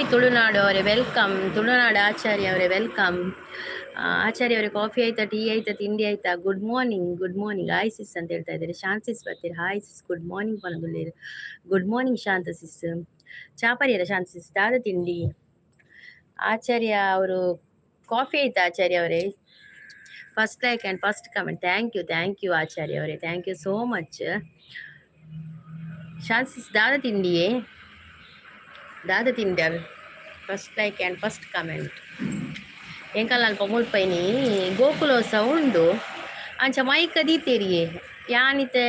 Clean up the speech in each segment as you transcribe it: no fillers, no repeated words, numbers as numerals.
Hi Tulunadu ಅವರೇ, welcome. Tulunadu ಆಚಾರ್ಯ ಅವರೇ, welcome. ಆಚಾರ್ಯ ಅವರೇ, ಕಾಫಿ ಆಯ್ತಾ, ಟೀ ಆಯ್ತಾ, ತಿಂಡಿ ಆಯ್ತಾ? Good morning, good morning. Hi sis ಅಂತ ಹೇಳ್ತಾ ಇದ್ದಾರೆ. ಶಾಂತ ಸಿಸ್ ಬರ್ತೀರಿ. ಹಾಯ್ ಸಿಸ್, ಗುಡ್ ಮಾರ್ನಿಂಗ್ ಪನದುಳ್ಳೇರು. Good morning Shanta sis. ಚಾಪರಿಯರ ಶಾಂತ ಸಿಸ್, ದಾದ ತಿಂಡಿ? ಆಚಾರ್ಯ ಅವರು, ಕಾಫಿ ಆಯ್ತಾ ಆಚಾರ್ಯ ಅವರೇ? First like and first comment. Thank you, thank you ಆಚಾರ್ಯ ಅವರೇ, thank you so much. Shanta sis, ದಾದ ತಿಂಡಿಯೇ, ದಾದ ತಿಂಡಿ? First like and first comment. ಎಂಕಲ್ ಅಲ್ಪ ಮುಲ್ಪೈನಿ ಗೋಕುಲೋತ್ಸವ ಉಂಡು. ಅಂಚ ಮೈಕ್ ದೀತೇರಿಯೇ. ಯಾನಿತ್ತೆ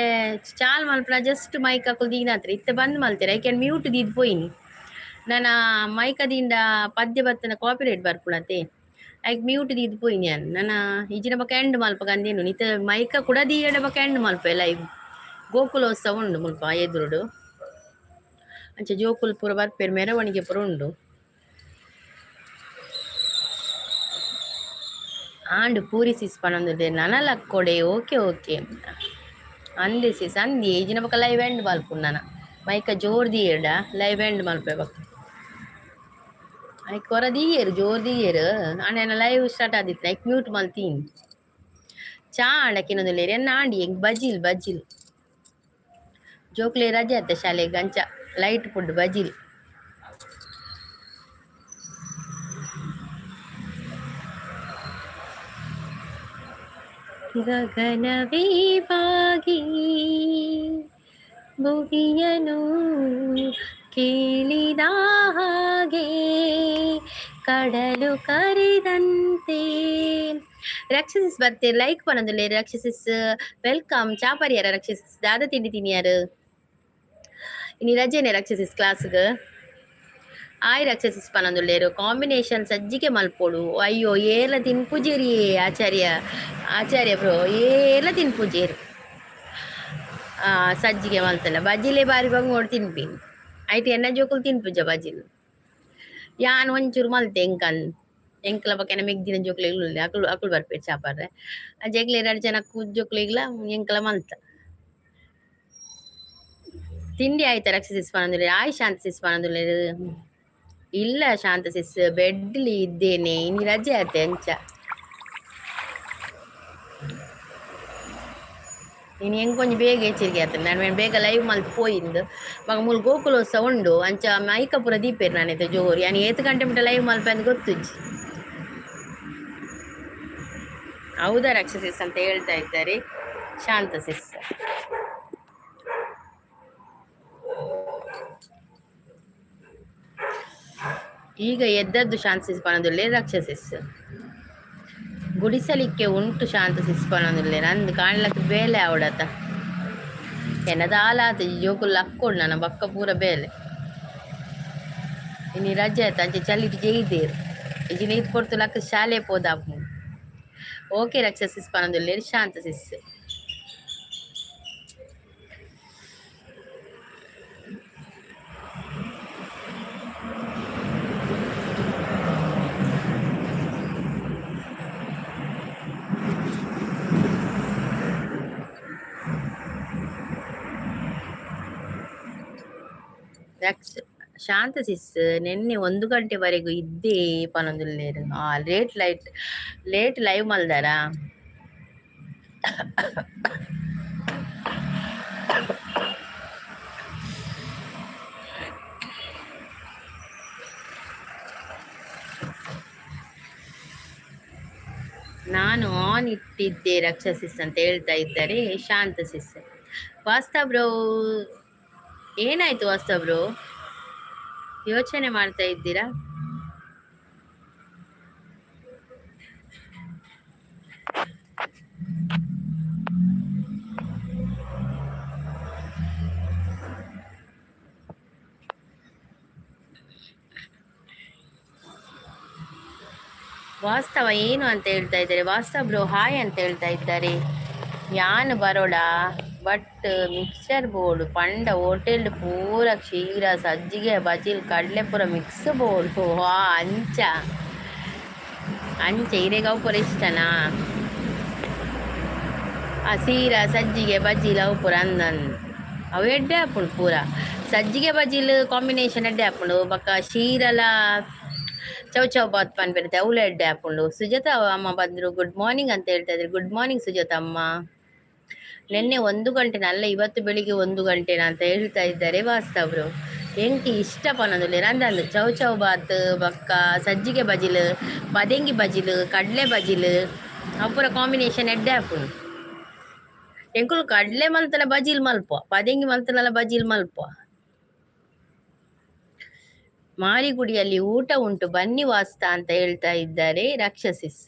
ಚಾಲ್ ಮಲ್ಪನ ಜಸ್ಟ್ ಮೈಕ್ ಅಕುಲು ದೀನಾತ್ರ ಇತ್ತೆ ಬಂದ್ ಮಲ್ತೇರು. ಐಕ್ ಮ್ಯೂಟ್ ದೀದ್ ಪೋಯಿನಿ ನನ. ಮೈಕ ದಿಂಡ ಪದ್ಯ ಬತ್ತನ ಕಾಪಿರೈಟ್ ಬರ್ಪುಣತೆ, ಐಕ್ ಮ್ಯೂಟ್ ದೀದ್ ಪೋಯಿನಿ ಯಾನ್. ನನ ಇಜಿನ ಬೊಕ ಎಂಡ್ ಮಲ್ಪ ಗಂದೇನು ಇತ್ತೆ ಮೈಕ ಕೂಡ ದೀಯಡ ಬೊಕ ಎಂಡ್ ಮಲ್ಪೆ ಲೈವ್. ಗೋಕುಲೋತ್ಸವ ಉಂಡು ಮುಲ್ಪ ಎದುರುಡು. ಅಂಚ ಜೋಕುಲು ಪೂರ ಬರ್ಪೇರು, ಮೆರವಣಿಗೆ ಪೂರ ಉಂಡು. ಆಂಡ್ ಪೂರಿ ಸಿಸ್ ಪನೊಂದುಲ್ಲೆರ್. ನನಲಕ್ಕೊಡೆ. ಓಕೆ ಓಕೆ, ಅಂದೆ ಸಿಸ್, ಅಂದಿ. ಇಜಿನ ಬೊಕ ಲೈವ್ ಎಂಡ್ ಮಲ್ಪುಂಡು ನನ. ಮೈಕ ಜೋರ್ ದೀಯೆರ್ಡ ಲೈವ್ ಎಂಡ್ ಮಲ್ಪೆ ಬೊಕ. ಐಕ್ ಒರ ದೀಯೆರ್, ಜೋರ್ ದೀಯೆರ್. ಆಂಡ ಎನ್ನ ಲೈವ್ ಸ್ಟಾರ್ಟ್ ಆದಿತ್ತು, ಐಕ್ ಮ್ಯೂಟ್ ಮಲ್ತೀನಿ. ಚಾ ಆಂಡ ಕಿನೊಂದುಲ್ಲೆರ್. ಎನ್ನ ಆಂಡಿ ಎಂಕ್ ಬಜಿಲ್ ಬಜಿಲ್. ಜೋಕ್ಲೆ ರಜೆ ಅತ್ತ ಶಾಲೆಗ್, ಅಂಚ ಲೈಟ್ ಫುಡ್ ಬಜಿಲ್. ಗಗನವೇ ಬಾಗಿ ಭುವಿಯನು ಕೇಳಿದ ಹಾಗೆ ಕಡಲು ಕರೆದಂತೆ. ರಕ್ಷಸಿಸ್ ಬರ್ತೀರಿ, ಲೈಕ್ ಪನೊಂದುಲ್ಲೆರ್. ರಕ್ಷಸಿಸ್, welcome. ಚಾಪರಿಯರ ರಕ್ಷಸಿಸ್, ದಾದ ತಿಂಡಿ ತಿನಿಯಾರು? ಇನಿ ರಜೆನೆ ರಕ್ಷಸಿಸ್ ಕ್ಲಾಸ್ಗ್? ಆಯ್ ರಕ್ಷಸಿಸ್ ಪನೊಂದುಲ್ಲೆರ್. ಕಾಂಬಿನೇಷನ್ ಸಜ್ಜಿಗೆ ಮಲ್ಪೊಡು. ಅಯ್ಯೋ, ಏರ್ಲ ತಿನ್ಪುಜೆರಿ ಆಚಾರ್ಯ, ಆಚಾರ್ಯ ಬ್ರೋ, ಏರ್ಲ ತಿನ್ಪುಜೆರ್. ಸಜ್ಜಿಗೆ ಮಲ್ತನ ಬಜಿಲೆ ಬಾರಿ ಬಂಗೋಡು ತಿನ್ಪಿನಿ. ಐಟ್ ಎನ್ನ ಜೋಕುಲು ತಿನ್ಪುಜ ಬಜಿಲ್. ಯಾನ್ ಒಂಚೂರು ಮಲ್ತೆ ಎಂಕನ್ ಎಂಕ್ಲ ಬೊಕ ಎನ್ನ ಮೆಗ್ದಿನ ಜೋಕುಲೆಗ್ಲ ಉಲ್ಲೆ, ಅಕುಲು ಅಕುಲು ಬರ್ಪೆರ್ ಚಾಪರ್ರೆ. ಅಂಚ ಎಂಕ್ಲೆ ರಡ್ಡ್ ಜನ ಜೋಕುಲೆಗ್ಲ ಎಂಕ್ಲ ಮಲ್ತ. ತಿಂಡಿ ಆಯ್ತಾ ರಕ್ಷಸಿಸ್ ಪನೊಂದುಲ್ಲೆರ್. ಆಯ್ ಶಾಂತ ಸಿಸ್ ಪನೊಂದುಲ್ಲೆರ್. ಇಲ್ಲ ಶಾಂತ ಸಿಸ್, ಬೆಡ್ಲಿ ಇದ್ದೇನೆ. ಇನಿ ರಜೆ ಆತೆ ಅಂಚ. ಇನಿ ಎಂಕೊಂಜಿ ಬೇಗ ಎಚ್ಚರಿಕೆ ಆತಂಡ್. ನಾನು ಬೇಗ ಲೈವ್ ಮಲ್ತ್ ಪೋಯಿಂದ್. ಬೊಕ ಮೂಲು ಗೋಕುಲೋತ್ಸವ ಉಂಡು, ಅಂಚ ಮೈಕ ಪೂರ ದೀಪೆರ್. ನಾನಿತ್ತೆ ಜೋರು ಯಾನ್ ಏತ್ ಗಂಟೆ ಮುಟ ಲೈವ್ ಮಲ್ಪೆ ಅಂದ್ ಗೊತ್ತುಜ್ಜಿ. ಹೌದಾ ರಕ್ಷಸಿಸ್ ಅಂತ ಹೇಳ್ತಾ ಇದ್ದಾರೆ ಶಾಂತ ಸಿಸ್. ಈಗ ಎದ್ದದ್ದು ಶಾಂತ ಸಿಸ್ ಪನೊಂದುಲ್ಲೆ ರಕ್ಷಸಿಸ್. ಗುಡಿಸಲಿಕ್ಕೆ ಉಂಟು ಶಾಂತ ಸಿಸ್ ಪನೊಂದುಲ್ಲೆ. ನಂದು ಕಾಣ್ಲಕ್ ಬೇಲೆ ಆವಡತ. ಎನ್ನ ದಾಲ ಆತ ಜೋಕುಲು ಲಕ್ಕೊಡು ನನ ಬೊಕ್ಕ ಪೂರ ಬೇಲೆ. ಇನಿ ರಜೆ ಆತ, ಅಂಚೆ ಚಳಿಟ್ ಜೈದೇರ್. ಇಜಿನ ಈತ್ ಪೊರ್ತು ಲಕ್ಕ ಶಾಲೆ ಪೋದಾಪುಂಡು. ಓಕೆ ರಕ್ಷಸಿಸ್ ಪನೊಂದುಲ್ಲೆರ್ ಶಾಂತ ಸಿಸ್. ಶಾಂತ ಸಿಸ್, ನಿನ್ನೆ 1 ಗಂಟೆವರೆಗೂ ಇದ್ದೇ ಪನೊಂದುಲ್ಲೆರ್. ಲೇಟ್ ಲೈಟ್ ಲೇಟ್ ಲೈವ್ ಮಲ್ದಾರ? ನಾನು ಆನ್ ಇಟ್ಟಿದ್ದೆ ರಕ್ಷಸಿಸ್ ಅಂತ ಹೇಳ್ತಾ ಇದ್ದಾರೆ ಶಾಂತ ಸಿಸ್. ವಾಸ್ತ ಬ್ರೋ, ಏನಾಯ್ತು ವಾಸ್ತ ಬ್ರೋ? ಯೋಚನೆ ಮಾಡ್ತಾ ಇದ್ದೀರಾ? ವಾಸ್ತವ ಏನು ಅಂತ ಹೇಳ್ತಾ ಇದ್ದಾರೆ. ವಾಸ್ತವ ಬ್ರೋ ಹಾಯ್ ಅಂತ ಹೇಳ್ತಾ ಇದ್ದಾರೆ. ಯಾನ್ ಬರೋಡ ಬಟ್ ಮಿಕ್ಸರ್ ಬೋರ್ಡ್ ಪಂಡ ಹೋಟೆಲ್ ಪೂರ ಕ್ಷೀರ ಸಜ್ಜಿಗೆ ಬಜಿಲ್ ಕಡಲೆ ಪೂರ ಮಿಕ್ಸ್ ಬೋರ್ಡ್. ವಾ, ಅಂಚ ಅಂಚ ಇರೆಗ್ ಅವು ಪೂರ ಇಷ್ಟನಾ? ಆ ಸೀರಾ ಸಜ್ಜಿಗೆ ಬಜಿಲ್ ಅವು ಪೂರ ಅಂದಂದು. ಅವು ಎಡ್ಡೆ ಆಪುಂಡು ಪೂರ. ಸಜ್ಜಿಗೆ ಬಜಿಲ್ ಕಾಂಬಿನೇಷನ್ ಎಡ್ಡೆ ಆಪುಂಡು. ಬೊಕ್ಕ ಶೀರಲ ಚೌ ಚೌ ಬಾತ್ ಪನ್ಪೆರ್ ಅವುಲ ಎಡ್ಡೆ ಆಪುಂಡು. ಸುಜಾತ ಅಮ್ಮ ಬಂದ್ರು, ಗುಡ್ ಮಾರ್ನಿಂಗ್ ಅಂತ ಹೇಳ್ತಾ ಇದ್ರು. ಗುಡ್ ಮಾರ್ನಿಂಗ್ ಸುಜಾತ ಅಮ್ಮ. ನಿನ್ನೆ 1 ಗಂಟೆನ ಅಲ್ಲ, ಇವತ್ತು ಬೆಳಿಗ್ಗೆ 1 ಗಂಟೆನ ಅಂತ ಹೇಳ್ತಾ ಇದ್ದಾರೆ ವಾಸ್ತವ್ರು. ಎಂಕ್ ಇಷ್ಟ ಪನೊಂದುಲ್ಲೆರ್ ಅಂದಂದು ಚೌ ಚೌ ಬಾತ್ ಬೊಕ್ಕ ಸಜ್ಜಿಗೆ ಬಜಿಲ್, ಪದೆಂಗಿ ಬಜಿಲ್, ಕಡಲೆ ಬಜಿಲ್ ಅವು ಪೂರ ಕಾಂಬಿನೇಷನ್ ಎಡ್ಡೆ ಆಪುಂಡು. ಎಂಕುಲು ಕಡಲೆ ಮಲ್ತನ ಬಜಿಲ್ ಮಲ್ಪ, ಪದೆಂಗಿ ಮಲ್ತನಲ ಬಜಿಲ್ ಮಲ್ಪ. ಮಾರಿಗುಡಿಯಲ್ಲಿ ಊಟ ಉಂಟು ಬನ್ನಿ ವಾಸ್ತ ಅಂತ ಹೇಳ್ತಾ ಇದ್ದಾರೆ ರಾಕ್ಷಸಿಸ್.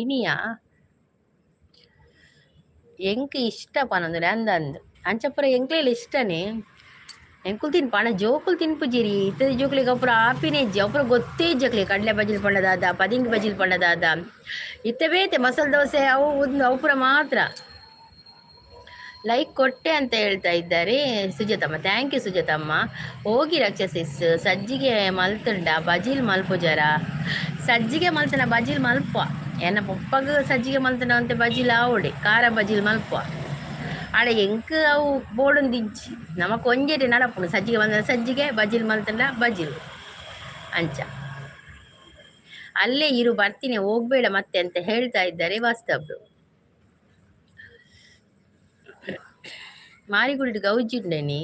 ಇನಿಯಾ ಎಂಕ್ ಇಷ್ಟ ಪನೊಂದುಲ್ಲೆ ಅಂದಂದು. ಅಂಚ ಪೂರ ಎಂಕ್ಲೆಲ ಇಷ್ಟನೇ. ಎಂಕುಲು ತಿನ್ಪ ಆಂಡ ಜೋಕುಲು ತಿನ್ಪುಜಿರಿ. ಇತ್ತದ ಜೋಕುಲಿಗ್ ಅವು ಪೂರ ಆಪಿನ ಇಜ್ಜಿ, ಅವು ಪೂರ ಗೊತ್ತೇ ಇಜ್ಜಿ ಅಕ್ಲೆಗ್. ಕಡಲೆ ಬಜಿಲ್ ಪಂಡ ದಾದ, ಪದಿಂಗಿ ಬಜಿಲ್ ಪಂಡ ದಾದ. ಇತ್ತೆ ಬೇತೆ ಮಸಾಲೆ ದೋಸೆ ಅವು ಅವು ಪೂರ ಮಾತ್ರ. ಲೈಕ್ ಕೊಟ್ಟೆ ಅಂತ ಹೇಳ್ತಾ ಇದ್ದಾರೆ ಸುಜಾತಮ್ಮ. Thank you Sujathamma. ಹೋಗಿ ರಾಕ್ಷಸಿಸ್, ಸಜ್ಜಿಗೆ ಮಲ್ತುಂಡ ಬಜಿಲ್ ಮಲ್ಪುಜರ? ಸಜ್ಜಿಗೆ ಮಲ್ತನ ಬಜಿಲ್ ಮಲ್ಪ. ಎನ್ನ ಪೊಪ್ಪಗ್ ಸಜ್ಜಿಗೆ ಮಲ್ತನ ಅಂತೆ ಬಜಿಲ್ ಆವೊಡೆ, ಖಾರ ಬಜಿಲ್ ಮಲ್ಪ. ಆಡ ಎಂಕ್ ಅವು ಬೋಡೊಂದಿಜ್ಜಿ. ನಮಕ್ ಒಂಜೆಡೆ ನಡಪುಂಡು. ಸಜ್ಜಿಗೆ ಮಲ್ತಂಡ ಸಜ್ಜಿಗೆ, ಬಜಿಲ್ ಮಲ್ತಂಡ ಬಜಿಲ್ ಅಂಚ. ಅಲ್ಲೇ ಇರು ಬರ್ತೀನಿ ಹೋಗ್ಬೇಡ ಮತ್ತೆ ಅಂತ ಹೇಳ್ತಾ ಇದ್ದಾರೆ ವಾಸ್ತವ್ರು. ಮಾರಿಗುಡಿ ಗೌಜಿಂಡನಿ.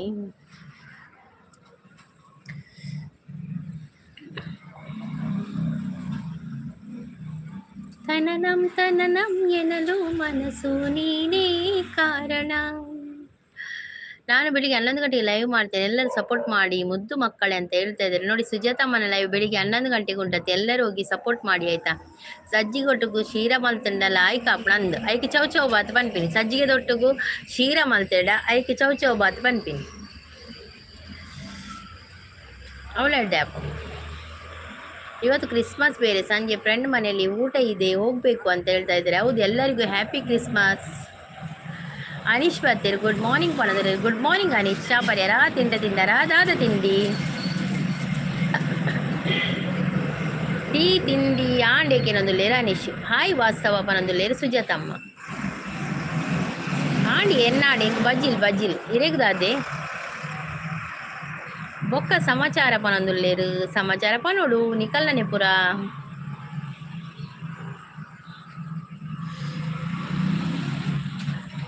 ತನನಂ ತನನಂ ಎನಲು ಮನಸ್ಸು ನೀನೇ ಕಾರಣ. ನಾನು ಬೆಳಿಗ್ಗೆ 11 ಗಂಟೆಗೆ ಲೈವ್ ಮಾಡ್ತೇನೆ, ಎಲ್ಲರೂ ಸಪೋರ್ಟ್ ಮಾಡಿ ಮುದ್ದು ಮಕ್ಕಳೇ ಅಂತ ಹೇಳ್ತಾ ಇದ್ದಾರೆ. ನೋಡಿ ಸುಜಾತಮ್ಮನ ಲೈವ್ ಬೆಳಿಗ್ಗೆ 11 ಗಂಟೆಗೆ ಉಂಟಂತೆ, ಎಲ್ಲರೂ ಹೋಗಿ ಸಪೋರ್ಟ್ ಮಾಡಿ ಆಯ್ತಾ. ಸಜ್ಜಿಗೆ ಒಟ್ಟುಗು ಶೀರ ಮಲ್ತಂಡಲ ಐಕ್ ಆಪುಂಡು ಅಂದ್. ಐಕ್ ಚೌ ಚೌ ಬಾತ್ ಪನ್ಪಿನಿ. ಸಜ್ಜಿಗೆ ದೊಟ್ಟುಗು ಶೀರ ಮಲ್ತೆಡ ಐಕ್ ಚೌ ಚೌ ಬಾತ್ ಪನ್ಪಿನಿ. ಅವಳ ಎಡ್ಡೆ ಆಪುಂಡು. ಇವತ್ತು ಕ್ರಿಸ್ಮಸ್ ಬೇರೆ, ಸಂಜೆ ಫ್ರೆಂಡ್ ಮನೆಯಲ್ಲಿ ಊಟ ಇದೆ ಹೋಗಬೇಕು ಅಂತ ಹೇಳ್ತಾ ಇದ್ದಾರೆ. ಹೌದು, ಎಲ್ಲರಿಗೂ ಹ್ಯಾಪಿ ಕ್ರಿಸ್ಮಸ್. ಅನೀಶ್ ಬರ್ತೀರಿ ಗುಡ್ ಮಾರ್ನಿಂಗ್ ಪಣದ್ರೆ. Good morning Anish. ಚಾ ಪರ್ಯಾರ ತಿಂಡ ತಿಂದರಾ ದಾದ ತಿಂಡಿ ಟೀ ತಿಂಡಿ ಆಂಡೇಕೇನೊಂದುಲ್ಲೇರು ಅನೀಶ್. ಹಾಯ್ ವಾಸ್ತವ ಪನೊಂದುಲ್ಲೇರು ಸುಜಾತಮ್ಮ. ಆಂಡಿ ಎನ್ನಾಡಿ ಎಂಕ್ ಬಜಿಲ್ ಬಜಿಲ್ ಇರೆಗ್ದಾದೆ. ಬೊಕ್ಕ ಸಮಾಚಾರ ಪನೊಂದುಲ್ಲೇರು. ಸಮಾಚಾರ ಪನೊಡು ನಿಕಲ್ನನೆ ಪುರ.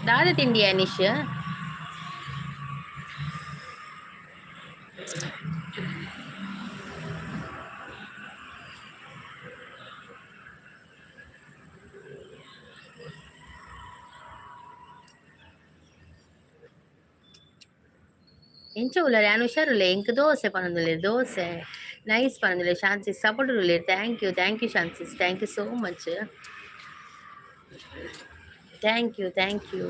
ದಾದ ತಿಂಡಿ ಅನೀಶ್? ಎಂಚ ಉಲ್ಲರೆ ಯಾನ್ ಹುಷಾರುಲ್ಲೆ. ಎಂಕ್ ದೋಸೆ ಪನೊಂದುಲ್ಲೆರ್. ದೋಸೆ ನೈಸ್ ಪನೊಂದುಲ್ಲೆರ್. ಶಾನ್ಸಿಸ್ ಸಪೋರ್ಟ್ ಉಲ್ಲೆರ್. Thank you thank you ಶಾನ್ಸಿಸ್, thank you so much. Thank you thank you.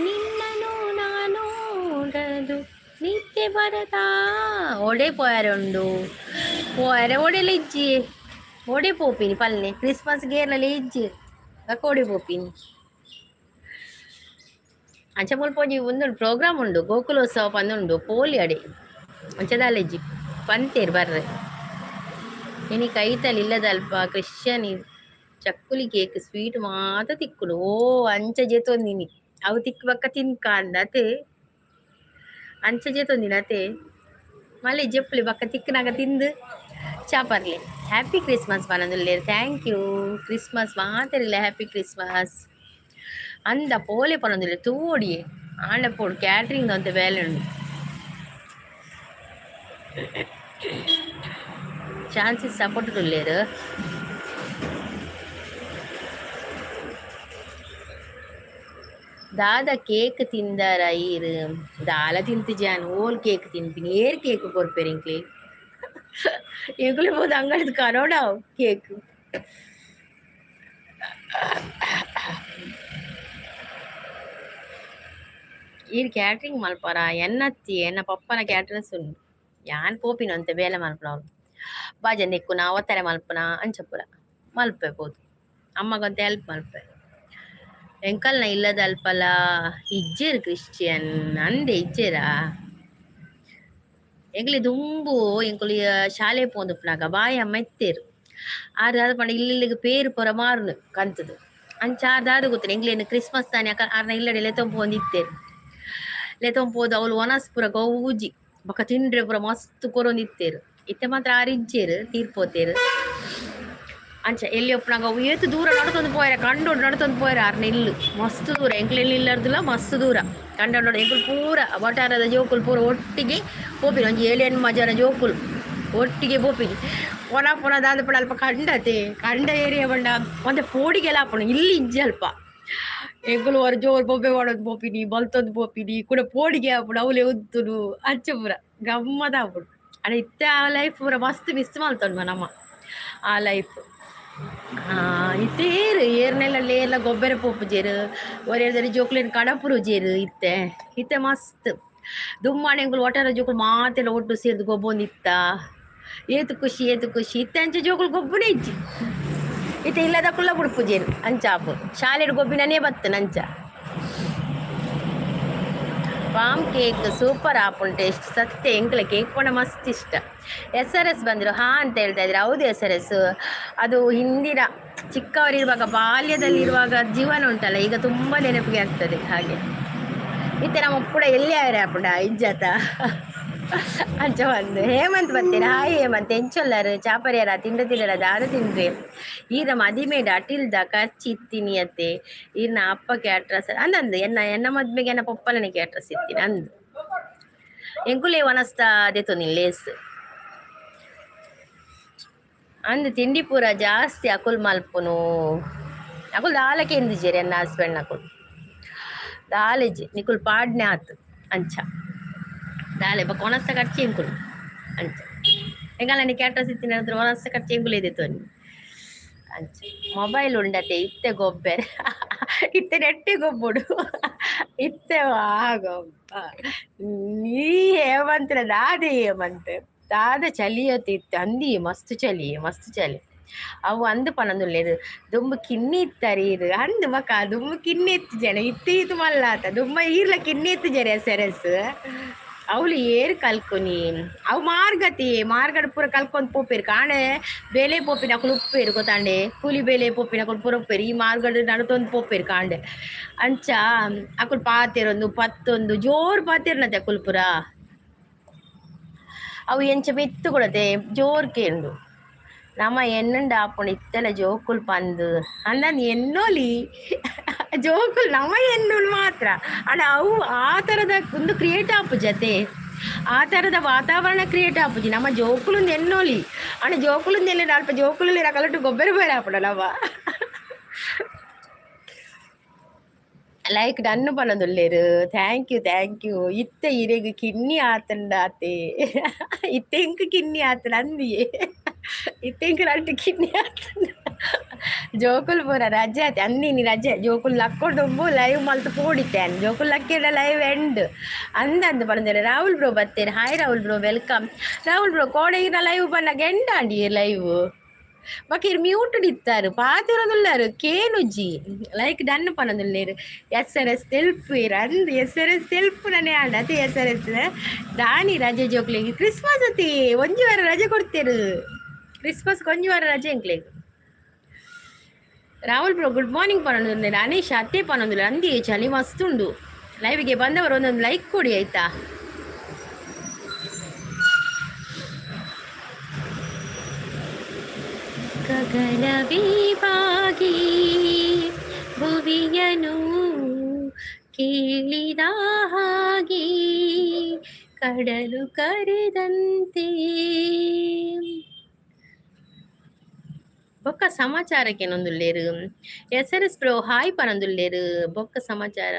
ನಿನ್ನನು ನಾನೋಡಲು ನಿತ್ಯ ಬರತಾ ಒಡೆ ಪೋಯರೆ ಉಂಡು ಪೋಯರೆ ಒಡೆಲ ಇಜ್ಜಿ. ಒಡೆ ಪೋಪಿನಿ ಪಲ್ನೆ ಕ್ರಿಸ್ಮಸ್ ಗೇರ್ಲಲ ಇಜ್ಜಿ ಬೊಕ ಒಡೆ ಪೋಪಿನಿ. ಅಂಚ ಮುಲ್ಪ ಒಂಜಿ ಉಂದುಂಡು ಪ್ರೋಗ್ರಾಮ್ ಉಂಡು, ಗೋಕುಲೋತ್ಸವ ಪಂದುಂಡು ಪೋಲಿ ಅಡೆ. ಅಂಚ ದಾಲ ಇಜ್ಜಿ ಪಂತೇರ್ ಬರ್ರೆ. ಇನಿ ಕೈತಲ್ ಇಲ್ಲದಲ್ಪ ಕ್ರಿಶ್ಚಿಯನ್ ಚಕ್ಕುಲಿ ಕೇಕ್ ಸ್ವೀಟ್ ಮಾತ ತಿಕ್ಕುಂಡು. ಓ ಅಂಚ ಜೆತೊಂದಿನಿ ಅವು ತಿಕ್ಕು ಬೊಕ್ಕ ತಿನ್ಕ ಅಂದ್ ಅತೆ. ಅಂಚ ಜೆತೊಂದಿನಿ ಅತೆ. ಮಲ್ಲೆ ಜೆಪ್ಪುಲಿ ಬೊಕ್ಕ ತಿಕ್ಕುನಗ ತಿಂದು ಚಾಪರ್ಲೆ. ಹ್ಯಾಪಿ ಕ್ರಿಸ್ಮಸ್ ಪನೊಂದುಲ್ಲೆರ್. Thank you. Christmas ಮಾತೆರ್ಗ್ಲ ಹ್ಯಾಪಿ ಕ್ರಿಸ್ಮಸ್. ಅಂದ ಪೋಲೆ ಪನೊಂದುಲ್ಲೆರ್ ತೂವೊಡಿಯೆ. ಆಂಡ ಪೋಡು ಕ್ಯಾಟ್ರಿಂಗ್ ಒಂತೆ ಬೇಲೆ ಉಂಡು. ಚಾನ್ಸಸ್ ಸಪೋರ್ಟ್ ಉಲ್ಲೆರ್. ದಾದ ಕೇಕ್ ತಿಂದರ ಈರ್? ದಾಲ ತಿಂತಿಜಿ ಯಾನ್. ಓಲ್ ಕೇಕ್ ತಿನ್ಪಿನಿ? ಏರ್ ಕೇಕ್ ಕೊರ್ಪೆರ್ ಎಂಕ್ಲೆಗ್? ಎಂಕುಲು ಪೋದು ಅಂಗಡಿದ್ ಕನೊಡಾವು ಕೇಕ್. ಈರ್ ಕ್ಯಾಟ್ರಿಂಗ್ ಮಲ್ಪರ? ಎನ್ನತ್ತಿ ಎನ್ನ ಪಪ್ಪನ ಕ್ಯಾಟ್ರಸ್ ಉಂಡು. ಯಾನ್ ಪೋಪಿನ ಒಂತೆ ಬೇಲೆ ಮಲ್ಪುನವ್ಲು. ಬಾಜನ ದೆಕ್ಕುನ ಒತ್ತರೆ ಮಲ್ಪುನ ಅಂಚ ಪೂರ ಮಲ್ಪೆ ಪೋದು. ಅಮ್ಮಗೊಂತೆ ಹೆಲ್ಪ್ ಮಲ್ಪೆ. ಎಂಕಲ್ನ ಇಲ್ಲದಲ್ಪಲ ಇಜ್ಜೆರ್ ಕ್ರಿಶ್ಚಿಯನ್ ಅಂದೆ ಇಜ್ಜೆರಾ? ಎಂಕ್ಲೆ ದುಂಬು ಎಂಕುಲು ಶಾಲೆ ಪೋವೊಂದುಪ್ಪುನಗ ಬಾಯಿ ಅಮ್ಮ ಇತ್ತೆರ್. ಆರ್ ದಾದ ಪಂಡ ಇಲ್ಲ್ ಇಲ್ಲಗ್ ಪೇರ್ ಪೂರ ಮಾರುನು ಕಂತುದು. ಅಂಚ ದಾದ ಗೊತ್ತಿಲ್ಲ ಎಂಕ್ಲೇನು ಕ್ರಿಸ್ಮಸ್ ತಾನೆ ಅಕ್ಕ ಆರ್ನ ಇಲ್ಲಡೆ ಲೆತೊಂಪು ಒಂದಿತ್ತೇರು ಲೆತೊಂಪೋದು ಅವಳು ಒನಸ್ ಪೂರ ಗೌಜಿ ಬೊಕ ತಿಂಡ್ರೆ ಪೂರ ಮಸ್ತ್ ಕೊರೊಂದಿತ್ತೇರು ಇತ್ತೆ ಮಾತ್ರ ಆರಿಜ್ಜೇರು ತೀರ್ಪೋತೇರು ಅಂಚ ಎಲ್ಲಿ ಒಪ್ಪನಾಗ ಅವು ಏತು ದೂರ ನಡ್ತೊಂದು ಪೋಯರ ಕಂಡೋಡು ನಡ್ತೊಂದು ಪೋಯರ ಆರ್ನ ಇಲ್ಲು ಮಸ್ತ್ ದೂರ ಎಂಕ್ಲು ಎಲ್ಲಿ ಇಲ್ಲಾರ್ದಿಲ್ಲ ಮಸ್ತ್ ದೂರ ಕಂಡೋಡು ಎಂಕುಲು ಪೂರ ವಟಾರದ ಜೋಕುಲು ಪೂರ ಒಟ್ಟಿಗೆ ಪೋಪಿನಿ ಒಂಜಿ ಏಳು ಎಣ್ಮ ಜನ ಜೋಕುಲು ಒಟ್ಟಿಗೆ ಪೋಪಿನಿ ಪೊನ ಪೊನ ದಾದ ಪಡ ಅಲ್ಪ ಕಂಡತೆ ಕಂಡ ಏರಿಯಾ ಬಂಡ ಒಂತೆ ಪೋಡಿಗೆಲ್ಲ ಆಪುಂಡು ಇಲ್ಲಿ ಇಜ್ಜಿ ಅಲ್ಪ ಎಂಕುಲು ಹೊರ ಜೋರು ಬೊಬ್ಬೆ ಮಾಡೋದು ಪೋಪಿನಿ ಬಲ್ತೊಂದು ಪೋಪಿನಿ ಕೂಡ ಪೋಡಿಗೆ ಆಪುಂಡು ಅವಲೇ ಉತ್ತುನು ಅಂಚ ಪೂರ ಗಮ್ಮದ ಆಪುಂಡು ಅಡ ಇತ್ತೆ ಆ ಲೈಫ್ ಪೂರ ಮಸ್ತ್ ಮಿಸ್ ಮಲ್ತೊಂಡು ನಮ್ಮ ಆ ಲೈಫ್ ಇತ್ತೆ ಏರು ಏರ್ನೆಲ್ಲ ಏರ್ಲ ಗೊಬ್ಬರ ಪೋಪುಜೇರು ಒರೇರ್ದರೆ ಜೋಕ್ಲೇನ್ ಕಡಪುರುಜೇರು ಇತ್ತೆ ಇತ್ತೆ ಮಸ್ತ್ ದುಮ್ಮಾಣೆ ಎಂಕುಲು ಒಟ್ಟಾರೆ ಜೋಕುಲು ಮಾತೆಲ್ಲ ಒಟ್ಟು ಸೇರ್ದು ಗೊಬ್ಬೊಂದಿತ್ತ ಏತು ಖುಷಿ ಏತು ಖುಷಿ ಇತ್ತೆ ಅಂಚ ಜೋಕುಲು ಗೊಬ್ಬುನೇ ಇಜ್ಜಿ ಇತ್ತೆ ಇಲ್ಲದ ಕುಲ್ಲ ಬುಡ್ಪುಜೇರು ಅಂಚಾಪು ಶಾಲೆಡ್ ಗೊಬ್ಬಿನನೇ ಬತ್ತನ ಅಂಚ ಪಾಮ್ ಕೇಕ್ ಸೂಪರ್ ಆಪುಂಡು ಟೇಸ್ಟ್ ಸತ್ಯ ಎಂಕ್ಲೆ ಕೇಕ್ ಪಂಡ ಮಸ್ತ್ ಇಷ್ಟ. ಎಸ್ ಆರ್ ಎಸ್ ಬಂದರು ಹಾ ಅಂತ ಹೇಳ್ತಾ ಇದ್ರೆ. ಹೌದು, ಎಸ್ ಆರ್ ಎಸ್ ಅದು ಹಿಂದಿನ ಚಿಕ್ಕವರಿರುವಾಗ ಬಾಲ್ಯದಲ್ಲಿರುವಾಗ ಜೀವನ ಉಂಟಲ್ಲ, ಈಗ ತುಂಬ ನೆನಪಿಗೆ ಆಗ್ತದೆ. ಹಾಗೆ ಇತ್ತೆ ನಮ್ಮ ಕೂಡ ಎಲ್ಲಿ ಆಯ್ರೆ ಆಪುಂಡ ಇಜ್ಜಾತ ಅಂಚ ಬಂದು ಹೇಮಂತ್ ಬರ್ತೀರ. ಹಾಯ್ ಹೇಮಂತ್, ಎಂಚೊಲ್ಲರು ಚಾಪರಿಯರ ತಿಂಡ ತಿಂಡರ ದಾದ ತಿಂಡ್ರೆ ಈರ ಮದಿಮೇಡ ಅಟಿಲ್ದ ಖರ್ಚು ಇತ್ತೀನಿ ಅತ್ತೆ ಈರ್ನ ಅಪ್ಪ ಕ್ಯಾಟ್ರಸ್ ಅಂದಂದು ಎನ್ನ ಎನ್ನ ಮದ್ಮೆಗೆ ಎನ್ನ ಪೊಪ್ಪಲನೆ ಕ್ಯಾಟ್ರಸ್ ಇತ್ತೀನಿ ಅಂದು ಎಂಕುಲೆ ವನಸ್ತ ದೆತೊನಿ ಲೇಸ್ ಅಂದು ತಿಂಡಿ ಪೂರ ಜಾಸ್ತಿ ಅಕುಲ್ ಮಲ್ಪುನು ಅಕುಲ್ ದಾಲಕ್ಕೆ ಎಂದಿಜೇರಿ ಎನ್ನ ಹಸ್ಬೆಂಡ್ ಅಕುಲ್ ದಾಲೆಜಿ ನಿಕುಲ್ ಪಾಡ್ನೆ ಆತು ಅಂಚ ದಾಲೆ ಬೊಕ ಒಣಸ್ತ ಖರ್ಚು ಎಂಕುಲು ಅಂಚ ಎಂಕಲ್ನ ಕ್ಯಾಟ್ರಸ್ ಇತ್ತಿನ ಒಣಸ್ತ ಖರ್ಚು ಎಂಕುಲು ಎದೆತೊನಿ ಅಂಚ ಮೊಬೈಲ್ ಉಂಡತೆ ಇತ್ತೆ ಗೊಬ್ಬೆರೆ ಇತ್ತೆ ನೆಟ್ಟಿ ಗೊಬ್ಬುಡು ಇತ್ತೆ ಗೊಬ್ಬ ನೀ ಹೇಮಂತ್ರ ದಾದೆ ಹೇಮಂತ್ ದಾದ ಚಳಿ ಇತ್ತು ಅಂದಿ ಮಸ್ತ್ ಚಳಿ ಮಸ್ತ್ ಚಳಿ ಅವು ಅಂದು ಪನೊಂದುಲ್ಲೆರ್ ದುಂಬು ಕಿನ್ನಿ ಇತ್ತರಿ ಇದು ಅಂದು ಬಕ ದುಂಬು ಕಿನ್ನಿ ಇತ್ತು ಜನ ಇತ್ತೆ ಇದು ಮಲ್ಲಾತ ದುಂಬ ಈರ್ಲ ಕಿನ್ನಿ ಇತ್ತು ಜನ ಎಸ್ ಆರ್ ಎಸ್ ಅವ್ಲು ಏರ್ ಕಲ್ಕೊನಿ ಅವು ಮಾರ್ಗತಿ ಮಾರ್ಗಡ್ ಪೂರ ಕಲ್ಕೊಂದು ಪೋಪೆರ್ ಕಾಣೆ ಬೇಲೆ ಪೋಪಿನ ಅಕುಲು ಉಪ್ಪೇರು ಗೊತ್ತಾಂಡೆ ಕೂಲಿ ಬೇಲೆ ಪೋಪಿನ ಅಕುಲು ಪೂರ ಉಪ್ಪೇರು ಈ ಮಾರ್ಗಡ್ ನಡತೊಂದು ಪೋಪೆರ್ ಕಾಂಡೆ ಅಂಚ ಅಕುಲು ಪಾತೆರೊಂದು ಪತ್ತೊಂದು ಜೋರು ಪಾತೆರ್ನತೆ ಅಕುಲು ಪೂರ ಅವು ಎಂಚ ಮಿತ್ತು ಕೊಡತೆ ಜೋರ್ ಕೇಂಡು ನಮ್ಮ ಎನ್ನುಂಡ ಆಪುಂಡು ಇತ್ತೆಲ ಜೋಕುಲು ಪಂದು ಅಂದನ್ ಎನ್ನೋಲಿ ಜೋಕುಲು ನಮ್ಮ ಎನ್ನುಲು ಮಾತ್ರ ಅಡ ಅವು ಆ ಥರದ ಒಂದು ಕ್ರಿಯೇಟ್ ಆಪುಜತೆ ಆ ಥರದ ವಾತಾವರಣ ಕ್ರಿಯೇಟ್ ಆಪುಜಿ ನಮ್ಮ ಜೋಕುಲು ಎನ್ನೋಲಿ ಅಣ್ಣ ಜೋಕುಲು ಎಲ್ಲಿ ಅಲ್ಪ ಜೋಕುಲು ರಕಲಟ್ಟು ಗೊಬ್ಬರ ಬೇರೆ ಆಪುಂಡಲ್ಲವ. ಲೈಕ್ ಡನ್ ಪನೊಂದುಲ್ಲೆರ್ thank you thank you ಇತ್ತೆ ಇರೆಗ್ ಕಿನ್ನಿ ಆತಂಡ ಆತೆ ಇತ್ತೆ ಎಂಕ್ ಕಿನ್ನಿ ಆತಂಡ ಅಂದಿಯೇ ಇತ್ತೆ ಎಂಕ್ ರಡ್ಡ್ ಕಿನ್ನಿ ಆತಂಡ ಜೋಕುಲು ಪೂರ ರಜೆ ಆತೆ ಅಂದಿನಿ ರಜೆ ಜೋಕುಲು ಲಕ್ಕೊಡುಂಬು ಲೈವ್ ಮಲ್ತ್ ಪೋಡಿತ್ತೆ ಜೋಕುಲು ಲಕ್ಕಿಡ ಲೈವ್ ಎಂಡ್ ಅಂದ ಅಂದ್ ಪನೊಂದುಲ್ಲೆರ್. ರಾಹುಲ್ ಬ್ರೋ ಬತ್ತೇರ್. Hi Rahul bro, welcome Rahul bro. ಕೋಡೆ ಲೈವ್ ಬನ್ನಗ ಎಂಡ್ ಆಂಡ್ ಲೈವ್ ಬೊಕ ಇರ್ ಮ್ಯೂಟ್ ಇತ್ತಾರೆ ಪಾತೆರೊಂದುಲ್ಲೆರ್ ಕೇನುಜಿ ಲೈಕ್ ಡನ್ ಪನೊಂದುಲ್ಲೆರ್. ಎಸ್ ಆರ್ ಎಸ್ ತೆಲ್ಪುವೆರ್ ಅಂದ್ ಎಸ್ ಆರ್ ಎಸ್ ತೆಲ್ಪುನನೇ ಆಂಡ್ ಅತೆ ಎಸ್ ಆರ್ ಎಸ್ ದಾನಿ ರಜೆ ಜೋಕ್ಲೆಗ್ ಕ್ರಿಸ್ಮಸ್ ಅತಿ ಒಂಜಿ ವಾರ ರಜೆ ಕೊಡ್ತೇರು ಕ್ರಿಸ್ಮಸ್ ಒಂಜಿ ವಾರ ರಜೆ ಎಂಕ್ಲೆಗ್. ರಾಹುಲ್ ಬ್ರೋ ಗುಡ್ ಮಾರ್ನಿಂಗ್ ಪನೊಂದುಲ್ಲೆರ್. ಅನೀಶ್ ಅತ್ತೆ ಪನೊಂದುಲ್ಲೆರ್. ಅಂದಿ ಚಳಿ ಮಸ್ತ್ ಉಂಡು. ಲೈವ್ಗೆ ಬಂದವರು ಒಂದೊಂದು ಲೈಕ್ ಕೊಡಿ ಆಯ್ತಾ. ಗಗನವೇ ಬಾಗಿ ಭುವಿಯನು ಕೇಳಿದ ಹಾಗೆ ಕಡಲು ಕರೆದಂತೆ. ಬೊಕ್ಕ ಸಮಾಚಾರಕ್ಕೇನೊಂದುಲ್ಲೆರ್ S R S bro hi ಪನೊಂದುಲ್ಲೆರ್. ಬೊಕ್ಕ ಸಮಾಚಾರ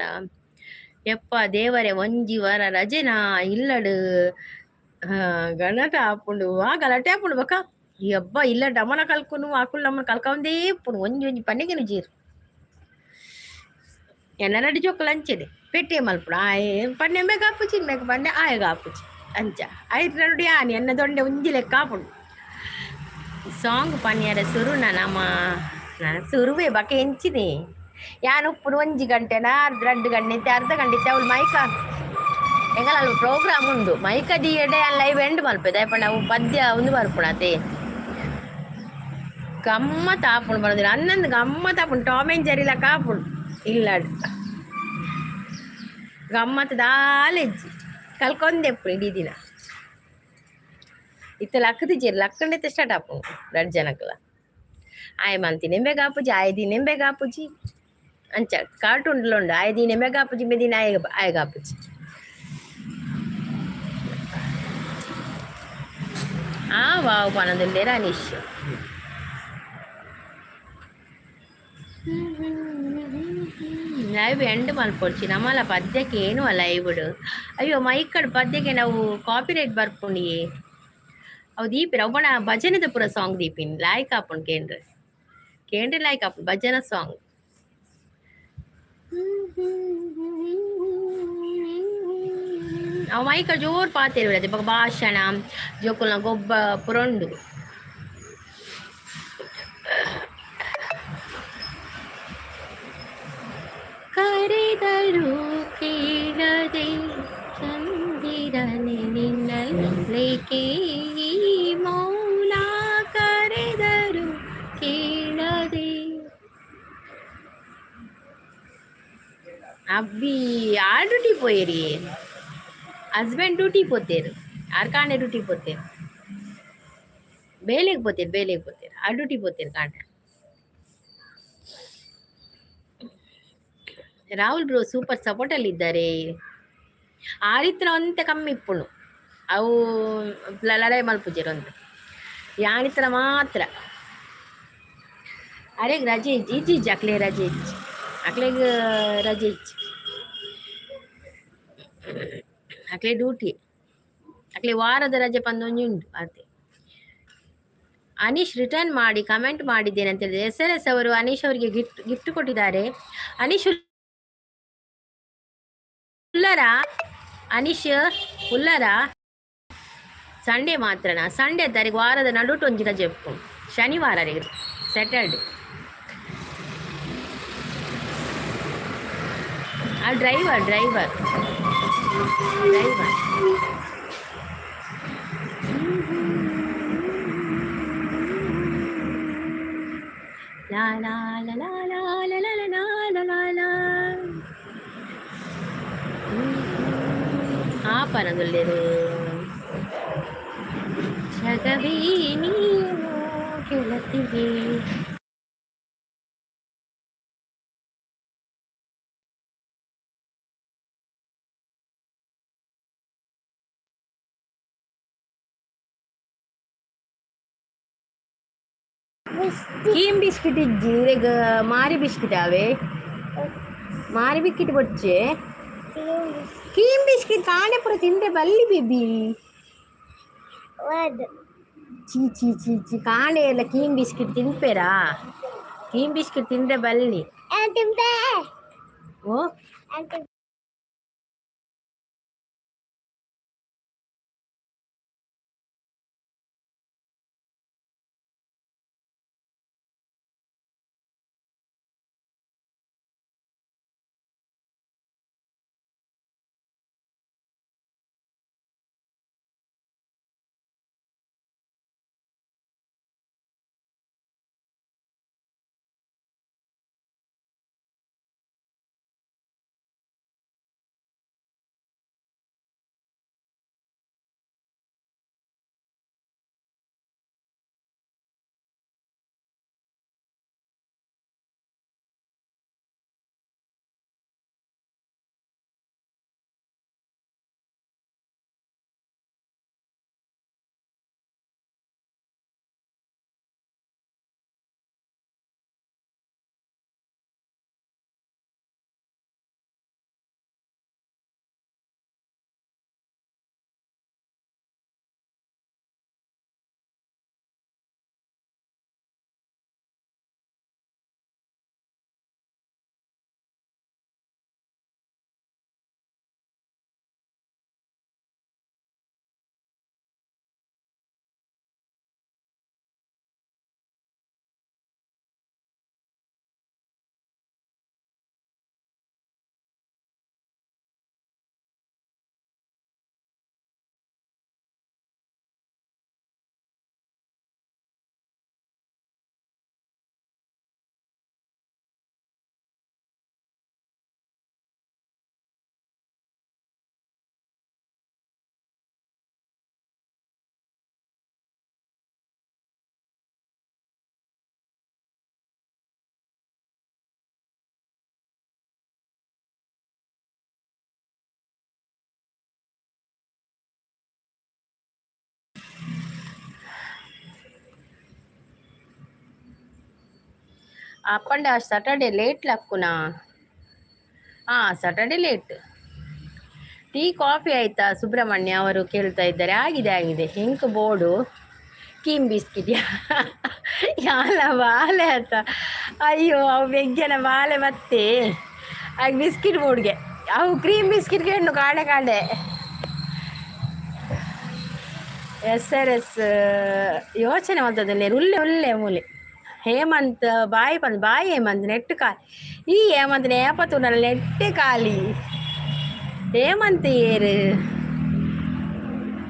ಯಪ್ಪ ದೇವರೇ ಒಂಜಿ ವಾರ ರಜೆನಾ ಇಲ್ಲಡ್ ಗಲಾಟೆ ಆಪುಂಡು ಆ ಗಲಾಟೆ ಆಪುಂಡು ಬೊಕ ಈ ಅಬ್ಬ ಇಲ್ಲ ಡಮನ ಕಲ್ಕೊನು ಅಕುಲು ನಮ್ಮನ ಕಲ್ಕೊಂದೇ ಇಪ್ಪುನು ಒಂಜಿ ಒಂಜಿ ಪನ್ನೆಗೆನು ಜೀರು ಎನ್ನ ನಡಿ ಜೋಕುಲು ಅಂಚೆನೆ ಪೆಟ್ಟೆ ಮಲ್ಪುಡು ಆಯೆ ಪನ್ನೆ ಮೇಗ್ ಆಪುಜಿ ಮೇಗ್ ಪನ್ನೆ ಆಯಗ್ ಆಪುಜಿ ಅಂಚ ಐತ ನಡುಡಿ ಆನಿ ಎನ್ನ ದೊಂಡೆ ಒಂಜಿ ಲೆಕ್ಕ ಆಪುಂಡು. ಸಾಂಗ್ ಪನ್ಯರ ಸುರುನ ನಮ ನನ ಸುರುವೆ ಬಕ ಎಂಚಿನೆ ಯಾನ್ ಉಪ್ಪುನು ಒಂಜಿ ಗಂಟೆನಾ ಅರ್ಧ ರಡ್ಡ್ ಗಂಟೆ ಇತ್ತೆ ಅರ್ಧ ಗಂಟೆ ಇತ್ತೆ ಅವ್ಲು ಮೈಕ ಎಂಕಲ ಅಲ್ಪ ಪ್ರೋಗ್ರಾಮ್ ಉಂಡು ಮೈಕ ದೀಯೆಡೆ ಯಾನ್ ಲೈವ್ ಎಂಡ್ ಮಲ್ಪೆ ದಾಯೆ ಪಂಡ ಅವು ಪದ್ಯ ಉಂದು ಬರ್ಪುಂಡು ಅತೆ. ಗಮ್ಮತ್ ಆಪುಂಡು ಪನೊಂದಿಲ್ಲ ಅಂದಂದು ಗಮ್ಮತ್ ಆಪುಂಡು. ಟಾಮ್ ಆ್ಯಂಡ್ ಜೆರ್ರಿ ಲೆಕ್ಕ ಆಪುಂಡು ಇಲ್ಲಡ್. ಗಮ್ಮತ್ ದಾಲ ಇಜ್ಜಿ. ಕಲ್ಕೊಂದೆಪ್ಪುನು ಇಡೀ ದಿನ. ಇತ್ತೆ ಲಕ್ಕದಿಜ್ಜೆರ್ ಲಕ್ಕಂಡೆ ಸ್ಟಾರ್ಟ್ ಆಪುಂಡು ರಡ್ಡ್ ಜನಕ್ಲ. ಆಯೆ ಮಂತಿನ ಎಂಬೆಗ್ ಆಪುಜಿ, ಆಯೆ ದೀನ ಎಂಬೆಗ್ ಆಪುಜಿ. ಅಂಚ ಕಾರ್ಟೂನ್ಲ ಉಂಡು. ಆಯೆ ದೀನ ಎಂಬೆಗ್ ಆಪುಜಿ, ಇಂಬೆ ದೀನ ಆಯೆ ಆಯಗ್ ಆಪುಜಿ. ಆ ವಾವ್ ಪನೊಂದುಲ್ಲೆರ್ ಅನೀಶ್. ಲೈವ್ ಎಂಡ್ ಮಲ್ಪೊಡ್ಚಿ ನಮಲ ಪದ್ಯಕ್ಕೆ ಏನು ಲೈವ್ಡ್. ಅಯ್ಯೋ ಮೈಕಡ್ ಪದ್ಯಕ್ಕೆ ನಾವು ಕಾಪಿರೈಟ್ ಬರ್ಪುಂಡಿಯೇ. ಅವು ದೀಪಿರ ಅವು ಪಂಡ ಭಜನೆದ ಪೂರ ಸಾಂಗ್ ದೀಪಿನಿ ಲಾಯ್ಕ್ ಆಪುಂಡು ಕೇಂಡ್ರೆ. ಕೇಂಡ್ರೆ ಲಾಯ್ಕ್ ಆಪುಂಡು ಭಜನಾ ಸಾಂಗ್. ಅವು ಮೈಕಡ್ ಜೋರು ಪಾತೆರ್ವೆರ್ ಬೊಕ ಭಾಷಣ ಜೋಕುಲ್ನ ಗೊಬ್ಬ ಪೂರ ಉಂಡು. ಕರೆದರು ಕೇಳದೆ ಚಂದಿರನೆ ನಿನ್ನಲ್ಲೇಕೆ ಈ ಮೌನ, ಕರೆದರು ಕೇಳದೆ. ಅಬ್ಬಿ ಆರ್ ಡ್ಯೂಟಿ ಪೋಯೆರಿ. ಹಸ್ಬೆಂಡ್ ಡ್ಯೂಟಿ ಪೋತೇರು. ಆರ್ ಕಾಂಡೆ ಡ್ಯೂಟಿ ಪೋತೇರು. ಬೇಲೆಗ್ ಪೋತೇರು, ಬೇಲೆಗ್ ಪೋತೇರು. ಆರ್ ಡ್ಯೂಟಿ ಪೋತೇರು ಕಾಂಡೆ. ರಾಹುಲ್ ಬ್ರೋ ಸೂಪರ್ ಸಪೋರ್ಟ್ ಅಲ್ಲಿ ಇದ್ದಾರೆ. ಆರಿತ್ತಿನ ಒಂತೆ ಕಮ್ಮಿ ಇಪ್ಪುಂಡು. ಅವು ಲಡಾಯಿ ಮಲ್ಪುಜೆರ್ ಒಂತೆ. ಯಾನಿತ್ತನ ಮಾತ್ರ. ಅರೆಗ್ ರಜೆ ಇಜ್ಜಿ, ಇಜ್ಜಿ ಇಜ್ಜಿ ಅಕ್ಲೆ ರಜೆ ಇಜ್ಜಿ. ಅಕ್ಲೆಗ್ ರಜೆ ಇಜ್ಜಿ. ಅಕ್ಲೆ ಡ್ಯೂಟಿ. ಅಕ್ಲೆ ವಾರದ ರಜೆ ಪಂದ್ ಒಂಜಿ ಉಂಡು ಆತೆ. ಅನೀಶ್ ರಿಟರ್ನ್ ಮಾಡಿ ಕಮೆಂಟ್ ಮಾಡಿದ್ದೇನೆ ಅಂತ ಹೇಳಿದೆ. ಎಸ್ ಎಲ್ ಎಸ್ ಅವರು ಅನೀಶ್ ಅವರಿಗೆ ಗಿಫ್ಟ್ ಗಿಫ್ಟ್ ಕೊಟ್ಟಿದ್ದಾರೆ. ಅನೀಶ್ ಉಲ್ಲರಾ? ಅನೀಶ್ ಉಲ್ಲರಾ? ಸಂಡೇ ಮಾತ್ರನಾ? ಸಂಡೇ ತಾರೀಕು ವಾರದ ನಡುಟು ಒಂಜಿ ರಜೆ ಉಪ್ಪುಂಡು. ಶನಿವಾರ ಸ್ಯಾಟರ್ಡೆ. ಆ ಡ್ರೈವರ್ ಡ್ರೈವರ್ ಡ್ರೈವರ್. ಲಾ ಲಾ ಲಾ ಲಾ ಲಾ ಲಾ ಲಾ ಲಾ ಲಾ ಲಾ. ಆ ಪನೊಂದುಲ್ಲೆರ್. ಜಗವೇ ನೀನು ಗೆಳತಿಯೇ. ಕೀಮ್ ಬಿಸ್ಕಿಟ್ ಇಜ್ಜಿ ಇರೆಗ್. ಮಾರಿ ಬಿಸ್ಕಿಟ್ ಆವೆ. ಮಾರಿ ಬಿಸ್ಕಿಟ್ ಬೊಡ್ಚೆ. ಕೀಮ್ ಬಿಸ್ಕಿಟ್ ಕಾಂಡೆ ಪೂರ ತಿಂದ್ರೆ ಬಲ್ಲಿ ಬೇಬಿ. ಚೀ ಚೀ ಚೀ ಚೀ, ಕಾಂಡೆ ಎಲ್ಲ ಕೀಮ್ ಬಿಸ್ಕಿಟ್ ತಿನ್ಪೇರಾ? ಕೀಮ್ ಬಿಸ್ಕಿಟ್ ತಿಂದ್ರೆ ಬಲ್ಲಿ. ಓ. ಅಪ್ಪಂಡ ಸ್ಯಾಟರ್ಡೆ ಲೇಟ್ ಲಕ್ಕುನಾ? ಹಾಂ, ಸ್ಯಾಟರ್ಡೆ ಲೇಟ್. ಟೀ ಕಾಫಿ ಆಯ್ತಾ ಸುಬ್ರಹ್ಮಣ್ಯ ಅವರು ಕೇಳ್ತಾ ಇದ್ದಾರೆ. ಆಗಿದೆ, ಆಗಿದೆ. ಎಂಕ್ ಬೋಡು ಕೀಮ್ ಬಿಸ್ಕಿಟ್. ಯಾಲ ಬಾಲೆ ಆತ. ಅಯ್ಯೋ, ಅವು ಬೆಗ್ಗೆನ ಬಾಲೆ ಬತ್ತೆ ಆಗ ಬಿಸ್ಕಿಟ್ ಬೋರ್ಡ್ಗೆ. ಅವು ಕ್ರೀಮ್ ಬಿಸ್ಕಿಟ್ಗೆ ಹೆಣ್ಣು ಕಾಡೆ ಕಾಡೆ. ಎಸ್ ಆರ್ ಎಸ್ ಯೋಚನೆ ಮಾಡ್ತದೆ. ಉಲ್ಲೆ ಉಲ್ಲೆ ಮೂಲೆ ಹೇಮಂತ್ ಬಾಯ್ ಬಂದು ಬಾಯ್ ಹೇಮಂತ್. ನೆಟ್ ಖಾಲಿ. ಈ ಹೇಮಂತ್ ನೇಪತ್ತು ನೆಟ್ಟೆ ಖಾಲಿ. ಹೇಮಂತ್ ಏರು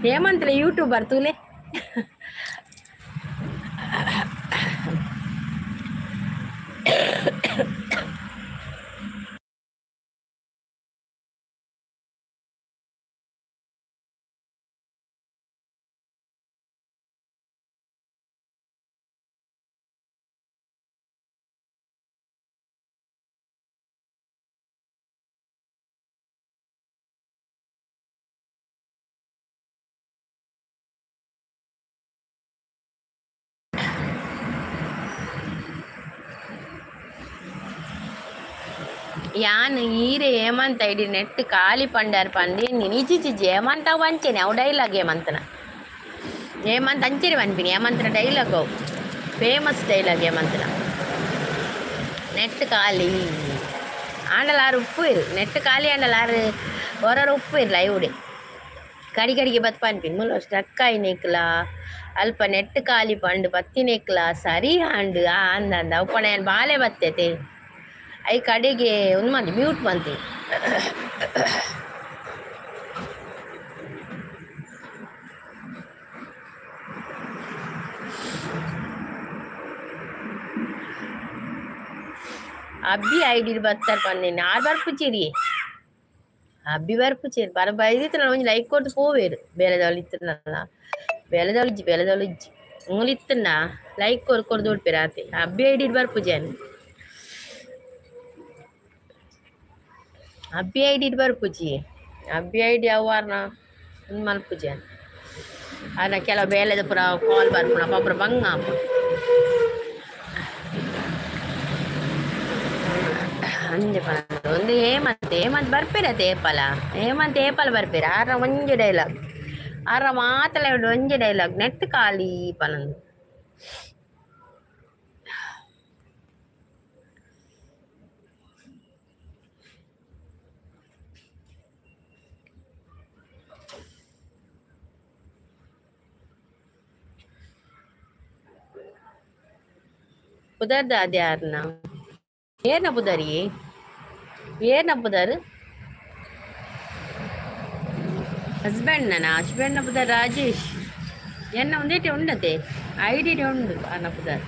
ಹೇಮಂತ್ ಯೂಟ್ಯೂಬರ್ ತೂಲೆ. ಯಾನ್ ಈರೆ ಹೇಮಂತ ಇಡೀ ನೆಟ್ ಖಾಲಿ ಪಂಡಾರ್ ಪಂದು ನಿಜಿ ಚಿಜಿ ಹೇಮಂತ ವಂಚನೆ. ಅವು ಡೈಲಾಗ್ ಹೇಮಂತನ. ಹೇಮಂತ್ ಅಂಚನೆ ಪನ್ಪಿನಿ. ಹೇಮಂತನ ಡೈಲಾಗ್ ಅವು, ಫೇಮಸ್ ಡೈಲಾಗ್ ಹೇಮಂತನ. ನೆಟ್ ಖಾಲಿ ಆಂಡಲಾರು ಉಪ್ಪು ಇರು. ನೆಟ್ ಖಾಲಿ ಆಂಡಲಾರು ಹೊರರು ಉಪ್ಪು ಇರಲ್ಲ ಇವುಡೆ. ಕಡಿ ಕಡಿಗೆ ಬತ್ ಪನ್ಪಿನಿ ಮುಲ್ಲ ಸ್ಟಕ್ ಆಯಿನೆಕ್ಲ ಅಲ್ಪ ನೆಟ್ ಖಾಲಿ ಪಂಡು ಬತ್ತಿನೆಕ್ಲ ಸರಿ ಆಂಡ್. ಆ ಅಂದ ಅಂದ ಅವು ಪಣ ಬಾಲೆ ಬತ್ತೈತೆ. I ಕಡೆಗೆ ಒಂದು ಮಂದಿ ಮ್ಯೂಟ್ ಮಂತಿ. ಅಬ್ಬಿ ಐಡಿ ಬತ್ತಾರೆ ಪನ್ನಿನ. ಆರ್ ಬರ್ಪುಚಿರಿ ಅಬ್ಬಿ ಬರ್ಪುಚಿರಿ ಬರ ಬೈದಿತ್ತು. ಒಂಜಿ ಲೈಕ್ ಕೊಟ್ಟು ಪೋವೇರು. ಬೇಲೆದವಳು ಇತ್ತನಲ್ಲ, ಬೇಲೆದವಳು ಇಜ್ಜಿ, ಬೇಲೆದವಳು ಇಜ್ಜಿ. ಮೂಲು ಇತ್ತನ್ನ ಲೈಕ್ ಕೊರು ಕೊರ್ದು ಉಡ್ಪೇರು ಆತೆ. ಅಬ್ಬಿ ಐಡಿ ಬರ್ಪುಜಾನ್. ಅಬ್ಬಿ ಐಡಿ ಬರ್ಪುಜಿ. ಅಬ್ಬಿ ಐಡಿ ಅವಾರ್ನ ಒಂದು ಮಲ್ಪುಜಾನ್. ಆನ ಕೆಲವು ಬೇಲೆದ ಪೂರ ಕಾಲ್ ಬರ್ಪುಣ ಪೂರ ಬಂಗ ಆಪುಂಡು. ಅಂಜೆ ಪನ ಒಂದು ಹೇಮಂತ್. ಹೇಮಂತ್ ಬರ್ಪೇರತ್ತೆ ಏಪಲ. ಹೇಮಂತ್ ಏಪಲ ಬರ್ಪೇರ. ಆರ ಒಂಜಿ ಡೈಲಾಗ್, ಆರ ಮಾತಲ ಒಂಜಿ ಡೈಲಾಗ್, ನೆಟ್ ಖಾಲಿ ಪನಂದು. ಪುದರ್ದ ಅದ್ಯಾರ್ನ ಏರ್ನ ಪುದರಿ? ಏರ್ನ ಪುದರ್? ಹಸ್ಬೆಂಡ್ ನನ್ನ ಹಸ್ಬೆಂಡ್ನ ಪುದರ್ ರಾಜೇಶ್. ಎನ್ನ ಒಂದೇಟೆ ಉಂಡತೆ ಐಡಿ ಉಂಡು ಅನ್ನ ಪುದರ್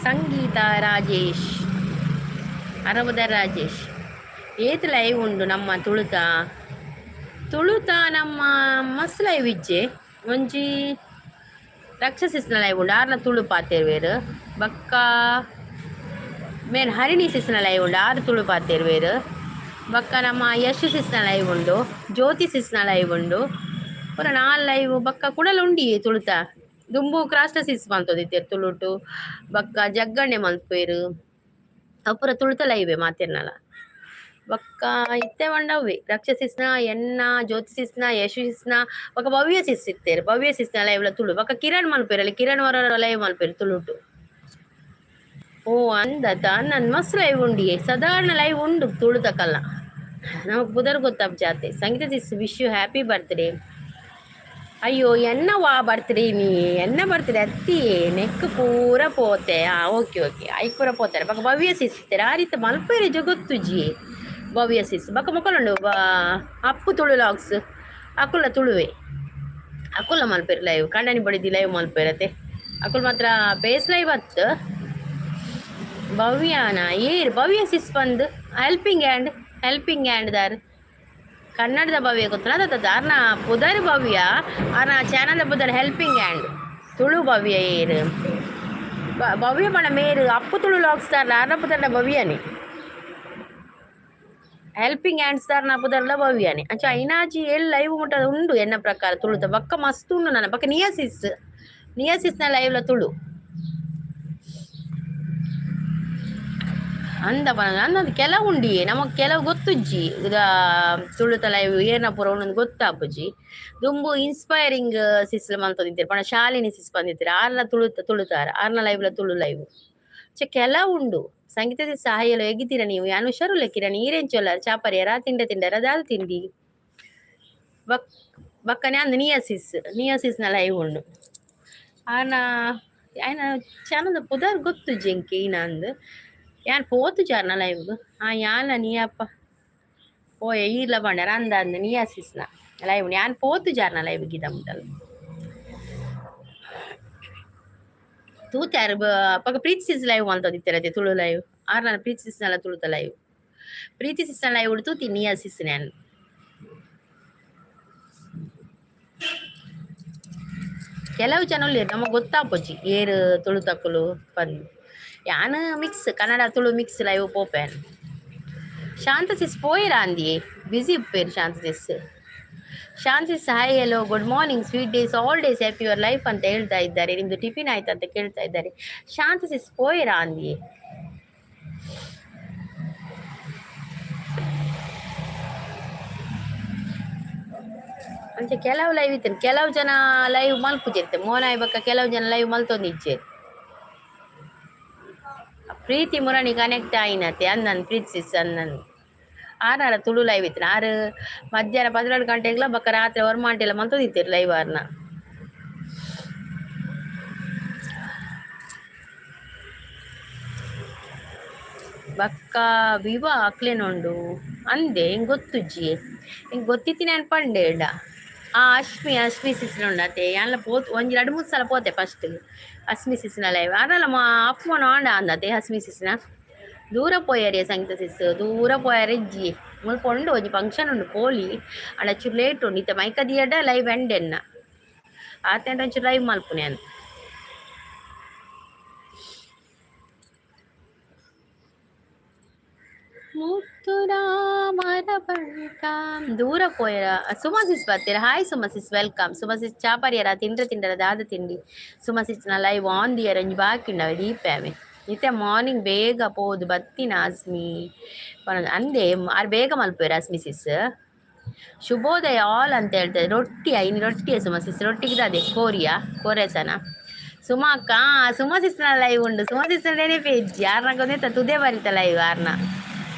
ಸಂಗೀತ ರಾಜೇಶ್ ಅರಬುದರ್ ರಾಜೇಶ್. ಏತ್ ಲೈವ್ ಉಂಡು ನಮ್ಮ ತುಳುತ? ತುಳುತ ನಮ್ಮ ಮಸ್ತ್ ಲೈವ್ ಇಜ್ಜೆ. ಒಂಜಿ ರಕ್ಷಸಿಸ್ನ ಲೈವ್ ಉಂಡು. ಆರ್ನ ತುಳು ಪಾತೆರ್ವೇರು. ಬಕ್ಕ ಮೇನ್ ಹರಿಣಿ ಸಿಸ್ನ ಲೈವ್ ಉಂಡು. ಆರು ತುಳು ಪಾತೆರ್ವೇರು. ಬಕ್ಕ ನಮ್ಮ ಯಶು ಸಿಸ್ನ ಲೈವ್ ಉಂಡು. ಜ್ಯೋತಿ ಸಿಸ್ನ ಲೈವ್ ಉಂಡು. ಪೂರ ನಾಲ್ ಲೈವ್. ಬಕ್ಕ ಕುಡಲ ಉಂಡಿ ತುಳುತ. ದುಂಬು ಕ್ರಾಸ್ಟ ಸಿಸ್ ಮಲ್ತೊಂದಿತ್ತೆರ್ ತುಳುಟು. ಬಕ್ಕ ಜಗ್ಗಣ್ಣೆ ಮಲ್ಪುವೆರ್. ಅವು ಪೂರ ತುಳುತ ಲೈವೆ ಮಾತೆರ್ನಲ. ಬಕ್ಕ ಇತ್ತೆ ಪಂಡ ಅವ್ವೆ ರಕ್ಷಸಿಸ್ನ, ಎನ್ನ, ಜ್ಯೋತಿ ಸಿಸ್ನ, ಯಶು ಸಿಸ್ನ, ಬೊಕ್ಕ ಭವ್ಯ ಸಿಸ್ ಇತ್ತೆರ್. ಭವ್ಯ ಸಿಸ್ನ ಲೈವ್ಲ ತುಳು. ಬೊಕ್ಕ ಕಿರಣ್ ಮಲ್ಪುವೆರ್. ಅಲ್ಲಿ ಕಿರಣ್ ವರ ಲೈವ್ ಮಲ್ಪುವೆರ್ ತುಳುಟು. ಓ ಅಂದತ ನನ್ ಮಸ್ತ್ ಲೈವ್ ಉಂಡಿಯೇ. ಸಾಧಾರಣ ಲೈವ್ ಉಂಡು ತುಳುತಕಲ್ಲ. ನಮಕ್ ಪುದರ್ ಗೊತ್ತಾಪ್ ಜಾತೆ. ಸಂಗೀತ sis, wish you happy birthday. ಅಯ್ಯೋ, ಎನ್ನ ವಾ ಬರ್ತ್ಡೇ ನೀ? ಎನ್ನ ಬರ್ತ್ಡೇ ಅತ್ತಿ ನೆಕ್ ಪೂರ ಪೋತೆ. ಆ ಓಕೆ ಓಕೆ, ಐಕ್ ಪೂರ ಪೋತಾರೆ. ಬೊಕ ಭವ್ಯ ಸಿಸ್ ಇತ್ತೆರ್. ಆ ರೀತಿ ಮಲ್ಪೆರೆ ಜಗತ್ತುಜಿ ಭವ್ಯ ಸಿಸ್. ಬೊಕ ಮೊಕಲುಂಡು ಅಪ್ಪು ತುಳು ಲಾಗ್ಸ್. ಅಕುಲ ತುಳುವೆ. ಅಕುಲ ಮಲ್ಪೆರ್ ಲೈವ್. ಕಂಡನಿ ಬಡಿದಿ ಲೈವ್ ಮಲ್ಪೆರತೆ. ಅಕುಲು ಮಾತ್ರ ಪೇಸ್ ಲೈವ್ ಅತ್. ಭವ್ಯಾನ ಏರ್ ಭವ್ಯ ಸಿಸ್ ಬಂದು ಹೆಲ್ಪಿಂಗ್ ಹ್ಯಾಂಡ್, ಹೆಲ್ಪಿಂಗ್ ಹ್ಯಾಂಡ್ ದಾರ್. ಕನ್ನಡದ ಭವ್ಯ ಗೊತ್ತಲ್ಲ. ಅರ್ನ ಪುದರ್ ಭವ್ಯ, ಅರ್ನ ಚಾನಲ್ ಪುದರ್ ಹೆಲ್ಪಿಂಗ್ ಹ್ಯಾಂಡ್. ತುಳು ಭವ್ಯ ಏರ್ ಭವ್ಯ ಪಂಡ ಮೇರು ಅಪ್ಪು ತುಳು ಲಾಗ್ಸ್ ದಾರ್ಲ. ಅರ್ನ ಪುದರ್ಲ ಭವ್ಯನೇ. ಹೆಲ್ಪಿಂಗ್ ಹ್ಯಾಂಡ್ಸ್ ದಾರ್ನ ಪುದರ್ಲ ಭವ್ಯನೇ. ಅಂಚ ಐನಾಜಿ ಎಲ್ ಲೈವ್ ಮುಟ್ಟ ಉಂಡು ಎನ್ನ ಪ್ರಕಾರ ತುಳುತ. ಬಕ್ಕ ಮಸ್ತ್ ಉಂಡು ನನ್ನ. ಬಕ್ಕ ನಿಯಾಸಿಸ್, ನಿಯಾಸಿಸ್ನ ಲೈವ್ಲ ತುಳು. ಅಂದ ಅಂದ ಕೆಲವು ಉಂಡಿಯೇ ನಮಕ್ ಕೆಲವು ಗೊತ್ತುಜ್ಜಿ. ತುಳುತ ಲೈವ್ ಏರ್ನ ಪೂರ ಉಂಡು ಗೊತ್ತಾಪುಜಿ. ದುಂಬು ಇನ್ಸ್ಪೈರಿಂಗ್ ಸಿಸ್ ಮಲ್ತೊಂದಿತ್ತೆರ್ ಪಂಡ ಶಾಲಿನಿ ಸಿಸ್ ಬಂದಿತ್ತೆರ್. ಆರ್ನ ತುಳುತ ತುಳುತಾರ ಆರ್ನ ಲೈವ್ಲ ತುಳು ಲೈವ್. ಚೆ ಕೆಲವು ಉಂಡು. ಸಂಗೀತ ಸಿಸ್ ಹಾಯ್ ಎಗಿತೀರ ನೀವು? ಯಾನ್ ಹುಷಾರುಲ್ಲ ಕಿರಣ್, ಈರೆಂಚೊಲ್ಲಾರ್? ಚಾಪರಿಯರ ತಿಂಡ ತಿಂಡರ ದಾದ ತಿಂಡಿ? ಬಕ್ ಬಕ್ಕನೆ ಅಂದ್ ನಿಯಾಸಿಸ್, ನಿಯಾಸಿಸ್ನ ಲೈವ್ ಉಂಡು. ಆರ್ನ ಆಯ್ನ ಚಾನಲ್ ಪುದರ್ ಗೊತ್ತುಜ್ಜಿ ಎಂಕ್ ಈನಂದ್. ಯಾನ್ ಪೋತುಜಿ ಆರ್ನ ಲೈವ್ಗ್. ಆ ಯಾನ್ಲ ನಿಯಪ್ಪ ಪೋಯೆ ಈರ್ಲ ಪಂಡರ ಅಂದ ಅಂದ್ ನಿಯಾಸಿಸ್ನ ಲೈವ್. ಯಾನ್ ಪೋತುಜಿ ಆರ್ನ ಲೈವ್ ಗೀತ ಮುಟ್ಟಲ್ ತೂತೆ. ಅಪಗ ಪ್ರೀತಿ ಸಿಸ್ ಲೈವ್ ಮಲ್ತೊಂದಿತ್ತೆರ್ ತುಳು ಲೈವ್. ಆರ್ನ ಪ್ರೀತಿ ಸಿಸ್ನಲ ತುಳುತ ಲೈವ್. ಪ್ರೀತಿ ಸಿಸ್ನ ಲೈವ್ ತೂತಿ ನಿಯಾಸಿಸ್ ಯಾನ್. ಕೆಲವು ಜನ ಉಲ್ಲೆರ್ ನಮಗ್ ಗೊತ್ತಾಪುಜಿ ಏರ್ ತುಳುತಕುಲು ಪಂದ್. ಯಾನ್ mix Kannada Tulu mix live ಪೋಪೆ. ಶಾಂತ ಸಿಸ್ ಪೋಯಿರಾ ಅಂದಿಯೇ, ಬ್ಯುಸಿ ಉಪ್ಪೇರು Shanta sis. Shanta sis hi, hello, good morning, sweet days, all days happy your life ಅಂತ ಹೇಳ್ತಾ ಇದ್ದಾರೆ. ನಿಮ್ದು ಟಿಫಿನ್ ಆಯ್ತು ಅಂತ ಕೇಳ್ತಾ ಇದ್ದಾರೆ. ಶಾಂತ ಸಿಸ್ ಪೋಯಿರಾ ಅಂದಿಯೇ. ಅಂಚ ಕೆಲವು ಲೈವ್ ಇತ್ತೇನೆ, ಕೆಲವು ಜನ ಲೈವ್ ಮಲ್ಪುಜಿರುತ್ತೆ ಮೋನಾಯ್ ಬೊಕ್ಕ ಕೆಲವು ಜನ ಲೈವ್ ಮಲ್ತೊಂದಿಜ್ಜೆರ್. ಪ್ರೀತಿ ಮುರಣಿ ಕನೆಕ್ಟ್ ಆಯಿನತೆ ಅಂದನ್ ಪ್ರೀತಿ ಸಿಸ್ ಅಂದನ್. ಆರಾರ ತುಳು ಲೈವ್ ಇತ್ತು. ಆರು ಮಧ್ಯಾಹ್ನ 12 ಗಂಟೆಗ್ಲ ಬೊಕ್ಕ ರಾತ್ರಿ ಒರ್ಮಾಂಟೆಲ ಮಲ್ತೊಂದಿತ್ತೆರ್ ಲೈವ್ ಆರ್ನ. ಬೊಕ್ಕ ವಿವಾ ಅಕ್ಲೆನೊಂಡು ಅಂದೆ ಎಂಕ್ ಗೊತ್ತುಜ್ಜಿ, ಎಂಕ್ ಗೊತ್ತಿತ್ತಿನ ಪಂಡೇಡ. ಆ ಅಶ್ಮಿ, ಅಶ್ಮಿ ಸಿಸ್ನ ಅತೆ ಯಾನ್ಲ ಪೋತ್ ಒಂಜಿ ರಡ್ಡ್ ಮೂಜಿ ಸಲ ಪೋತೆ ಫಸ್ಟ್ ಅಸ್ಮಿ ಸಿಸ್ನ ಲೈವ್. ಆರಲ ಅಫ್ಮೋನ ಆಂಡ ಅಂದತೆ ಅಸ್ಮಿ ಸಿಸ್ನ. ದೂರ ಪೋಯರೆ ಸಂಗೀತ ಸಿಸ್, ದೂರ ಪೋಯರೆ ಇಜ್ಜಿ. ಮುಲ್ಪ ಉಂಡು ಒಂಜಿ ಫಂಕ್ಷನ್ ಉಂಡು ಪೋಲಿ. ಆಂಡ ಚೂರು ಲೇಟ್ ಉಂಡು. ಇತ್ತೆ ಮೈಕ ದಿಯಡ ಲೈವ್ ಎಂಡ್ ಎನ್ನ ಆತೆಂಡ ಒಂಚೂರು ಲೈವ್ ಮಲ್ಪುನೆ ಯಾನ್. ದೂರ ಪೋಯರ ಸುಮಾ ಸಿಸ್ ಬರ್ತೀರ. Hi Suma sis, welcome. Suma sis ಚಾಪರಿಯರ ತಿಂಡ್ರೆ ತಿಂಡರ ದಾದ ತಿಂಡಿ? ಸುಮಾ ಸಿಸ್ನ ಲೈವ್ ಆನ್ ದಿಯರ್ ಒಂಜಿ ಬಾಕಿ ಉಂಡು ದೀಪೆ. ಇತ್ತೆ ಮಾರ್ನಿಂಗ್ ಬೇಗ ಪೋದು ಬತ್ತಿನ ಅಸ್ಮಿ ಅಂದೆ. ಆರ್ ಬೇಗ ಮಲ್ಪುವೆರ್ ಅಸ್ಮಿ ಸಿಸ್. ಶುಭೋದಯ ಆಲ್ ಅಂತ ಹೇಳ್ತಾರೆ. ರೊಟ್ಟಿಯ ಇನ್ನು ರೊಟ್ಟಿಯ ಸುಮಾ ಸಿಸ್? ರೊಟ್ಟಿಗೆ ಅದೇ ಕೋರಿಯಾ ಕೋರೆಸನ ಸುಮಾ ಅಕ್ಕ. ಸುಮಾ ಸಿಸ್ನ ಲೈವ್ ಉಂಡು. ಸುಮಾ ಸಿಸ್ನ ನೆನಪೇ ಇಜ್ಜಿ. ಆರ್ನ ಗೊತ್ತ ತುದೆ ಬರಿತ ಲೈವ್ ಆರ್ನ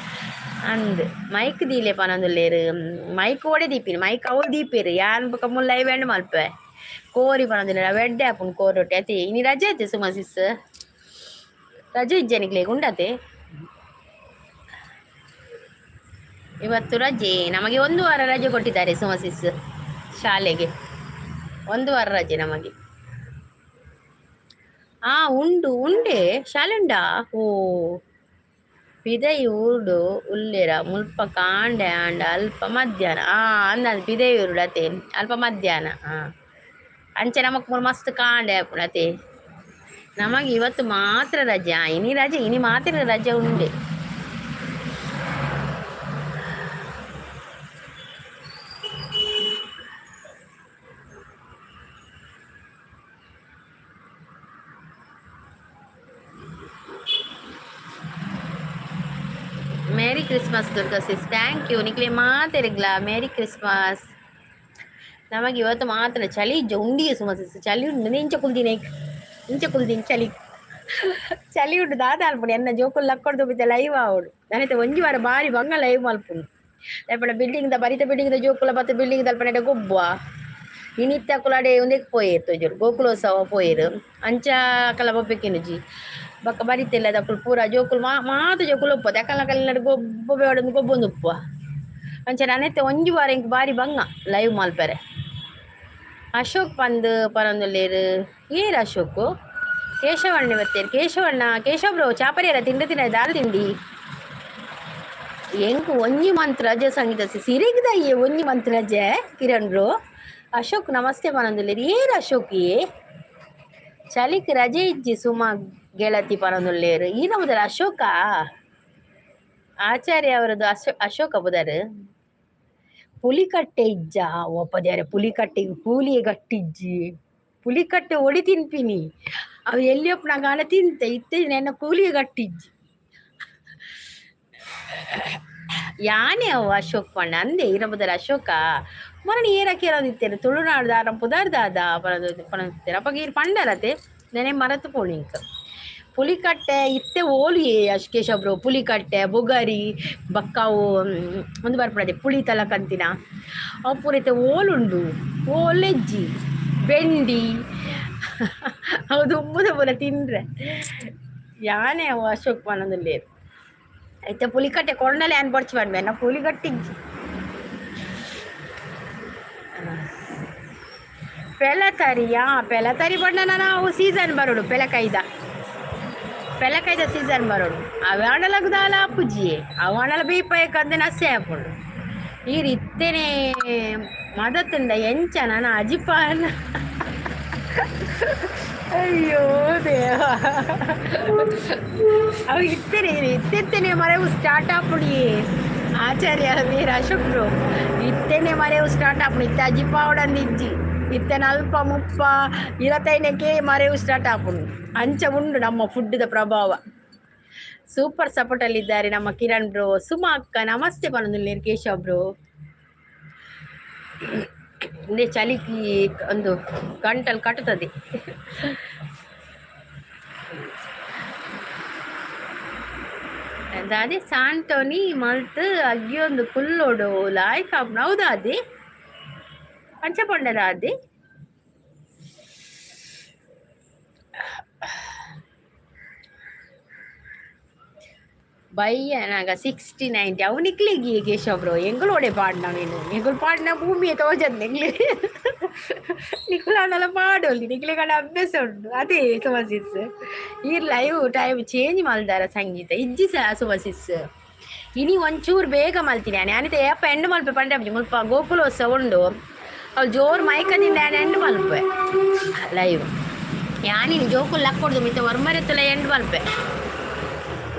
ಅಂದ್. ಮೈಕ್ ದೀಲೆ ಪನೊಂದುಲ್ಲೆರ್. ಮೈಕ್ ಓಡೆ ದೀಪಿನಿ? ಮೈಕ್ ಅವುಲು ದೀಪೆರ್. ಯಾನ್ ಬೊಕ ಮೂಲು ಲೈವ್ ಎಂಡ್ ಮಲ್ಪೆ. ಕೋರಿ ಪನೊಂದುಲ್ಲೆರ್, ಅವು ಎಡ್ಡೆ ಆಪುಂಡು ಕೋರಿ ರೊಟ್ಟಿ ಅತೆ. ಇನಿ ರಜೆ ಅತೆ ಸುಮಾ ಸಿಸ್? ರಜೆ ಇಜ್ಜ ನಿಕ್ಲೆಗ್? ಉಂಡತೆ? ಇವತ್ತು ರಜೆ ನಮಗೆ. ಒಂದು ವಾರ ರಜೆ ಕೊಟ್ಟಿದ್ದಾರೆ ಸುಮಾ ಸಿಸ್ ಶಾಲೆಗೆ. ಒಂದು ವಾರ ರಜೆ ನಮಗೆ. ಆ ಉಂಡು ಉಂಡೆ ಶಾಲೆ ಉಂಡಾ? ಓ ಪಿದಯೂರುಡು ಉಲ್ಲೆರ ಮುಲ್ಪ ಕಾಂಡೆ ಆಂಡ ಅಲ್ಪ ಮಧ್ಯಾಹ್ನ. ಆ ಅಂದ ಪಿದಯೂರುಡು ಅತೆ ಅಲ್ಪ ಮಧ್ಯಾಹ್ನ. ಅಂಚೆ ನಮಕ್ ಮೂಲು ಮಸ್ತ್ ಕಾಂಡೆ ಆಪುಂಡು ಅತೆ. ನಮಗೆ ಇವತ್ತು ಮಾತ್ರ ರಜೆ. ಇನಿ ರಜೆ, ಇನಿ ಮಾತ್ರ ರಜೆ ಉಂಡೆ. Merry Christmas Durga sis, thank you. ನಿಕ್ಲೆ ಮಾತೆರ್ಗ್ಲಾ merry Christmas. ನಮಗೆ ಇವತ್ತು ಮಾತ್ರ ಚಳಿ ಇಜ್ಜ ಉಂಡಿಗೆ ಸುಮ ಸಿಸ್? ಚಳಿ ಉಂಡು. ಇಂಚ ಕುಲ್ದಿನ, ಇಂಚ ಕುಲ್ದಿನ. ಚಳಿ ಚಳಿ ಉಂಡು. ದಾದ ಅಲ್ಪುಂಡು ಎನ್ನ ಜೋಕುಲು ಲಕ್ಕೊಡ್ದು ಬಿದ್ದ ಲೈವ್ ಆವೊಡು. ನನೈತೆ ಒಂಜಿ ವಾರ ಬಾರಿ ಬಂಗ ಲೈವ್ ಮಲ್ಪುಂಡು. ದಾಯೆ ಬಿಲ್ಡಿಂಗ್ the ಬರಿತ ಬಿಲ್ಡಿಂಗ್ the ಜೋಕುಲ ಬತ್ತ ಬಿಲ್ಡಿಂಗ್ ದಲ್ಪ ಗೊಬ್ಬುವ. ಇನಿತ್ತ ಅಕುಲಾಡೆ ಉಂದೆಕ್ ಪೋಯೆರ್ ತೋಜೊಡು, ಗೋಕುಲೋತ್ಸವ ಪೋಯೆರ್. ಅಂಚ ಅಕಲ ಬೊಬ್ಬೆಕಿನುಜಿ. ಬೊಕ್ಕ ಬರಿತೆಲ್ಲ ಅಕುಲು ಪೂರ ಜೋಕುಲು ಮಾತ ಜೋಕುಲು ಉಪ್ಪು ಅಕಲ್ನ ಕಲ್ಲಿನ ಗೊಬ್ಬು ಬೇಡೊಂದು ಗೊಬ್ಬೊಂದು ಉಪ್ಪುವ. ಅಂಚ ನನೆತ್ತೆ ಒಂಜಿ ವಾರ ಎಂಕ್ ಬಾರಿ ಬಂಗ ಲೈವ್ ಮಲ್ಪೆರೆ. ಅಶೋಕ್ ಪಂದ್ ಪನೊಂದುಲ್ಲೆರ್. ಏರ್ ಅಶೋಕ್? ಕೇಶವಣ್ಣ ಬತ್ತೇರ್. ಕೇಶವಣ್ಣ, ಕೇಶವ ಬ್ರೋ, ಚಾಪರಿಯರ ತಿಂಡ ತಿನ್ನ ದಾಲ್ ತಿಂಡಿ? ಎಂಕ್ ಒಂಜಿ ಮಂತ್ ರಜೆ ಸಂಗೀತ ಸಿರಿಗ್ದಯ್ಯೆ. ಒಂಜಿ ಮಂತ್ ರಜೆ ಕಿರಣ್ ಬ್ರೋ. ಅಶೋಕ್ ನಮಸ್ತೆ ಪನೊಂದುಲ್ಲೆರ್. ಏರ್ ಅಶೋಕ್? ಏ ಚಳಿಕ್ ರಜೆ ಇಜ್ಜಿ ಸುಮಾ ಗೆಳತಿ ಪನೊಂದುಲ್ಲೆರ್. ಈನ ಮೊದಲ ಅಶೋಕ ಆಚಾರ್ಯ ಅವರದ್ದು ಅಶೋಕ ಬುದರ್. ಪುಲಿಕಟ್ಟೆ ಇಜ್ಜ ಒಪ್ಪದ್ಯಾರೆ? ಪುಲಿಕಟ್ಟೆಗೆ ಕೂಲಿಯೇ ಗಟ್ಟಿಜ್ಜಿ. ಪುಲಿಕಟ್ಟೆ ಒಡಿ ತಿನ್ಪಿನಿ. ಅವು ಎಲ್ಲಿ ಒಪ್ಪುನಾಗ ತಿಂತೆ ಇತ್ತೆ. ನೆನ್ನ ಕೂಲಿಯೇ ಗಟ್ಟಿಜ್ಜಿ. ಯಾನೆ ಅವು ಅಶೋಕ್ ಪಂಡ ಅಂದೆ ಇರಬುದರ ಅಶೋಕ ಮೊರನಿ ಏರ ಕೇರೊಂದಿತ್ತೇನೆ ತುಳುನಾಡು ದಾರ ಪುದರ್ ದಾದ ಪನೊಂದು ಪನೊಂದಿತ್ತೇನೆ. ಅಪಗ ಈರ್ ಪಂಡರತೆ ನೆನೆ ಮರತು ಪೋಣಿಂಕ್. ಪುಲಿಕಟ್ಟೆ ಇತ್ತೆ ಓಲಿಯೇ ಅಶ್ ಬ್ರೋ. ಪುಲಿಕಟ್ಟೆ ಬೊಗರಿ ಬಕ್ಕಾವು ಒಂದು ಬರ್ಪುನದೆ ಪುಳಿ ತಲಕಂತಿನ ಅವು ಪೂರ ಇತ್ತೆ ಓಲುಂಡು ಓಲೆಜ್ಜಿ ಬೆಂಡಿ ಅವು ದುಂಬುದ ಪೂರ ತಿಂಡ್ರೆ ಯಾನೆ ಅವು ಅಶೋಕ್ ಪನೊಂದುಲ್ಲೆರ್. ಇತ್ತೆ ಪುಲಿಕಟ್ಟೆ ಕೊರ್ಂಡಲ ಯಾನ್ ಬೊರ್ಚಿ ಪನ್ಪೆ ಎನ್ನ ಪುಲಿಕಟ್ಟೆ ಇಜ್ಜಿ. ಪೆಲತರಿಯಾ ಪೆಲತರಿ ಪಂಡ ನನ ಅವು ಸೀಸನ್ ಬರೋಡು. ಪೆಲಕೈದ ಪೆಲಕೈದ ಸೀಸನ್ ಬರೋಡು. ಅವಾಂಡಲ ದಾಲ ಆಪುಜಿಯೇ. ಅವಾಂಡಲ ಬೇಯ್ಪಾಯಕಂದೆ ನಸೆ ಆಪುಂಡು. ಈರ್ ಇತ್ತೆನೆ ಮದತುಂಡ ಎಂಚ ನನ ಅಜಿಪಾನ. ಅಯ್ಯೋ ದೇವ, ಅವು ಇತ್ತೆನೆ ಇತ್ತೆತ್ತನೆ ಮರೆವು ಸ್ಟಾರ್ಟ್ ಆಪುಡಿಯೇ. ಆಚಾರ್ಯ ವೀರ ಅಶೋಕ್ ಬ್ರೋ, ಇತ್ತೆನೆ ಮರೆವು ಸ್ಟಾರ್ಟ್ ಆಪುಂಡು. ಇತ್ತೆ ಅಜಿಪಾವಡಂದು ಇಜ್ಜಿ. ಇತ್ತೆ ನಲ್ಪ 30 25ಕ್ಕೆ ಮರೆವು ಸ್ಟಾರ್ಟ್ ಆಪುಂಡು. ಅಂಚ ಉಂಡು ನಮ್ಮ ಫುಡ್ದ ಪ್ರಭಾವ. ಸೂಪರ್ ಸಪೋರ್ಟ್ ಅಲ್ಲಿ ನಮ್ಮ ಕಿರಣ್ ಬ್ರೋ. ಸುಮಾ ಅಕ್ಕ ನಮಸ್ತೆ ಪನೊಂದುಲ್ಲೆರ್ ಕೇಶವ್ ಬ್ರೋ. ಇಂದೇ ಚಳಿಕಿ ಒಂದು ಗಂಟಲ್ ಕಟ್ಟುತ್ತದೆ. ದಾದೆ ಸಾಂಟೋನಿ ಮಲ್ತ್ ಅಗ್ಗಿಯೊಂದು ಕುಲ್ಲೊಡು ಲಾಯ್ಕ್ ಆಪುಂಡು. ಹೌದಾ ಅದೇ ಅಂಚ ಪಂಡರ ಅದೇ ಬಯ್ಯನಾಗ 60 90 ಅವು ನಿಕ್ಲೆಗ್ ಕೇಶವ್ ಬ್ರೋ. ಎಂಗುಲೋಡೆ ಪಾಡ್ನ ನೀನು ಎಂಗುಲು ಪಾಡ್ನ ಭೂಮಿಯೇ ತೋಜಂದ್ ಎಂಗ್ಲೆ. ನಿಕುಲಾಂಡಲ ಪಾಡೊಲಿ, ನಿಕ್ಲೆಗಾಂಡ ಅಭ್ಯಾಸ ಉಂಡು. ಅದೇ ಸುಮಸಿಸ್ ಈರ್ ಲೈವ್ ಟೈಮ್ ಚೇಂಜ್ ಮಲ್ದಾರ ಸಂಗೀತ ಇಜ್ಜಿ ಸುಮಸಿಸ್. ಇನಿ ಒಂಚೂರು ಬೇಗ ಮಲ್ತೀನಿ ಯಾನ್. ಯಾನಿತ ಏಪ ಎಂಡ್ ಮಲ್ಪೆ ಪಂಡೆ ಮುಲ್ಪ ಗೋಕುಲೋತ್ಸವ ಉಂಡು. ಅವ್ಲು ಜೋರು ಮೈಕದಿಂದ ಯಾನ್ ಎಂಡ್ ಮಲ್ಪೆ ಲೈವ್. ಯಾನಿನಿ ಜೋಕುಲು ಲಕ್ಕೊಡ್ದು ಮಿತ್ತ ಒರ್ಮರೆತ್ತಲ ಎಂಡ್ ಮಲ್ಪೆ.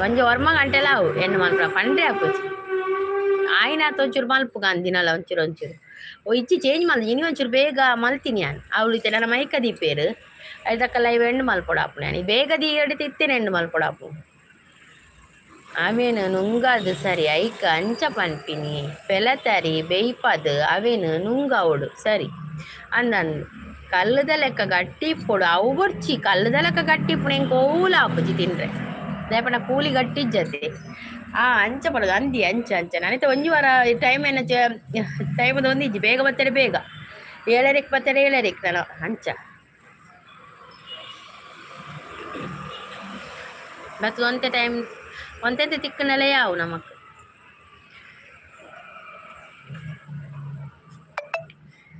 ಒಂಜಿ ಒರ್ಮ ಗಂಟೆಲ ಅವು ಎಂಡ್ ಮಲ್ಪುನ ಪಂಡ್ರೆ ಆಪುಜಿ. ಆಯಿನಾತ್ ಒಂಚೂರು ಮಲ್ಪುಗ ದಿನಲ ಒಂಚೂರು ಒಂಚೂರು. ಓ ಇಜ್ಜಿ ಚೇಂಜ್ ಮಲ್ದಿ ಇನಿ ಒಂಚೂರು ಬೇಗ ಮಲ್ತೀನಿ ಯಾನ್. ಅವ್ಲು ಇತ್ತೆ ನನ ಮೈಕ ದೀಪೇರು ಐತಕ್ಕ ಲೈವ್ ಎಂಡ್ ಮಲ್ಪೊಡಾಪುಂಡು ಯಾನ್. ಬೇಗ ದೀಯಡ್ ಇತ್ತೇನೆ ಎಂಡ್ ಮಲ್ಪೊಡಾಪುಂಡು. ಅವೇನು ನುಂಗಾದ್ ಸರಿ ಐಕ್ ಅಂಚ ಪನ್ಪಿನಿ ಪೆಲತರಿ ಬೇಯ್ಪದ್ ಅವೇನು ನುಂಗಾವೊಡು ಸರಿ ಅಂದಂದ್ ಕಲ್ಲುದ ಲೆಕ್ಕ ಗಟ್ಟಿ ಇಪ್ಪೊಡು. ಅವು ಬೊರ್ಚಿ ಕಲ್ಲುದ ಲೆಕ್ಕ ಗಟ್ಟಿ ಇಪ್ಪುನ ಎಂಕ್ ಒವ್ಲ ಆಪುಜಿ ತಿನ್ರೆ. ದಾಯೆ ಪಂಡ ಕೂಲಿ ಗಟ್ಟಿ ಇಜ್ಜತೆ. ಆ ಅಂಚ ಪಡೋದು ಅಂದಿ ಅಂಚ ಅಂಚ. ನಾನಿತ್ತೆ ಒಂಜಿ ವಾರ ಟೈಮ್ ಏನ ಟೈಮ್ ಒಂದಿಜ್ಜಿ. ಬೇಗ ಬತ್ತಾರೆ ಬೇಗ ಏಳರೆಕ್ ಬತ್ತಾರೆ ಏಳರೆಕ್ ನಾನು ಅಂಚ ಬತ್ತು ಒಂತೆ ಟೈಮ್ ಒಂತೆಂತೆ ತಿಕ್ಕುನಲೆ ಯಾವು ನಮಕ್.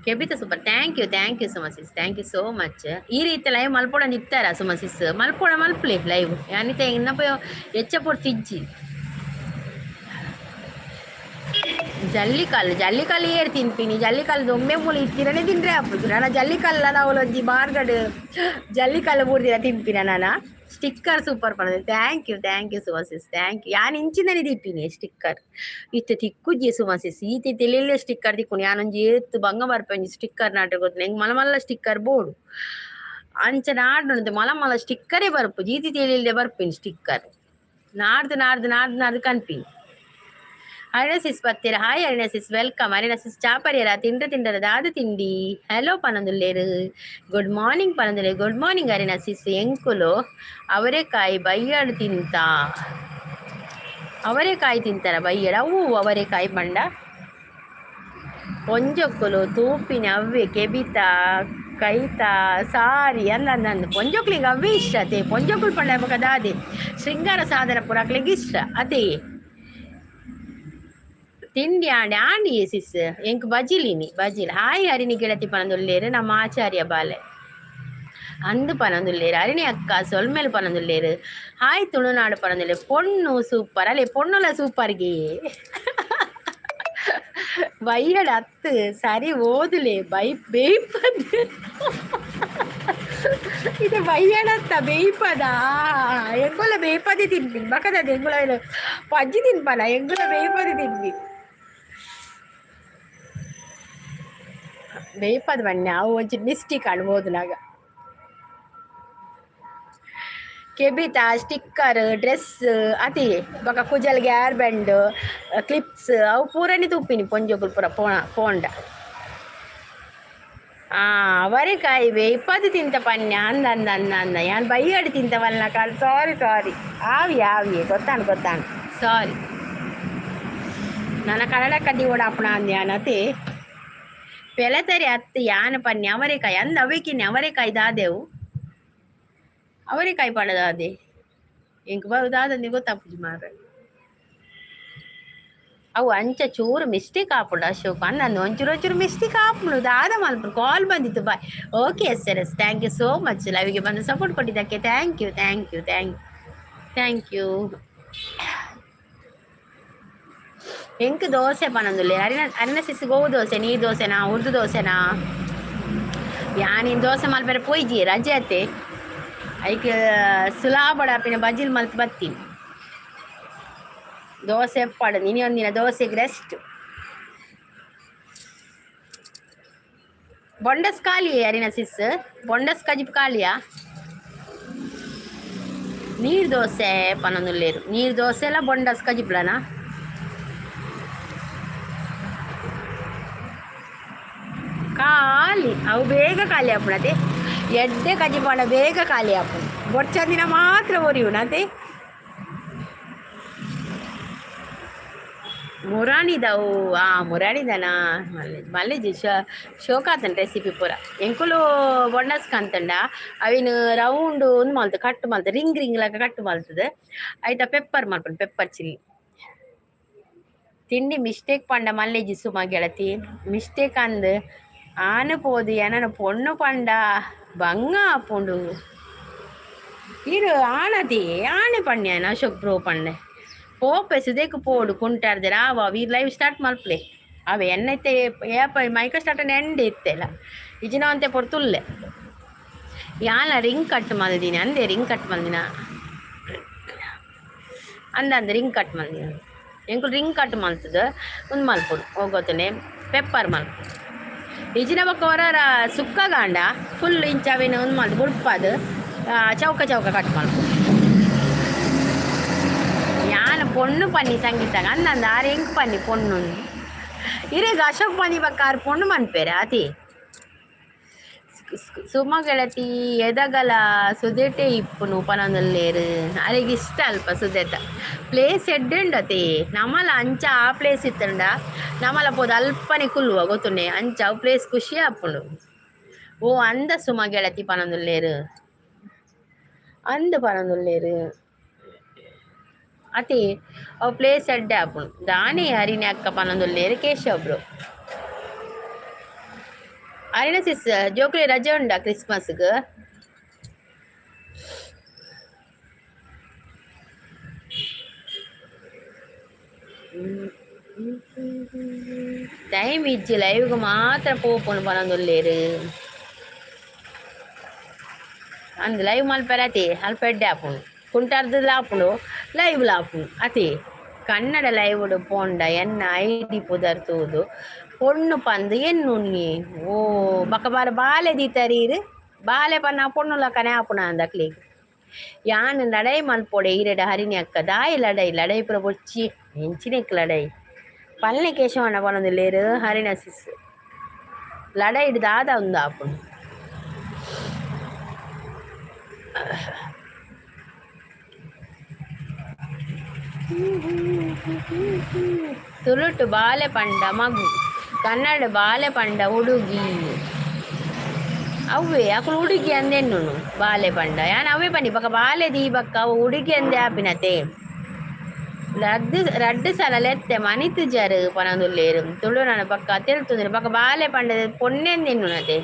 ಕೆಬಿತ super. Thank you thank you Suma sis, thank you so much. ಈ ರೀತಿ ಲೈವ್ ಮಲ್ಪೊಡಂದು ಇತ್ತಾರ ಸುಮಸಿಸ್? ಮಲ್ಪೊಡ ಮಲ್ಪಲೆ ಲೈವ್. ಯಾನಿತೆ ಇನ್ನಪ ಎಚ್ಚ ಪೊರ್ತು ಇಜ್ಜಿ. ಜಲ್ಲಿಕಲ್ಲು ಜಲ್ಲಿಕಲ್ಲು ಏರ್ ತಿನ್ಪಿನಿ? ಜಲ್ಲಿಕಲ್ಲು ಒಮ್ಮೆ ಮೂಲು ಇತ್ತಿರನೆ ತಿಂದ್ರೆ ಆಪುಜಿ ನನ. ಜಲ್ಲಿಕಲ್ಲ ನಾವು ಒಂಜಿ ಬಾರ್ಗಡ್ ಜಲ್ಲಿಕಲ್ಲು ಮೂರು ದಿನ ತಿನ್ಪಿನ ನಾನ. ಸ್ಟಿಕ್ಕರ್ ಸೂಪರ್ ಪನೊಂದು. Thank you thank you Suma sis, thank you. ಯಾನ್ ಇಂಚಿನನೆ ದೀಪಿನಿ ಸ್ಟಿಕ್ಕರ್. ಇತ್ತೆ ತಿಕ್ಕುಜಿ ಸುಮಸಿಸ್. ಈತೆ ತೆಲೆಲ್ಲೆ ಸ್ಟಿಕ್ಕರ್ ತಿಕ್ಕುನು. ಯಾನೊಂಜಿ ಏತ್ ಬಂಗ ಬರ್ಪೆ ಒಂಜಿ ಸ್ಟಿಕ್ಕರ್ ನಾಟ ಗೊತ್ತುಂಡು. ಎಂಕ್ ಮಲ್ಲ ಮಲ್ಲ ಸ್ಟಿಕ್ಕರ್ ಬೋಡು. ಅಂಚ ನಾಡುಂಡು ಮಲ್ಲ ಮಲ್ಲ ಸ್ಟಿಕ್ಕರೇ ಬರ್ಪುಜಿ. ಈತಿ ತೆಲಿಲ್ಲೆ ಬರ್ಪಿನಿ ಸ್ಟಿಕ್ಕರ್. ನಾಡ್ದು ನಾಡ್ದು ನಾಡ್ದು ನಾಡ್ದು ಕನ್ಪಿನಿ. ಅರುಣ ಸಿಸ್ ಬತ್ತೀರ. Hi Aruna sis, welcome. Aruna sis ಚಾಪರಿಯರ ತಿಂಡ್ರೆ ತಿಂಡರ ದಾದ ತಿಂಡಿ? ಹಲೋ ಪನೊಂದುಲ್ಲೆರ್. ಗುಡ್ ಮಾರ್ನಿಂಗ್ ಪನೊಂದುಲ್ಲೆರ್. Good morning Aruna sis. ಎಂಕುಲು ಅವರೆಕಾಯಿ ಬಯ್ಯಡ್ ತಿಂತ. ಅವರೆಕಾಯಿ ತಿಂತಾರ ಬಯ್ಯಡ್? ಅವು ಅವರೆಕಾಯಿ ಪಂಡ? ಪೊಂಜೊಕ್ಕುಲು ತೂಪಿನ ಅವ್ವೆ ಕೆಬಿತ ಕೈತ ಸಾರಿ ಅಂದಂದು ಪೊಂಜೊಕ್ಲಿಗೆ ಅವೇ ಇಷ್ಟ ಅತೆ. ಪೊಂಜೊಕುಲು ಪಂಡ ಬೊಕ ದಾದೆ ಶೃಂಗಾರ ಸಾಧನ ಪೂರ ಅಕ್ಲೆಗ್ ಇಷ್ಟ ಅತೆ. ತಿಂಡಿ ಆಂಡ್ ಆಂಡಿ ಸಿಸ್. ಎಂಕ್ ಬಜಿಲಿನಿ ಬಜಿಲ್. ಹಾಯ್ ಹರಿಣಿ ಗೆಳತಿ ಪನೊಂದುಲ್ಲೆರ್ ನಮ್ಮ ಆಚಾರ್ಯ ಬಾಲೆ. ಅಂದು ಪನೊಂದುಲ್ಲೆರ್. ಹರಿಣಿ ಅಕ್ಕ ಸೊಲ್ಮೆಲು ಪನೊಂದುಲ್ಲೆರ್. ಹಾಯ್ ತುಳುನಾಡು ಪನೊಂದುಲ್ಲೆರ್. ಪೊಣ್ಣು ಸೂಪರ್ ಅಲೆ ಪೊಣ್ಣುಲ ಸೂಪರ್ಗೆ. ಬೈಯಡ್ ಅತ್ತು ಸರಿ ಓದುಲೆ ಬೈ ಬೇಯ್ಪದ್. ಇದು ಬೈಯಡತ್ತ ಬೇಯ್ಪದ? ಎಂಗುಲ ಬೇಯ್ಪದಿ ತಿನ್ಪಿನಿ ಬಕದ. ಎಂಗುಲ ಪಜ್ಜಿ ತಿನ್ಪಲ, ಎಂಗುಲ ಬೇಯ್ಪದಿ ತಿನ್ಪಿ. ಬೇಯ್ಪದ್ ಬನ್ನಿ. ಅವು ಒಂಚೂರು ಮಿಸ್ಟೇಕ್ ಆಂಡ್ ಓದುನಾಗ. ಕೆಬಿತ ಸ್ಟಿಕ್ಕರ್ ಡ್ರೆಸ್ ಅತಿ ಬೊಕ ಕುಜಲ್ಗೆ ಹೇರ್ ಬ್ಯಾಂಡ್ ಕ್ಲಿಪ್ಸ್ ಅವು ಪೂರನಿ ತೂಪಿನಿ ಪೊಂಜೋಕುಲು ಪೂರ ಪೋಣ ಪೋಂಡ. ಆ ಅವರೆಕಾಯಿ ಬೇಯ್ಪದು ತಿಂತ ಪನ್ಯ ಅಂದ ಅಂದ ಅಂದ ಅಂದ ಯಾನ್ ಬೈಯಡ್ ತಿಂತ ವಲ್ಲ ಕಾಲ್. ಸಾರಿ ಸಾರಿ, ಆವಿ ಆವಿಯೇ ಗೊತ್ತಾನು ಗೊತ್ತಾನು, ಸಾರಿ. ನನ್ನ ಕನ್ನಡ ಕಡ್ಡಿ ಓಡಾಪಣ ಅಂದ್ಯಾನತಿ ಪೆಲತರಿ ಅತ್ತು ಯಾನ ಪನ್ಯ ಅವರೆಕಾಯಿ ಅಂದ ಅವೇಕಿನಿ ಅವರೆಕಾಯಿ ದಾದೆವು ಅವರೆಕಾಯಿ ಪಡದಾದೆ ಎಂಕ್ ಬರುದಾದಂದಿ ಗೊತ್ತಾಪುಜಿ ಮಾರ್ರೆ. ಅವು ಅಂಚ ಚೂರು ಮಿಸ್ಟೇಕ್ ಆಪುಂಡು ಅಶೋಕ್ ಅನ್ನ ಒಂಚೂರು ಒಂಚೂರು ಮಿಸ್ಟೇಕ್ ಆಪುಂಡು ದಾದ ಮಲ್ಪುಂಡು. ಕಾಲ್ ಬಂದಿತ್ತು, bye. Okay sir, yes, thank you so much. ಲೈವ್ಗೆ ಬಂದು ಸಪೋರ್ಟ್ ಕೊಟ್ಟಿದ್ದಕ್ಕೆ thank you thank you thank thank you. ಎಂಕ್ ದೋಸೆ ಪನೊಂದುಲ್ಲೆ ಅರಿನ ಅರಿನ ಸಿಸ್ ಗೋವು ದೋಸೆ ನೀರು ದೋಸೆನಾ ಉರ್ದು ದೋಸೆನಾ? ಯಾನಿನ್ ದೋಸೆ ಮಲ್ಪೆರೆ ಪೋಯ್ಜಿ, ರಜೆ ಅತ್ತೆ. ಐಕ್ ಸುಲಾಬಡ ಪಿನ ಬಜಿಲ್ ಮಲ್ತ್ ಬತ್ತೀನಿ. ದೋಸೆ ಎಪ್ಪಾಡು ಇನಿ ಒಂದಿನ ದೋಸೆಗೆ ರೆಸ್ಟ್. ಬೊಂಡಸ್ ಖಾಲಿ ಅರಿನ ಸಿಸ್, ಬೊಂಡಸ್ ಕಜಿಪ್ ಖಾಲಿಯಾ? ನೀರು ದೋಸೆ ಪನೊಂದುಲ್ಲೇರು, ನೀರು ದೋಸೆ ಎಲ್ಲ ಬೊಂಡಸ್ ಕಜಿಪ್ಲನಾ? ಖಾಲಿ ಅವು ಬೇಗ ಖಾಲಿ ಆಪುಣತೆ. ಎಡ್ಡೆ ಕಜಿಪಾಂಡ ಬೇಗ ಖಾಲಿ ಆಪುಂಡು, ಬೊಡ್ಚಂದಿನ ಮಾತ್ರ ಒರಿಯುನತೆ. ಮುರಾಣಿದವು ಆ ಮುರಾಣಿದನ ಮಲ್ಲೆಜಿ ಶೋಕಾತನ್ ರೆಸಿಪಿ ಪೂರ. ಎಂಕುಲು ಬೊಂಡಸ್ ಕಂತಂಡ ಅವಿನ ರೌಂಡ್ ಒಂದು ಮಲ್ತು ಕಟ್ ಮಲ್ತು ರಿಂಗ್ ರಿಂಗ್ ಲಾಕ ಕಟ್ ಮಲ್ತದೆ. ಐತ ಪೆಪ್ಪರ್ ಮಲ್ಪುಂಡು, ಪೆಪ್ಪರ್ ಚಿಲ್ಲಿ. ತಿಂಡಿ ಮಿಸ್ಟೇಕ್ ಪಂಡ ಮಲ್ಲೆಜಿ ಸುಮ ಗೆಳತಿ, ಮಿಸ್ಟೇಕ್ ಅಂದ್ ಆನು ಪೋದು ಎನನ ಪೊಣ್ಣು ಪಂಡ ಬಂಗ ಆಪುಂಡು. ಇರು ಆನತಿ ಆನೆ ಪಣ್ಯಾನ ಅಶೋಕ್ ಬ್ರೋ ಪಂಡೆ ಪೋಪೆ ಸುದೇಕು ಪೋಡು ಕುಂಟಾರ್ದೆರ್ ಆವ ವೀರ್ ಲೈವ್ ಸ್ಟಾರ್ಟ್ ಮಲ್ಪಲೆ. ಅವೆ ಎನ್ನೈತೆ ಏಪ ಮೈಕ ಸ್ಟಾರ್ಟ್ ಎಂಡ್ ಇತ್ತೆಲ್ಲ ಇಜಿನ ಅಂತೆ ಪೊರ್ತುಲ್ಲೆ. ಯಾಲ ರಿಂಗ್ ಕಟ್ ಮಲ್ದಿನಿ ಅಂದೆ, ರಿಂಗ್ ಕಟ್ ಮಲ್ದಿನ ಅಂದ ಅಂದ ರಿಂಗ್ ಕಟ್ ಮಲ್ದಿನ. ಎಂಕುಲು ರಿಂಗ್ ಕಟ್ ಮಲ್ತದ ಉಂದು ಮಲ್ಪೊಡು ಹೋಗೋತನೆ ಪೆಪ್ಪರ್ ಮಲ್ಪೊಡು. ಇಜಿನ ಬೊಕ್ಕ ಹೊರ ಸುಕ್ಕ ಗಾಂಡ ಫುಲ್ ಇಂಚ ಅವೇನು ಉಂದು ಮಲ್ತು ಬುಡ್ಪಾದು ಚೌಕ ಚೌಕ ಕಟ್ ಮಲ್ಪೊಡು. ಯಾನ ಪೊಣ್ಣು ಪನ್ನಿ ಸಂಗೀತ ಅಂದಂದ ಆರ್ ಎಂಕ್ ಪನ್ನಿ ಪೊಣ್ಣು ಇರೆಗ್ ಅಶೋಕ್ ಪನ್ನಿ ಬೊಕ್ಕ ಆರ್ ಪೊಣ್ಣು ಮನ್ಪೇರೆ ಅತಿ. ಸುಮ ಗೆಳತಿ ಎದಗಲ ಸುದೆಟೆ ಇಪ್ಪುನು ಪನೊಂದುಲ್ಲೇರು, ಅರೆಗ್ ಇಷ್ಟ ಅಲ್ಪ ಸುದೆತ ಪ್ಲೇಸ್ ಎಡ್ಡೆ ನಮಲ ಅಂಚ ಆ ಪ್ಲೇಸ್ ಇತ್ತಂಡ ನಮಲ ಪೋದು ಅಲ್ಪನೆ ಕುಲ್ಲುವ ಗೊತ್ತುಂಡೆ, ಅಂಚ ಅವು ಪ್ಲೇಸ್ ಖುಷಿ ಆಪುಂಡು. ಓ ಅಂದ ಸುಮ ಗೆಳತಿ ಪನೊಂದುಲ್ಲೇರು ಅಂದ್ ಪನೊಂದುಲ್ಲೇರು ಅತಿ ಅವು ಪ್ಲೇಸ್ ಎಡ್ಡೆ ಆಪುಂಡು. ದಾನೆ ಹರಿಣಿ ಅಕ್ಕ ಪನೊಂದುಲ್ಲೇರು ಕೇಶವ್ ಬ್ರೋ. ಅರಿನ ಸಿಸ್ ಜೋಕುಲಿ ರಜೆ ಉಂಡಾ ಕ್ರಿಸ್ಮಸ್ಗ್? ಟೈಮ್ ಇಜ್ಜಿ ಲೈವ್ಗ್ ಮಾತ್ರ ಪೋಪುಂಡು ಪನೊಂದುಲ್ಲೇರು. ಅಂದ್ ಲೈವ್ ಮಲ್ಪೆರೆ ಅತಿ ಅಲ್ಪ ಎಡ್ಡೆ ಆಪುಂಡು, ಕುಂಟಾರ್ದಲ ಆಪುಂಡು ಲೈವ್ಲ ಆಪುಂಡು ಅತಿ. ಕನ್ನಡ ಲೈವ್ ಪೋಂಡ ಎನ್ನ ಐಡಿ ಪುದರ್ ತೂದು ಪೊಣ್ಣು ಪಂದ್ ಎನ್ನುನ್ನಿ ಓ ಬಕ ಬಾರ ಬಾಲೆ ದೀತರೀರು ಬಾಲೆ ಪನ್ನ ಪೊಣ್ಣು ಲಕ್ಕನೆ ಆಪುಣ ಅಂದಕ್ಲೆಗ್. ಯಾನ್ ಲಡೈ ಮಲ್ಪೊಡೆ ಈರೆಡ ಹರಿಣಿ ಅಕ್ಕ ದಾಯಿ ಲಡೈ ಲಡೈ ಪೂರ ಬೊಡ್ಚಿ ಎಂಚಿನೆಕ್ ಲಡೈ ಪಲ್ನೆ ಕೇಶವಣ್ಣ ಪನೊಂದುಲ್ಲೇರು ಹರಿಣ ಸಿಸ್ ಲಡೈಡ್ ದಾದ ಉಂದು ಆಪುಂಡು. ತುಳುಟು ಬಾಲೆ ಪಂಡ ಮಗು, ಕನ್ನಡ ಬಾಲೆ ಪಂಡ ಹುಡುಗಿ. ಅವ್ವೆ ಅಕುಲು ಹುಡುಗಿ ಅಂದೆನ್ನುನು ಬಾಲೆ ಪಂಡ ಯಾನ್ ಅವೇ ಪನ್ನಿ ಬೊಕ ಬಾಲೆ ದೀಬಕ್ಕ ಅವು ಹುಡುಗಿ ಅಂದೆ ಆಪಿನತೆ. ರಡ್ಡ್ ರಡ್ಡ್ ಸಲ ಲೆತ್ತೆ ಮನಿತುಜರ್ ಪನೊಂದುಲ್ಲೇರು ತುಳುನಾಡ ಬೊಕ್ಕ ತೆಲ್ತುಂದುಲ್ಲೆರ್ ಬೊಕ ಬಾಲೆ ಪಂಡ ಪೊಣ್ಣೆಂದೆನ್ನುನತೆ.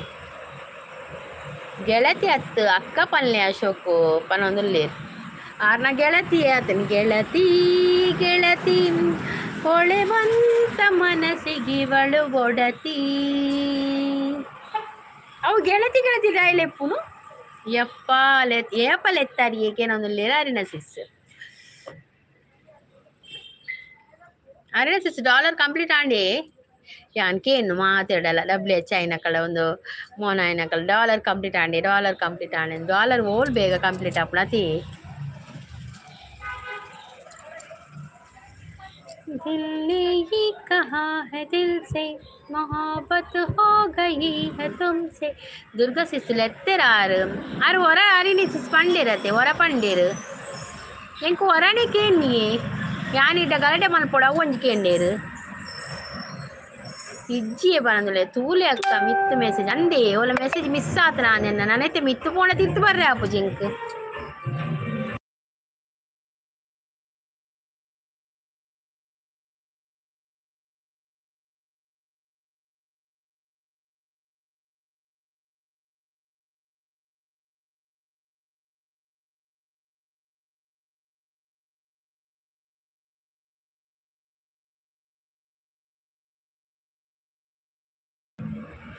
ಗೆಳತಿ ಅತ್ತು ಅಕ್ಕ ಪನ್ಲೆ ಅಶೋಕ್ ಪನೊಂದುಲ್ಲೇರು. ಆರ್ನ ಗೆಳತಿ ಆತನ ಗೆಳತಿ ಗೆಳತಿ ಹೊಳೆವಂತ ಮನಸ್ಸಿಗಿವಳು ಒಡತಿ. ಅವು ಗೆಳತಿ ಗೆಳತಿ ದಾಯಿಲೆಪ್ಪುನು ಯಪ್ಪ ಏಪ ಲೆತ್ತಾರಿ ಏಕೇನೊಂದುಲ್ಲೇರು Arina sis. Arina sis dollar complete ಆಂಡಿ ಯಾನ್ ಕೇನು ಮಾತಾಡಲ್ಲ ಡಬ್ಲ್ಯೂ ಎಚ್ ಐನಕಳ ಒಂದು ಮೋನ ಐನಕಳ ಡಾಲರ್ ಕಂಪ್ಲೀಟ್ ಆಂಡಿ ಡಾಲರ್ ಕಂಪ್ಲೀಟ್ ಆಂಡಿ ಡಾಲರ್ ಓಲ್ ಬೇಗ ಕಂಪ್ಲೀಟ್ ಆಪುಂಡು ಅತಿ. दिल ने ये कहा है दिल से, मोहब्बत हो गई है तुमसे. ದುರ್ಗಾ ಸಿಸ್ಲು ಎತ್ತೆರ ಆರು ಆರು ಹೊರ ಅರಿನಿ ಸಿಸ್ ಪಂಡೇರತ್ತೆ ಹೊರ ಪಂಡೇರು. ಎಂಕ್ ಹೊರನೆ ಕೇನ್ನಿಯೇ ಯಾನಿಡ್ಡ ಗಲಾಟೆ ಮಲ್ಪೊಡು, ಅವು ಒಂಜಿ ಕೇಂಡೇರು. ಇಜ್ಜಿಯೇ ಬರಂದುಲೆ. ತೂಲೆ ಅಕ್ಕ, ಮಿತ್ತು ಮೆಸೇಜ್ ಅಂದೇ ಓಲ ಮೆಸೇಜ್ ಮಿಸ್ ಆತನ ನೆನ್ನ ನನ್ನೈತೆ. ಮಿತ್ತು ಪೋಣ ತಿರ್ತು ಬರ್ರೆ ಆಪುಜಿ ಎಂಕ್.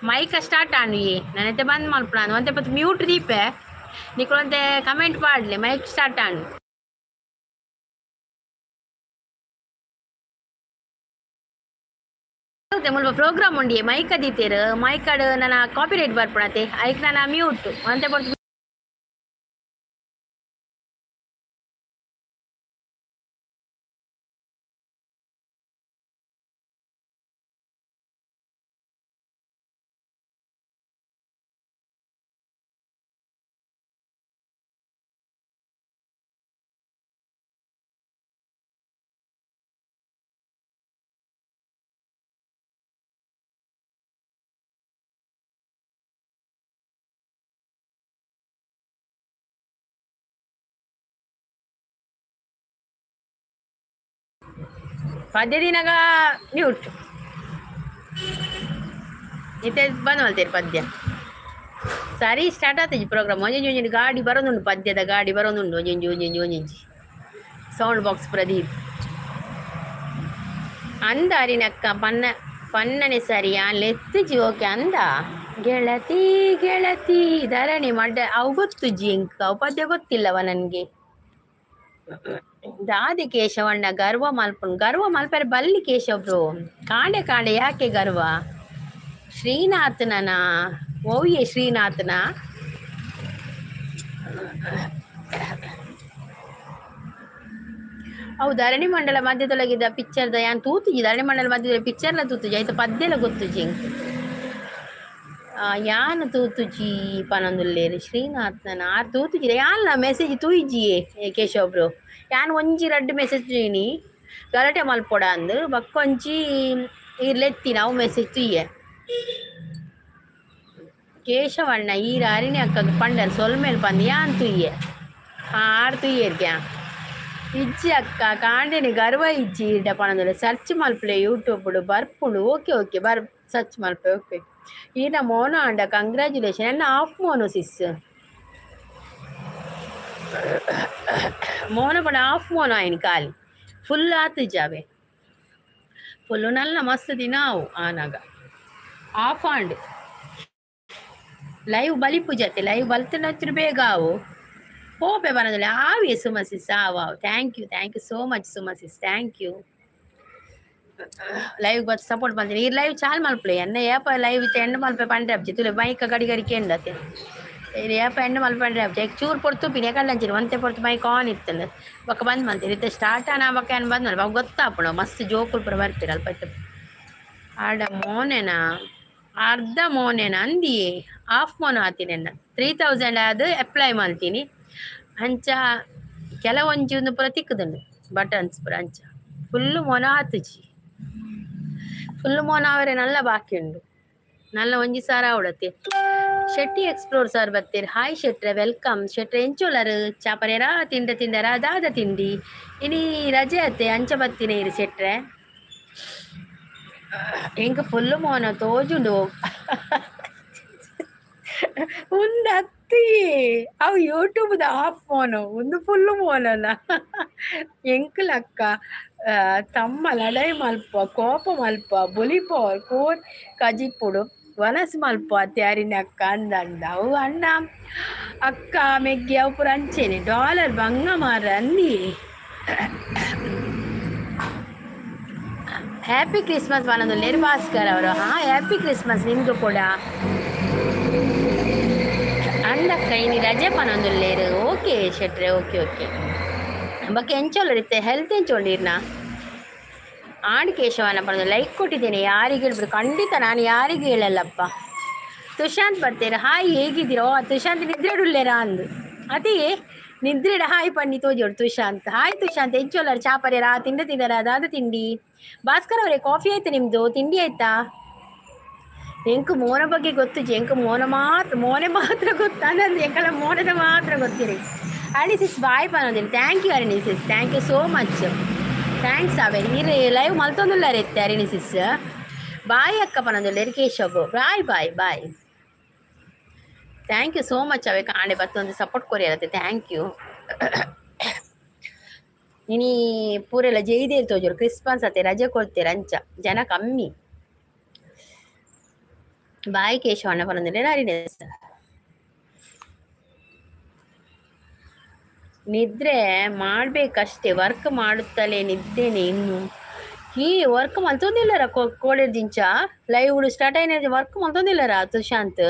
ಮೈಕ ಸ್ಟಾರ್ಟ್ ಆಂಡ್, ನನ್ನೈತೆ ಬಂದ್ ಮಲ್ಪುಣ. ಒಂತೆ ಪತ್ತು ಮ್ಯೂಟ್ ದೀಪೆ, ನಿಕುಲು ಕಮೆಂಟ್ ಪಾಡ್ಲೆ. ಮೈಕ್ ಸ್ಟಾರ್ಟ್ ಆಂಡ್. ಮುಲ್ಪ ಪ್ರೋಗ್ರಾಮ್ ಉಂಡಿಯೆ, ಮೈಕ್ ದೀತೇರು. ಮೈಕಡ್ ನನ್ನ ಕಾಪಿ ರೈಟ್ ಬರ್ಪುಣತೆ, ಐಕ್ ನನ್ನ ಮ್ಯೂಟ್ ಒಂತೆ ಪೊರ್ತು. ಪದ್ಯ ದಿನಗ ಮ್ಯೂಟ್ ಇತ್ತೆ ಬಂದ್ ಮಲ್ತೇರು ಪದ್ಯ. ಸರಿ, ಸ್ಟಾರ್ಟ್ ಆತಜಿ ಪ್ರೋಗ್ರಾಮ್. ಒಂಜೊಂಜಿ ಒಂಜೊಂಜಿ ಗಾಡಿ ಬರೋದುಂಡು, ಪದ್ಯದ ಗಾಡಿ ಬರೋದುಂಡು. ಒಂಜೊಂಜಿ ಒಂಜೊಂಜಿ ಒಂಜೊಂಜಿ ಸೌಂಡ್ ಬಾಕ್ಸ್ ಪ್ರದೀಪ್ ಅಂದ. ಅರಿನಕ್ಕ ಪನ್ನ ಪನ್ನನೆ ಸರಿ ಲೆತ್ತುಜಿ. ಓಕೆ ಅಂದ. ಗೆಳತಿ ಗೆಳತಿ ಧರಣಿ ಮಡ್ಡ ಅವು ಗೊತ್ತುಜಿ ಎಂಕ್. ಅವು ಪದ್ಯ ಗೊತ್ತಿಲ್ಲವ ನನಗೆ. ದಾದಿ ಕೇಶವಣ್ಣ, ಗರ್ವ ಮಲ್ಪುನ್, ಗರ್ವ ಮಲ್ಪರೆ ಬಲ್ಲಿ ಕೇಶವ್ ಬ್ರೋ. ಕಾಂಡೆ ಕಾಂಡೆ ಯಾಕೆ ಗರ್ವ? ಶ್ರೀನಾಥನನ ಓವಿಯೇ ಶ್ರೀನಾಥನ? ಅವು ಧರಣಿ ಮಂಡಲ ಮಧ್ಯದೊಳಗಿದ್ದ ಪಿಕ್ಚರ್ದ ಯಾನ್ ತೂತುಜಿ. ಧರಣಿ ಮಂಡಲ ಮಧ್ಯದ ಪಿಕ್ಚರ್ಲ ತೂತುಜಿ, ಆಯ್ತು. ಪದ್ಯಲ ಗೊತ್ತುಜಿ ಎಂಕ್. ಯಾನ್ ತೂತುಜಿ ಪನೊಂದುಲ್ಲೇರು. ಶ್ರೀನಾಥ್ನ ಆರ್ ತೂತುಜಿ ಯಾನ್ಲ ಮೆಸೇಜ್ ತೂಯಿಜಿಯೇ ಕೇಶವ್ ಬ್ರೋ. ಯಾನ್ ಒಂಜಿ ರಡ್ಡ್ ಮೆಸೇಜ್ ತೂಯಿನಿ, ಗಲಾಟೆ ಮಲ್ಪೊಡ ಅಂದ್. ಬೊಕ್ಕೊಂಜಿ ಈರ್ ಲೆತ್ತಿನ ಅವು ಮೆಸೇಜ್ ತೂಯೆ. ಕೇಶವಣ್ಣ, ಈರ್ ಅರಿಣಿ ಅಕ್ಕಗ್ ಪಂಡರ್ ಸೊಲ್ಮೆಲ್ ಪಂದ್. ಯಾನ್ ತೂಯೆ, ಆರ್ ತೂಯೆರ್ಗೆ. ಇಜ್ಜಿ ಅಕ್ಕ, ಕಾಂಡೆನೆ ಗರ್ವ ಇಜ್ಜಿ ಈರ್ಡ ಪನೊಂದುಲ್ಲೆ. ಸರ್ಚ್ ಮಲ್ಪುಲೆ, ಯೂಟ್ಯೂಬ್ ಬರ್ಪುಂಡು. ಓಕೆ ಓಕೆ, ಬರ್ ಸರ್ಚ್ ಮಲ್ಪೆ. ಓಕೆ. ಈರ್ನ ಮೋನೋ ಆಂಡ ಕಂಗ್ರ್ಯಾಚುಲೇಷನ್. ಎನ್ನ ಆಫ್ ಮೋನೋ ಸಿಸ್. ಮೋನೋ ಪಂಡ ಆಫ್ ಮೋನೋ ಆಯ್ನಿ, ಖಾಲಿ ಫುಲ್ ಆತುಜಾವೆ. ಫುಲ್ಲು ನಲ್ಲ ಮಸ್ತ್ ದಿನ ಅವು ಆನಾಗ. ಆಫ್ ಆಂಡ್ ಲೈವ್ ಬಲಿಪುಜತೆ. ಲೈವ್ ಬಲ್ತುಂಡ ಬೇಗ ಆವು. ಪೋಪೆ ಬನದಲ್ಲ ಆವೆ ಸುಮ ಸಿಸ್. ಆವ್ ಆವ್. Thank you, thank you so much Suma sis, thank you. Live ಬತ್ ಸಪೋರ್ಟ್ ಮಲ್ತಿನಿ. ಈ ಲೈವ್ ಚಾಲ್ ಮಲ್ಪುಲೆ. ಎನ್ನ ಏಪ ಲೈವ್ ಇತ್ತೆ ಎಂಡ್ ಮಲ್ಪೆ ಪಂಡ್ರೆ ಆಪುಜಿ. ತೂಲೆ, ಮೈಕ್ ಗಡಿ ಗಡಿ ಕೇಂಡತೆ. ಏಪ ಎಂಡ್ ಮಲ್ಪೆ ಪಂಡ್ರೆ ಆಪುಜಿ. ಚೂರು ಪೊರ್ತು ತೂಪಿನಿ ಎಕಲ್ಲಂಚಿನ ಒಂತೆ ಪೊರ್ತು ಮೈಕ್ ಆನ್ ಇತ್ತಂಡ್, ಬೊಕ್ಕ ಬಂದ್ ಮಲ್ತೀನಿ. ಇತ್ತೆ ಸ್ಟಾರ್ಟ್ ಆನ ಬೊಕ್ಕ ಏನ್ ಬಂದ್ ಮಲ್ಪ ಗೊತ್ತಾಪುಂಡು. ಮಸ್ತ್ ಜೋಕುಲು ಪೂರ ಬರ್ಪೆರ್ ಅಲ್ಪ. ಇತ್ತೆ ಆಡ ಮೋನೆನಾ? ಅರ್ಧ ಮೋನೆನ ಅಂದಿಯೇ, ಆಫ್ ಮೋನ ಆತಿನೆನ್ನ. 3000 ಆದ್ ಅಪ್ಲೈ ಮಲ್ತೀನಿ. ಅಂಚ ಕೆಲವೊಂಜಿ ಒಂದು ಪೂರ ತಿಕ್ಕುದುಂಡು, ಬಟನ್ಸ್ ಪೂರ. ಅಂಚ ಫುಲ್ ಮೋನ ಆತುಜಿ. ಫುಲ್ ಮೋನ ಅವರೆ ನಲ್ಲ ಬಾಕಿ ಉಂಡು. ನಲ್ಲ ಒಂಜಿ ಸಾರ ಆವಡತ್ತೆ. ಶೆಟ್ಟಿ ಎಕ್ಸ್ಪ್ಲೋರ್ ಸರ್ ಬತ್ತೀರಿ. ಹಾಯ್ ಶೆಟ್ರೆ, welcome ಶೆಟ್ರೆ. ಎಂಚೋಲರು? ಚಾಪರೇರ ತಿಂಡ ತಿಂಡರ? ದಾದ ತಿಂಡಿ? ಇನಿ ರಜೆ ಅತ್ತೆ, ಅಂಚ ಬತ್ತಿನ ಇರು ಶೆಟ್ರೆ. ಎಂಕ್ ಫುಲ್ ಮೋನ ತೋಜುಂಡು. ಉಂದು ಅತ್ತಿ, ಅವು ಯೂಟ್ಯೂಬ್ದ ಆಫ್ ಮೋನೋ, ಉಂದು ಫುಲ್ ಮೋನನ. ಎಂಕ್ಲಕ್ಕ ತಮ್ಮ ಲಡಾಯಿ ಮಲ್ಪ, ಕೋಪ ಮಲ್ಪ, ಬುಲಿಪೋ, ಕೋರ್ ಕಜಿಪುಡು ವನಸ್ ಮಲ್ಪ ಅತ್ತೆ ಅಕ್ಕ ಅಂದಂಡ. ಅವು ಅಣ್ಣ ಅಕ್ಕ ಮೆಗ್ಗಿ ಅವು ಪೂರ ಅಂಚೆನೆ. ಡಾಲರ್ ಬಂಗ ಮಾರ ಅಂದಿ. ಹ್ಯಾಪಿ ಕ್ರಿಸ್ಮಸ್ ಪನೊಂದುಲ್ಲೆರ್ ಭಾಸ್ಕರ್ ಅವರು. ಹಾ, ಹ್ಯಾಪಿ ಕ್ರಿಸ್ಮಸ್ ನಿಮ್ಗೆ ಕೂಡ. ಅಂದಕ್ಕ, ಇನಿ ರಜೆ ಪನೊಂದುಲ್ಲೆರ್. ಓಕೆ ಶೆಟ್ರೆ, ಓಕೆ ಓಕೆ. ಬೊಕ್ಕ ಎಂಚ ಉಲ್ಲರ್ ಇತ್ತೆ? ಹೆಲ್ತ್ ಎಂಚ ಉಂಡು ಇರ್ನ? ಆಣ್ ಕೇಶವನ ಪಂಡ ಲೈಕ್ ಕೊಟ್ಟಿದ್ದೇನೆ. ಯಾರಿಗೆ ಹೇಳ್ಬಿಡು. ಖಂಡಿತ ನಾನು ಯಾರಿಗೂ ಹೇಳಲ್ಲಪ್ಪ. ತುಶಾಂತ್ ಬರ್ತೀರ. ಹಾಯ್, ಹೇಗಿದ್ದೀರೋ ತುಶಾಂತ್? ನಿದ್ರೆ ಉಲ್ಲೇರಾ ಅಂದು ಅದೇ ನಿದ್ರೆ. ಹಾಯ್ ಪನ್ನಿ ತೋಜೋಡು ತುಶಾಂತ್. ಹಾಯ್ ತುಶಾಂತ್, ಎಂಚೋಲರ್? ಚಾಪರೇರಾ? ತಿಂಡ ತಿಂದರ? ಅದಾದ ತಿಂಡಿ? ಭಾಸ್ಕರ್ ಅವರೇ, ಕಾಫಿ ಆಯ್ತಾ ನಿಮ್ದು? ತಿಂಡಿ ಆಯ್ತಾ? ಎಂಕ್ ಮೋನ ಬಗ್ಗೆ ಗೊತ್ತು. ಎಂಕ್ ಮೋನ ಮಾತ್ರ, ಮೋನೆ ಮಾತ್ರ ಗೊತ್ತು. ಅಂದ್ರೆ ಎಂಕಲ ಮೋನದ ಮಾತ್ರ ಗೊತ್ತಿರಿ. ಅರಣಿ ಸಿಸ್, boy ಪನ್ನೊಂದಿಲ್ಲ. Thank you Aruni sis, thank you so much, thanks. ಅವೇ ನೀರು ಲೈವ್ ಮಲ್ತೊಂದುಲ್ಲಾರ ಎತ್ತೆ. ಅರಣಿ ಸಿಸ್, ಬಾಯ್ ಅಕ್ಕ ಪನ್ನೊಂದುಲ್ಲೇರು. Keshav, bye bye bye, thank you so much. ಅವೇ ಕಾಂಡೆ ಬತ್ತೊಂದು ಸಪೋರ್ಟ್ ಕೊರಿಯರತ್ತೆ, thank you. ಇನಿ ಪೂರೆಲ್ಲ ಜೈದೇರ್ ತೋಜರು. ಕ್ರಿಸ್ಮಸ್ ಅತ್ತೆ, ರಜೆ ಕೊಡ್ತೀರ, ಅಂಚ ಜನ ಕಮ್ಮಿ. ಬಾಯ್ ಕೇಶವಣ್ಣ ಪನ್ನೊಂದುಲ್ಲೇರು ಅರಿಣಿ. ನಿದ್ರೆ ಮಾಡಬೇಕಷ್ಟೇ, ವರ್ಕ್ ಮಾಡುತ್ತಲೇ ನಿದ್ದೇನೆ ಇನ್ನು. ಈ ವರ್ಕ್ ಮಲ್ತೊಂದಿಲ್ಲರ? ಕೋಳಿರ್ ದಿಂಚ ಲೈವ್ ಸ್ಟಾರ್ಟ್ అయిన ವರ್ಕ್ ಮಲ್ತೊಂದಿಲ್ಲರ ತುಶಾಂತ್?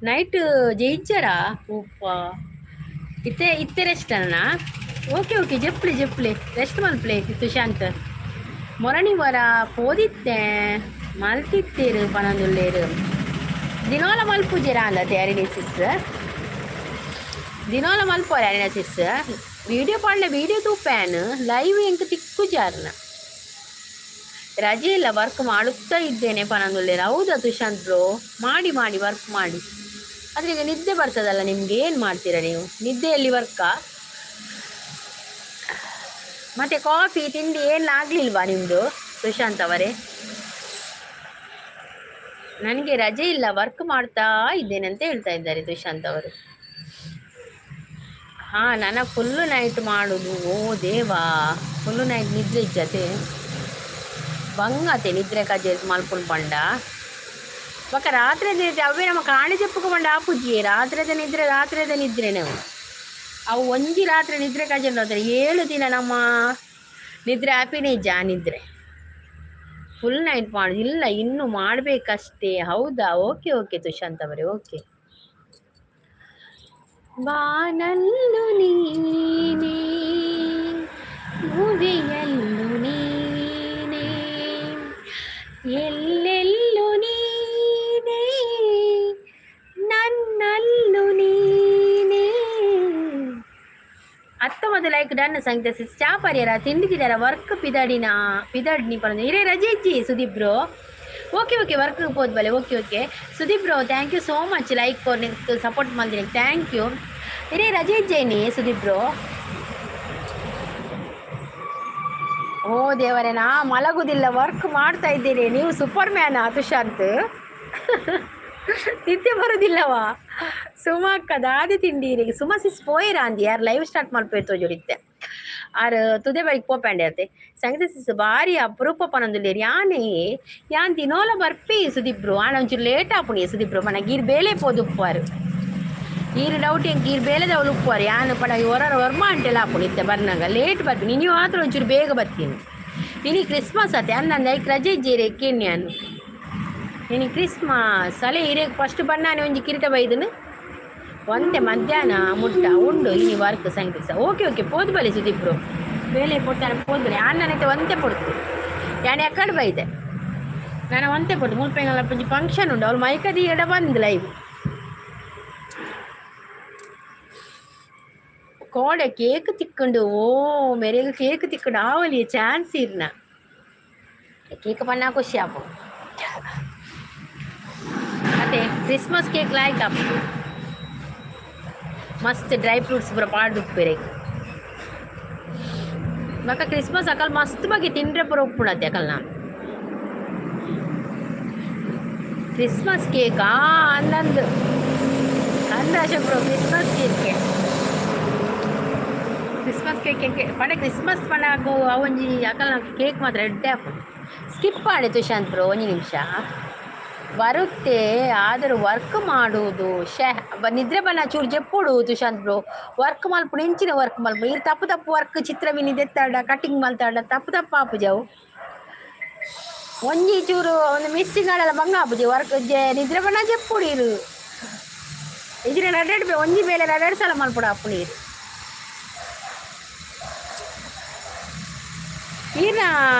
ನೈಟ್ ಜಯಿಚಾರಾ? ಉಪ್ಪ ಇತ್ತೆ ಇತ್ತೆ ರೆಸ್ಟ್ ಅನ್ನ. ಓಕೆ ಓಕೆ, ಜಪ್ಲಿ ಜಪ್ಲಿ, ರೆಸ್ಟ್ ಮಲ್ಪ್ಲೆ ತುಶಾಂತ್. ಮೊರಣಿ ವರ ಪೋದಿತ್ತೆ ಮಲ್ತಿತ್ತೇರು ಪನೊಂದುಲ್ಲೇರು. ದಿನೋಲ ಮಲ್ಪುಜೆರಾ ಅಂದ ಅರಿಣಿ ಸಿಸ್. ದಿನೋಲ ಮಲ್ಪೋರೆ ಅರಿಣ ಸಿಸ್. ವಿಡಿಯೋ ಪಾಡ್ಲೆ, ವಿಡಿಯೋ ತೂಪ್ಯಾನ್, ಲೈವ್ ಎಂಕ್ ತಿಕ್ಕು ಜಾರ್ನ. ರಜೆ ಇಲ್ಲ, ವರ್ಕ್ ಮಾಡುತ್ತಾ ಇದ್ದೇನೆ ಪನಂದುಲ್ಲೇರು. ಹೌದಾ ತುಶಾಂತ್ ಬ್ರೋ? ಮಾಡಿ ಮಾಡಿ, ವರ್ಕ್ ಮಾಡಿ. ಆದರೆ ಈಗ ನಿದ್ದೆ ಬರ್ತದಲ್ಲ ನಿಮ್ಗೆ, ಏನು ಮಾಡ್ತೀರಾ ನೀವು? ನಿದ್ದೆಯಲ್ಲಿ ವರ್ಕಾ? ಮತ್ತೆ ಕಾಫಿ ತಿಂಡಿ ಏನು ಆಗಲಿಲ್ವಾ ನಿಮ್ಮದು ಸುಶಾಂತ್ ಅವರೇ? ನನಗೆ ರಜೆ ಇಲ್ಲ, ವರ್ಕ್ ಮಾಡ್ತಾ ಇದ್ದೇನೆ ಅಂತ ಹೇಳ್ತಾ ಇದ್ದಾರೆ ತುಶಾಂತ್ ಅವರು. ಹಾಂ, ನನ್ನ ಫುಲ್ಲು ನೈಟ್ ಮಾಡೋದು. ಓ ದೇವಾ, ಫುಲ್ಲು ನೈಟ್ ನಿದ್ರೆ ಇಜ್ಜತೆ, ಬಂಗತೆ. ನಿದ್ರೆ ಕಜೆ ಮಲ್ಪುಂಡು ಪಂಡ ಬೊಕ ರಾತ್ರಿ ನಿದ್ರೆ ಅವೇ ನಮ್ಮ ಕಾಣಿ ಚೆಪ್ಪುಕು ಪಂಡ ಆಪುಜಿ. ರಾತ್ರಿದ ನಿದ್ರೆ, ರಾತ್ರಿದ ನಿದ್ರೆ. ನಾವು ಅವು ಒಂಜಿ ರಾತ್ರಿ ನಿದ್ರೆ ಕಜೆಂಡು ಹೋದ್ರೆ 7 ದಿನ ನಮ್ಮ ನಿದ್ರೆ ಆಪಿನೇ ಇಜ್ಜ. ಆ ನಿದ್ರೆ ಫುಲ್ ನೈಟ್ ಮಾಡೋದು ಇಲ್ಲ, ಇನ್ನು ಮಾಡಬೇಕಷ್ಟೇ. ಹೌದಾ? ಓಕೆ ಓಕೆ ತುಶಾಂತ್ ಅವರೇ, ಓಕೆ. ಬಾನಲ್ಲು ನೀನೇ, ಭುವಿಯಲ್ಲು ನೀನೇ, ಎಲ್ಲೆಲ್ಲೂ ನೀನೇ, ನನ್ನಲ್ಲೂ ನೀನೇ. 19 ಲೈಕ್ ಡನ್. ಸಂಗೀತ ಸಿಸ್, ಚಾ ಪರಿಯರ? ತಿಂಡಿ ತಿಂದಾರ? ವರ್ಕ್ ಪಿದಡಿನ ಪಿದಡ್ನಿ ಪರಂದು. ಇರೇ ರಜೆ ಇಜ್ಜಿ Sudeep bro. Okay okay, work ಪೋದ್ ಬಲೆ. Okay okay Sudeep bro, thank you so much. Like ಕೊರ್ನಿಕ್ support ಮಲ್ದಿನಿ, thank you. ಇರೇ ರಜೆ ಇಜ್ಜೇನಿ ಸುದೀಪ್ ಬ್ರೋ? ಓ ದೇವರೇ, ನಾ ಮಲಗುದಿಲ್ಲ, ವರ್ಕ್ ಮಾಡ್ತಾ ಇದ್ದೀನಿ. ನೀವು ಸೂಪರ್ ಮ್ಯಾನ್ ತುಶಾಂತ್? ನಿದ್ದೆ ಬರುದಿಲ್ಲವಾ? ಸುಮಾ ಅಕ್ಕ, ದಾದಿ ತಿಂಡಿ? ಸುಮಾ ಸಿಸ್ ಪೋಯಿರಾ ಅಂದಿ. ಯಾರು ಲೈವ್ ಸ್ಟಾರ್ಟ್ ಮಲ್ಪೇರ್ ತೋಜೊಡಿತ್ತೆ. ಆರ್ ತುದೆ ಬಳಿಕ್ ಪೋಪ್ಯಾಂಡೆ ಅತ್ತೆ. ಸಂಗೀತ ಸಿಸ್, ಬಾರಿ ಅಪರೂಪ ಪನೊಂದುಲ್ಲೇರ್. ಯಾನೆ ಯಾನ್ ದಿನೋಲ ಬರ್ಪಿ ಸುದೀಪ್ ಬ್ರೋ, ಆಂಡ ಒಂಚೂರು ಲೇಟ್ ಆಪುಣಿ ಸುದೀಪ್ ಬ್ರೋ. ಪಂಡ ಗೀರ್ ಬೇಲೆ ಪೋದು ಉಪ್ಪುವಾರು. ಈರು ಡೌಟ್ ಎಂಕ್, ಈರ್ ಬೇಲೆದವಳು ಉಪ್ಪುವಾರು. ಯಾನ್ ಪಂಡ ಒರ ಒರ್ಮ ಅಂಟೆಲ್ಲ ಆಪುಣಿ ಇತ್ತೆ ಬರ್ನಾಗ, ಲೇಟ್ ಬರ್ತೀನಿ. ನೀವು ಮಾತ್ರ ಒಂಚೂರು ಬೇಗ ಬರ್ತೀನಿ. ಇನಿ ಕ್ರಿಸ್ಮಸ್ ಅತ್ತೆ ಅಂದಂದು, ಐಕ್ ರಜೆ ಇಜ್ಜೇರೆ ಕೇನ್ಯಾನು. ಇನಿ ಕ್ರಿಸ್ಮಸ್ ಅಲೆ. ಇರೇಗ್ ಫಸ್ಟ್ ಬಣ್ಣಾನೆ ಒಂಜಿ ಕಿರೀಟ ಬೈದನು. ಒಂತೆ ಮಧ್ಯಾಹ್ನ ಮುಟ್ಟ ಉಂಡು ಇನಿ ವರ್ಕ್. ಸಂಗೀತ, ಓಕೆ ಓಕೆ, ಪೋದು ಬಲಿ ಸುದೀಪ್ ಬ್ರೋ. ಬೇಲೆ ಪೊಡ್ತಾನೆ, ಪೋದು ಬಲಿ. ಅಣ್ಣನೈತೆ ಒಂತೆ ಪೊಡ್ತು. ಯಾನ್ ಎಕ್ಕಡ್ ಬೈದೆ, ನಾನು ಒಂತೆ ಪೊಡ್ತು. ಮುಲ್ಪೆಂಗಲ ಒಂಜಿ ಫಂಕ್ಷನ್ ಉಂಡು. ಅವ್ಳು ಮೈಕದಿ ಎಡ ಬಂದು ಲೈವ್. ಕೋಡೆ ಕೇಕ್ ತಿಕ್ಕೊಂಡು. ಓ ಮೆರೆಗ್ ಕೇಕ್ ತಿಕ್ಕೊಂಡು ಆವಲಿ ಚಾನ್ಸ್ ಇರ್ನ. ಕೇಕ್ ಪಣ್ಣ ಖುಷಿ ಆಪು ಅತ್ತೆ. ಕ್ರಿಸ್ಮಸ್ ಕೇಕ್ ಲಾಯ್ಕ್ ಆಪು. ಮಸ್ತ್ ಡ್ರೈ ಫ್ರೂಟ್ಸ್ ಪೂರ ಪಾಡ್ದು ಉಪ್ಪೆರೆ. ಬೊಕ ಕ್ರಿಸ್ಮಸ್ ಅಕಲ್ ಮಸ್ತ್ ಬಗ್ಗೆ ತಿಂಡ್ರೆ ಪೂರ ಉಪ್ಪುಂಡತ್ತೆ ಅಕಲ್ನ. ಕ್ರಿಸ್ಮಸ್ ಕೇಕ್ ಆ ಅಂದಂದು ಅಂದ Ashok bro. Christmas cake, Christmas cake ಪಂಡ ಕ್ರಿಸ್ಮಸ್ ಪಂಡ ಅವೊಂಜಿ ಅಕಲ್ನ ಕೇಕ್ ಮಾತ್ರ ಎಡ್ಡೆ ಆಪುಂಡು. ಸ್ಕಿಪ್ ಮಾಡಿ ತುಶಾಂತ್ ಬ್ರೋ, ಒಂಜಿ ನಿಮಿಷ. ಬರುತ್ತೆ, ಆದರೂ ವರ್ಕ್ ಮಾಡುವುದು. ಶೇ, ನಿದ್ರೆ ಬನ್ನ ಚೂರು ಜೆಪ್ಪುಡು ತುಶಾಂತ್ ಬ್ರೋ. ವರ್ಕ್ ಮಲ್ಪುಡು, ಇಂಚಿನ ವರ್ಕ್ ಮಲ್ಪುಡು. ಇರ್ ತಪ್ಪು ತಪ್ಪು ವರ್ಕ್ ಚಿತ್ರ ಮಿನಿ ದೆತ್ತಾಡ, ಕಟಿಂಗ್ ಮಲ್ತಾಡ, ತಪ್ಪು ತಪ್ಪು ಆಪುಜವು. ಒಂಜಿ ಚೂರು ಒಂದು ಮಿಸ್ಸಿಂಗ್ ಆಡಲ್ಲ, ಬಂಗ ಆಪುಜಿ ವರ್ಕ್. ನಿದ್ರೆ ಬನ್ನ ಜೆಪ್ಪುಡು ಇರು. ಇಜ್ಜಿಡ ರಡೆಡ್ ಒಂಜಿ ಬೇಲೆ ರಡೆಡ್ ಸಲ ಮಲ್ಪುಡು ಆಪುಂಡು ಇರು. ಈರ್ನ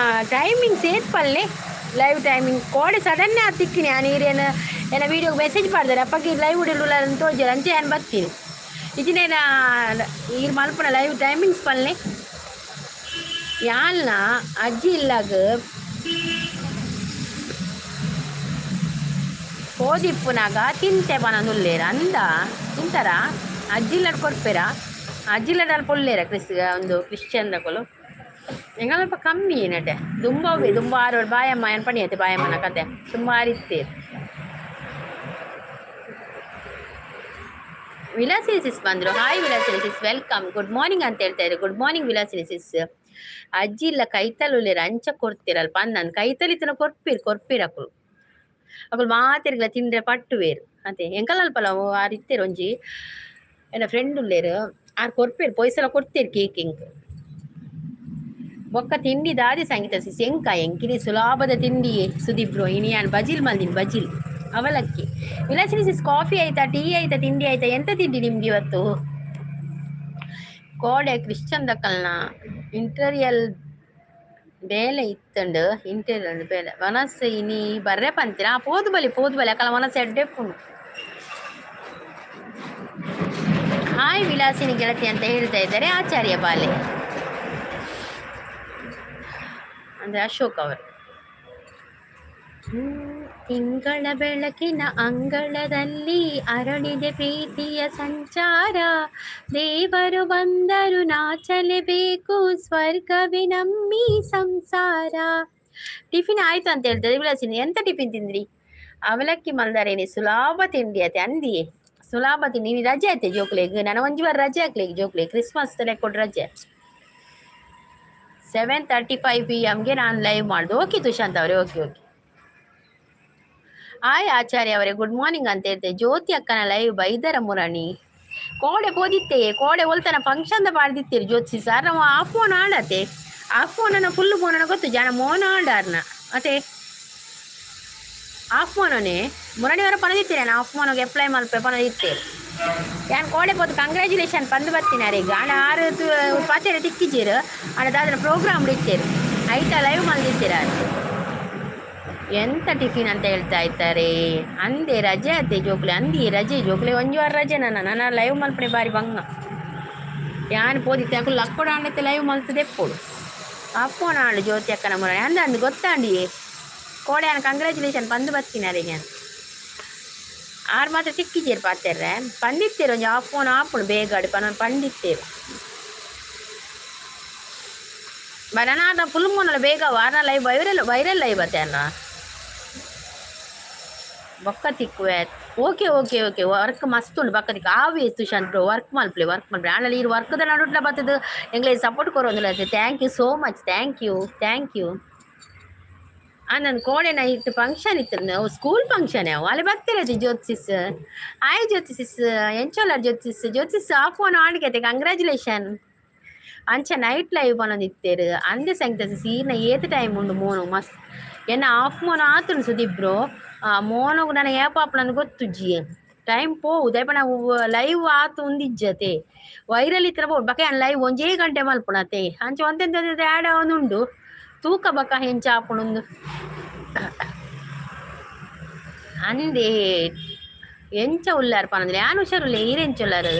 ಟೈಮಿಂಗ್ಸ್ ಏತ್ ಪಲ್ಲೆ? ಲೈವ್ ಟೈಮಿಂಗ್ ಕೋಡೆ ಸಡನ್ ತಿಕ್ಕಿನಿ ನಾನು. ಈರೇನು ಏನ ವೀಡಿಯೋಗೆ ಮೆಸೇಜ್ ಮಾಡ್ತಾರೆ ಅಪ್ಪಗೆ ಲೈವ್ ಉಡಿಲ್ಲ ಅಂತ ತೋಜಲ್ಲ, ಅಂಚೆ ನಾನು ಬರ್ತೀನಿ. ಇಜಿನೇನ ಈರ್ ಮಲ್ಪುನ ಲೈವ್ ಟೈಮಿಂಗ್ಸ್ ಪಲ್ಲೆ. ಯಾಲ್ನ ಅಜ್ಜಿ ಇಲ್ಲಾಗ ಪೋದಿಪ್ಪುನಾಗ ತಿಂತೆ ಪನೊಂದುಲ್ಲೇರ ಅಂದ ತಿಂತಾರ? ಅಜ್ಜಿಲ್ಲಡ್ ಕೊರ್ಪೆರ? ಅಜ್ಜಿಲ್ಲಡ್ ಅಲ್ಪ ಉಲ್ಲೇರ ಕ್ರಿಸ್ ಒಂದು ಕ್ರಿಶ್ಚಿಯನ್ ದಕುಲು. ಎಂಕಲ್ಪ ಕಮ್ಮಿ ನಟೆ ದುಂಬ ಅವ್ವೆ ದುಂಬ ಆರೋಡ್ ಬಾಯಮ್ಮ ಏನು ಪಣಿಯತ್ತೆ ಬಾಯಮ್ಮನ ಕತೆ ತುಂಬ ಆರಿತ್ತೇರು. ವಿಲಾಸಿನಿ ಸಿಸ್ ಬಂದರು. Hi Vilasini sis, welcome. Good morning ಅಂತ ಹೇಳ್ತಾ ಇದ್ದಾರೆ. Good morning Vilasini sis. ಅಜ್ಜಿ ಇಲ್ಲ ಕೈತಲ್ ಅಂಚ ಕೊಡ್ತಿರಲ್ಪ ಅಂದ್ ಕೈತಲಿತನ ಕೊರ್ಪಿರ್ ಕೊರ್ಪಿರ್ ಅಕುಲು. ಅಕುಲು ಮಾತೆರ್ಗ್ಲ ತಿಂದ್ರೆ ಪಟ್ಟುವೇರು ಅದೇ. ಎಂಕಲ್ ಅಲ್ಪ ಆರ್ ಇತ್ತೆರ್ ಒಂಜಿ ಎನ್ನ ಫ್ರೆಂಡ್ ಉಲ್ಲೇರು, ಆರ್ ಕೊರ್ಪೇರು, ಪೊಯ್ಸಲ ಕೊಡ್ತೇರು ಕೇಕ್ ಎಂಕ್. ಬೊಕ್ಕ ತಿಂಡಿ ದಾದಿ ಸಂಗೀತ ಸಿಸ್? ಎಂಕ ಎಂಕಿನಿ ಸುಲಾಭದ ತಿಂಡಿ ಸುದೀಪ್ ಬ್ರೋ. ಇನಿ ಯಾನ್ ಬಜಿಲ್ ಮಲ್ದಿನಿ, ಬಜಿಲ್ ಅವಲಕ್ಕಿ. ವಿಲಾಸಿನಿ ಸಿಸ್, ಕಾಫಿ ಆಯ್ತಾ, ಟೀ ಆಯ್ತಾ, ತಿಂಡಿ ಆಯ್ತಾ? ಎಂತ ತಿಂಡಿ ನಿಮ್ಗೆ ಇವತ್ತು? ಕೋಡೆ ಕ್ರಿಶ್ಚಿಯನ್ ದಕಲ್ನ ಇಂಟೀರಿಯಲ್ ಬೇಲೆ ಇತ್ತಂಡು, ಇಂಟೀರಿಯಲ್ ಬೇಲೆ ಮನಸ್ಸು ಇನಿ ಬರ್ರೆ ಪಂತೀರ? ಪೋದು ಬಲಿ, ಪೋದು ಬಲಿ. ಅಕಲ ಮನಸ್ಸು ಎಡ್ಡೆ. ಹಾಯ್ ವಿಲಾಸಿನಿ ಗೆಳತಿ ಅಂತ ಹೇಳ್ತಾ ಇದ್ದಾರೆ ಆಚಾರ್ಯ ಬಾಲೆ, ಅಂದ್ರೆ ಅಶೋಕ್ ಅವರು. ತಿಂಗಳ ಬೆಳಕಿನ ಅಂಗಳದಲ್ಲಿ ಅರಳಿದೆ ಪ್ರೀತಿಯ ಸಂಚಾರ. ದೇವರು ಬಂದರು ನಾಚಲೇಬೇಕು, ಸ್ವರ್ಗವೇ ನಮ್ಮಿ ಸಂಸಾರ. ಟಿಫಿನ್ ಆಯ್ತು ಅಂತ ಹೇಳ್ತಾರೆ ವಿಲಾಸಿನಿ. ಎಂತ ಟಿಫಿನ್ ತಿಂದ್ರಿ? ಅವಲಕ್ಕಿ ಮಲ್ದಾರೇನಿ. ಸುಲಾಭ ತಿಂಡಿ ಅತೆ ಅಂದಿಯೇ, ಸುಲಾಭ ತಿಂಡಿ. ನೀನು ರಜೆ ಆಯ್ತೆ ಜೋಕ್ಲೆಗ್? ನಾನು ಒಂಜಿ ವಾರ ರಜೆ ಹಾಕ್ಲಿಗೆ ಜೋಕ್ಲೆ, ಕ್ರಿಸ್ಮಸ್ ಕೊಡ್ ರಜೆ. 7:35 ಪಿ ಎಮ್ಗೆ ನಾನು ಲೈವ್ ಮಾಡ್ದು. ಓಕೆ ತುಷಾಂತ್ ಅವರೇ, ಓಕೆ ಓಕೆ. ಆಯ್ ಆಚಾರ್ಯ ಅವರೇ, ಗುಡ್ ಮಾರ್ನಿಂಗ್ ಅಂತ ಹೇಳ್ತೆ. ಜ್ಯೋತಿ ಅಕ್ಕನ ಲೈವ್ ಬೈದರ ಮುರಣಿ? ಕೋಡೆ ಪೋದಿತ್ತೆ, ಕೋಡೆ ಒಲ್ತನ ಫಂಕ್ಷನ್ ಪಾಡ್ದಿತ್ತೀರಿ ಜ್ಯೋತಿ ಸರ್. ನಾವು ಆ ಫೋನ್ ಆಡತೆ, ಆ ಫೋನನ್ನ ಫುಲ್ ಫೋನನ್ನ ಗೊತ್ತು ಜನ ಮೋನ ಆಡಾರ್ನ ಅತೆ. ಆಫ್ ಮೋನನೇ ಮುರಣಿಯವರ ಪನದಿತ್ತೀರ? ಆಫ್ ಮೋನಗೆ ಅಪ್ಲೈ ಮಲ್ಪೆ ಪನದಿತ್ತೇರು. ಯಾನ್ ಕೋಡೆ ಪೋದು ಕಂಗ್ರ್ಯಾಚುಲೇಷನ್ ಪಂದು ಬರ್ತೀನಿ. ಈಗ ಆಂಡ ಆರು ಪಾತೆರ ತಿಕ್ಕಿಜೀರು. ಆಂಡ ದಾದನ ಪ್ರೋಗ್ರಾಮ್ ಇತ್ತೇರು, ಐತ ಲೈವ್ ಮಲ್ದಿತ್ತೀರ. ಎಂತ ಟಿಫಿನ್ ಅಂತ ಹೇಳ್ತಾ ಇದ್ದಾರೆ ಅಂದೆ. ರಜೆ ಅತ್ತೆ ಜೋಕ್ಲೆ ಅಂದಿ ರಜೆ ಜೋಕ್ಲೆ, ಒಂಜಿ ವಾರ ರಜೆ. ನನ್ನ ನನ್ನ ಲೈವ್ ಮಲ್ಪನೆ ಬಾರಿ ಬಂಗ. ಯಾನ್ ಪೋದಿತ್ತೆ ಅಕುಲು ಲಕ್ಕೊಡ ಆಂಡತ್ತೆ ಲೈವ್ ಮಲ್ತದೆ ಎಪ್ಪೊಡು ಅಪ್ಪೋಣ ಆಂಡು. ಜ್ಯೋತಿ ಅಕ್ಕನ ಮುರಣಿ ಅಂದ ಅಂದು ಗೊತ್ತಾಂಡಿಯೇ. ಕೋಡೆ ಯಾನ್ ಕಂಗ್ರ್ಯಾಚುಲೇಷನ್ ಬಂದು ಬರ್ತೀನಿ ಅರೆಗೆ. ಆರು ಮಾತ್ರ ತಿಕ್ಕಿಜೇರು ಪಾತೆರ್ರೆ ಪಂದಿತ್ತೇರು. ಒಂಜಿ ಆಫ್ ಫೋನ್ ಆಪುಂಡು ಬೇಗ ಅಡಿ ಪನ ಪಂಡಿತ್ತೇರು. ಬರನಾದ ಫುಲ್ ಮೋನಲ ಬೇಗ ವಾರ ಲೈವ್ ವೈರಲ್ ವೈರಲ್ ಲೈವ್ ಅತ್ತೆ ಅನ್ನ ಬೊಕ್ಕ ತಿಕ್ಕುವೆ. ಓಕೆ ಓಕೆ ಓಕೆ, ವರ್ಕ್ ಮಸ್ತ್ ಉಂಡು ಬೊಕ್ಕ ತಿಕ್ಕು. ಆವೇ ತುಷಾಂತ್ ಬ್ರೋ, ವರ್ಕ್ ಮಲ್ಪಲೆ, ವರ್ಕ್ ಮಲ್ಪಲೆ. ಆಂಡಲ ಈರ್ ವರ್ಕ್ದ ನಡುಟ್ಲ ಬತ್ತದು ಎಂಕ್ಲೆ support ಕೊರೊಂದುಲ್ಲ. Thank you so much, thank you, thank you. ನನ್ನ ಕೋಡೆ ನೈಟ್ ಫಂಕ್ಷನ್ ಇತ್ತು, ಸ್ಕೂಲ್ ಫಂಕ್ಷನ್. ಅವು ಅಲ್ಲಿ ಬರ್ತಿರತಿ. ಜ್ಯೋತಿಸ್, ಹಾಯ್ ಜ್ಯೋತಿ ಸಿಸ್, ಎಂಚೋಲಾರ್ ಜ್ಯೋತಿಸ್? ಜ್ಯೋತಿಸ್ ಆ ಫೋನ್ ಆಂಡ್ಗೆತೆ, ಕಂಗ್ರ್ಯಾಚುಲೇಷನ್. ಅಂಚ ನೈಟ್ ಲೈವ್ ಪನೊಂದಿತ್ತೇರು ಅಂದೆ ಸಂಗೀತ ಸಿಸ್. ಈರ್ನ ಏತ್ ಟೈಮ್ ಉಂಡು ಮೋನು? ಮಸ್ತ್ ಎನ್ನ ಆಫ್ ಮೋನ ಆತುಂಡು ಸುದೀಪ್ ಬ್ರೋ. ಮೋನಗು ನನ್ನ ಏಪ ಆಪುಂಡು ಗೊತ್ತುಜ್ಜಿ. ಟೈಮ್ ಪೋವು ದಾಯೆ ನಾವು ಲೈವ್ ಆತು ಉಂದಿಜ್ಜತೆ. ವೈರಲ್ ಇತ್ತಿನ ಪೋವು ಬಕ ಯಾನ್ ಲೈವ್ ಒಂಜೇ ಗಂಟೆ ಮಲ್ಪುಣತೆ. ಅಂಚ ಒಂತೆಂತ ಆ್ಯಡ್ ಆವೊಂದುಂಡು. ತೂಕ ಬಕ ಎಂಚ ಆಪುಂಡು ಅಂದೆ. ಎಂಚ ಉಲ್ಲಾರ್ ಪನಂದ್ರೆ ಯಾನ್ ಹುಷಾರುಲ್ಲೆ, ಈರ್ ಎಂಚ ಉಲ್ಲಾರ್?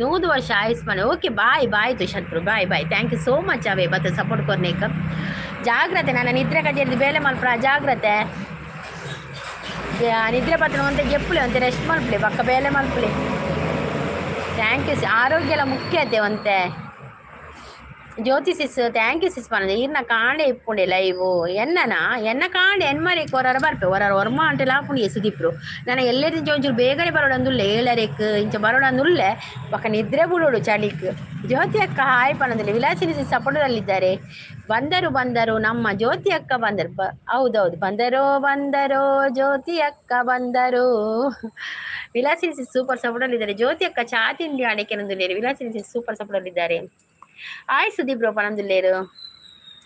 100 ವರ್ಷ ಆಯುಸ್ ಪಂಡ. Okay, bye bye Tushant bro, bye bye. Thank you so much ಅವೇ ಬತ್ತ ಸಪೋರ್ಟ್ ಕೊರ್ನೇಕ್. ಜಾಗ್ರತೆ, ನನ್ನ ನಿದ್ರೆ ಕಜೇರಿ ಬೇಲೆ ಮಲ್ಪುನ ಜಾಗ್ರತೆ. ನಿದ್ರೆ ಬತ್ತನ ಒಂತೆ ಜೆಪ್ಪುಲೆ, ಒಂತೆ ರೆಸ್ಟ್ ಮಲ್ಪುಲೆ, ಬಕ್ಕ ಬೇಲೆ ಮಲ್ಪುಲೆ. Thank you. ಆರೋಗ್ಯ ಎಲ್ಲ ಮುಖ್ಯತೆ ಒಂತೆ. ಜ್ಯೋತಿ ಸಿಸ್, thank you ಸಿಸ್ ಪನಂದೆ. ಈರ್ನ ಕಾಂಡೆ ಇಪ್ಪುಂಡೆ ಲೈವ್ ಎನ್ನನ ಎನ್ನ ಕಾಂಡೆ ಎನ್ಮರೆ ಕೊರರ ಬರ್ಪೆ ಒರರ ಒರ್ಮ ಅಂಟೆಲ ಆಪುಂಡು ಸುದೀಪ್ರು. ನನ್ನ ಎಲ್ಲೆರಿಂಚ ಒಂಚೂರು ಬೇಗನೆ ಬರೋಡಂದುಲ್ಲೆ, ಏಳರೆಕ್ ಇಂಚ ಬರೋಡಂದುಲ್ಲೆ. ಬೊಕ ನಿದ್ರೆ ಬುಡೋಡು ಚಳಿಕ್. ಜ್ಯೋತಿ ಅಕ್ಕ ಹಾಯ್ ಪನಂದಿಲ್ಲ. ವಿಲಾಸಿನಿ ಸಿಸ್ ಸಪೋರ್ಟದಲ್ಲಿದ್ದಾರೆ. ಬಂದರು ಬಂದರು, ನಮ್ಮ ಜ್ಯೋತಿ ಅಕ್ಕ ಬಂದರು. ಹೌದೌದು, ಬಂದರೋ ಬಂದರೋ ಜ್ಯೋತಿ ಅಕ್ಕ ಬಂದರು. ವಿಲಾಸಿನಿ ಸಿಸ್ ಸೂಪರ್ ಸಪೋರ್ಟಲ್ಲಿದ್ದಾರೆ. ಜ್ಯೋತಿ ಅಕ್ಕ ಚಾ ತಿಂಡಿ ಅಡಿಕೆ. ವಿಲಾಸಿನಿ ಸಿಸ್ ಸೂಪರ್ ಸಪೋರ್ಟಲ್ಲಿದ್ದಾರೆ. ಆಯ್ ಸುದೀಪ್ ಬ್ರೋ ಪನಂದುಲ್ಲೇರು.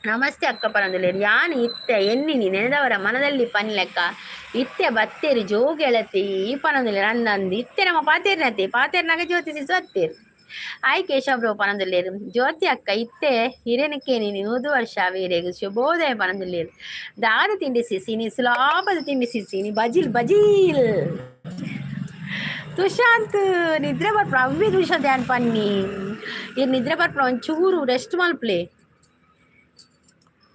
ನಮಸ್ತೆ ಅಕ್ಕ ಪನಂದುಲ್ಲೇರು. ಯಾನ್ ಇತ್ತೆ ಎನ್ನಿನಿ ನೆನೆದವರ ಮನದಲ್ಲಿ ಪನ್ಲೆಕ್ಕ ಇತ್ತೆ ಬತ್ತೇರು ಜೋಗೆಳತಿ ಪನಂದುಲ್ಲೇರು. ಅಂದಂದು ಇತ್ತೆ ನಮ್ಮ ಪಾತೇರ್ನತೆ ಪಾತೇರ್ನಾಗ ಜ್ಯೋತಿ ಸಿಸ್ ಬತ್ತೇರು. ಹಾಯ್ ಕೇಶವ ಬ್ರೋ ಪನೊಂದುಲ್ಲೆರ್. ಜ್ಯೋತಿ ಅಕ್ಕ ಇತ್ತೆ ಹಿರೇನಕ್ಕೆ ನೀನು 100 ವರ್ಷ ವೀರೆಗ್ ಶುಭೋದಯ ಪನೊಂದುಲ್ಲೆರ್. ದಾದ ತಿಂಡಿ ಸಿಸಿ? ನೀ ಸುಲಾಪದ ತಿಂಡಿ ಸಿಸಿ ನೀ. ಬಜಿಲ್ ಬಜಿಲ್. ತುಶಾಂತ್ ನಿದ್ರೆ ಬರ್ಪುನ ಅವ್ವೇ. ತುಶಾಂತ್, ಯಾನ್ ಪನ್ನಿ, ಇರ್ ನಿದ್ರೆ ಬರ್ಪುನ, ಒಂಚೂರು ರೆಸ್ಟ್ ಮಲ್ಪಲೆ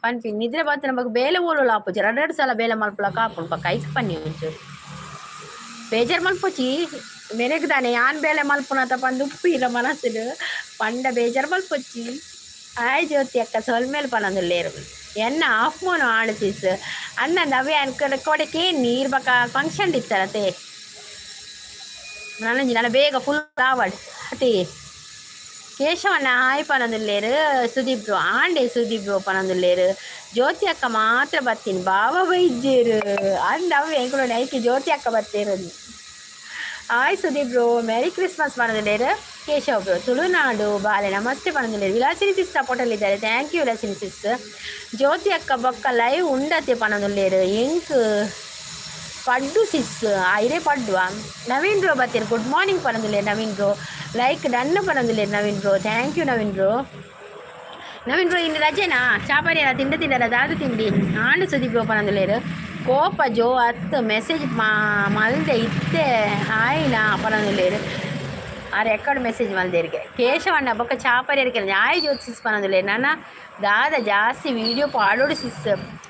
ಪನ್ಪಿ. ನಿದ್ರೆ ಬತ್ತಿನ ಬೊಕ ಬೇಲೆ ಓಲುಲ ಆಪುಜಿ. ರಡ್ಡ್ ರಡ್ಡ್ ಸಲ ಬೇಲೆ ಮಲ್ಪುಲಕ ಆಪುಂಡು. ಬೊಕ ಐಕ್ ಪನ್ನಿ, ಒಂಚೂರು ಬೇಜಾರ್ ಮಲ್ಪೊಚಿ. ಮೆರೆಗ್ ದಾನೆ ಯಾನ್ ಬೇಲೆ ಮಲ್ಪುನತ ಪಂದ್ ಉಪ್ಪುಯಿರ ಮನಸ್ಸುಡು ಪಂಡ ಬೇಜಾರ್ ಮಲ್ಪೊಚ್ಚಿ. ಆಯ್ ಜ್ಯೋತಿ ಅಕ್ಕ, ಸೊಲ್ಮೆಲ್ ಪನೊಂದುಲ್ಲೆರ್. ಎನ್ನ ಆಫ್ ಮೋನು ಆಂಡ್ ಸಿಸ್ ಅಂದಂದ. ಅವೇ ಅನ್ಕಡೆ ಕೊಡೆ ನೀರ್ ಬಕ ಫಂಕ್ಷನ್ ಇತ್ತರತೆ. ನನಂಜಿ ನನ ಬೇಗ ಫುಲ್ ಆವಡ್ ಅತಿ. ಕೇಶವಣ್ಣ ಹಾಯ್ ಪನೊಂದುಲ್ಲೆರ್. ಸುದೀಪ್ ಬ್ರೋ ಆಂಡೆ, ಸುದೀಪ್ ಬ್ರೋ ಪನೊಂದುಲ್ಲೆರ್. ಜ್ಯೋತಿ ಅಕ್ಕ ಮಾತ್ರ ಬತ್ತೀನಿ, ಬಾವ ಬೈಜೇರು ಅಂದ. ಅವೆ ಎಂಕುಲು ಐಕೆ ಜ್ಯೋತಿ ಅಕ್ಕ ಬತ್ತೇರು. Hi Sudeep bro, merry Christmas ಪನೊಂದುಲ್ಲೆರ್. ಕೇಶವ್ ಬ್ರೋ, ತುಳುನಾಡು ಬಾಲೆ ನಮಸ್ತೆ ಪನೊಂದುಲ್ಲೆರ್. ವಿಲಾಸಿನಿ ಸಿಸ್ ಸಪೋರ್ಟಲ್ಲಿ ಇದ್ದಾರೆ. Thank you Vilasini ಸಿಸ್. ಜ್ಯೋತಿ ಅಕ್ಕ ಬೊಕ್ಕ ಲೈವ್ ಉಂಡತೆ ಪನೊಂದುಲ್ಲೆರ್. ಎಂಕ್ ಪಡ್ಡು ಸಿಸ್ ಐರೇ ಪಡ್ಡುವ. ನವೀನ್ ಬ್ರೋ ಬತ್ತೀರಿ, ಗುಡ್ ಮಾರ್ನಿಂಗ್ ಪನೊಂದುಲ್ಲೆರ್. ನವೀನ್ ಬ್ರೋ, ಲೈಕ್ ಡನ್ ಪನೊಂದುಲ್ಲೆರ್. Naveen bro, thank you Naveen bro. Naveen bro, ಇನ್ನು ರಜೆನಾ? ಚಾಪರಿ ತಿಂಡ ತಿಂಡರ? ದಾದ ತಿಂಡಿ? ಆಂಡ್ ಸುದೀಪ್ ಬ್ರೋ ಪನೊಂದುಲ್ಲೆರ್. ಕೋಪ ಜೋ ಅತ್ತು ಮೆಸೇಜ್ ಮಲ್ದೆ ಇತ್ತೆ ಹಾಯ್ನಾ ಪನೊಂದುಲ್ಲೆರ್. ಆ ರೆಕಾರ್ಡ್ ಮೆಸೇಜ್ ಮಲ್ದೇರಿಗೆ. ಕೇಶವಣ್ಣ ಬೊಕ್ಕ ಚಾಪರಿಯರಿಗೆ ಆಯ್ ಜ್ಯೋತಿ ಸಿಸ್ ಪನೊಂದುಲ್ಲೆರ್. ನನ ದಾದ ಜಾಸ್ತಿ ವೀಡಿಯೋ ಪಾಡೋಡು ಸಿಸ್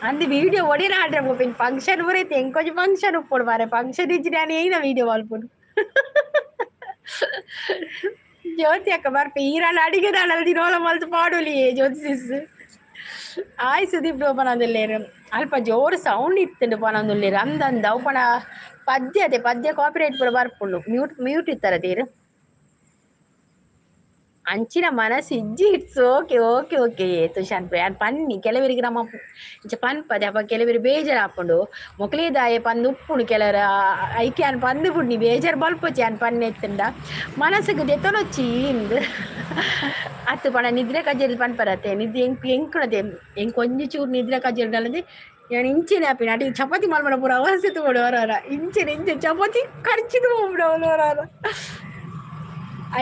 ಅಂದ್. ವೀಡಿಯೋ ಒಡಿನ ಆಡ್ರೆ ಪೋಪಿನ್ ಫಂಕ್ಷನ್ ಪೂರೈತೆ. ಎಂಕೊಂಜಿ ಫಂಕ್ಷನ್ ಉಪ್ಪೊಡು ಮಾರೆ. ಫಂಕ್ಷನ್ ಇಜ್ಜಿ, ನಾನು ಏನ ವೀಡಿಯೋ ಮಲ್ಪುನು? ಜ್ಯೋತಿ ಅಕ್ಕ ಬರ್ಪೆ. ಈರಾಣ ಅಡಿಗೆ ದಾಳ ದಿನೋಲ ಮಲ್ತು ಪಾಡೊಲಿ. ಜ್ಯೋತಿ ಸಿಸ್ ಆಯ್ ಸುದೀಪ್ ಬ್ರೋ ಪನೊಂದುಲ್ಲೆರ್. ಅಲ್ಪ ಜೋರು ಸೌಂಡ್ ಇತ್ತುಂಡು ಪನೊಂದುಲ್ಲೆರ್. ಅಂದಂದ ಅವು ಪಣ ಪದ್ಯ ಅದೇ ಪದ್ಯ ಕಾಪಿರೈಟ್ ಪೂರ ಬರ್ಪುಂಡು. ಮ್ಯೂಟ್ ಮ್ಯೂಟ್ ಇತ್ತರ ತೀರ್. ಅಂಚಿನ ಮನಸ್ಸು ಇಜ್ಜಿ. It's okay okay okay Tushant. ಯಾನ್ ಪನ್ನಿ, ಕೆಲವರಿಗೆ ನಮ್ಮ ಇಂಚ ಪನ್ಪದೆ ಅಪ್ಪ ಕೆಲವರು ಬೇಜಾರು ಆಪುಂಡು. ಮೊಕ್ಲೇದಾಯೆ ಪಂದ್ ಉಪ್ಪುಂಡು ಕೆಲವರು. ಐಕೆ ಯಾನ್ ಪಂದು ಬುಡ್ನಿ, ಬೇಜಾರು ಬಲ್ಪೊಚ್ಚಿ. ಯಾನ್ ಪನ್ನೆ ಎತ್ತುಂಡ ಮನಸ್ಸಿಗೆ ದೆತ್ತೊನೊಚ್ಚಿ ಇಂದ್ ಅತ್ತು ಪಣ. ನಿದ್ರೆ ಕಜ್ಜೇರಿ ಪನ್ಪರತ್ತೆ. ನಿದ್ರೆ ಎಂಕ್ ಎಂಕುಣದೆ ಎಂಕ್ ಒಂಜಿ ಚೂರು ನಿದ್ರೆ ಕಜ್ಜೇರಿ. ಯಾನ್ ಇಂಚೆನೆ ಆಪಿನ ಅಡಿ ಚಪಾತಿ ಮಲ್ಪನ ಪೂರ ಅವಸ್ಥೆ ತೂವೊಡು. ವರ ಇಂಚೆನೆ ಇಂಚೆ ಚಪಾತಿ ಖರ್ಚಿದು ಹೋಗ್ಬಿಡು ವರ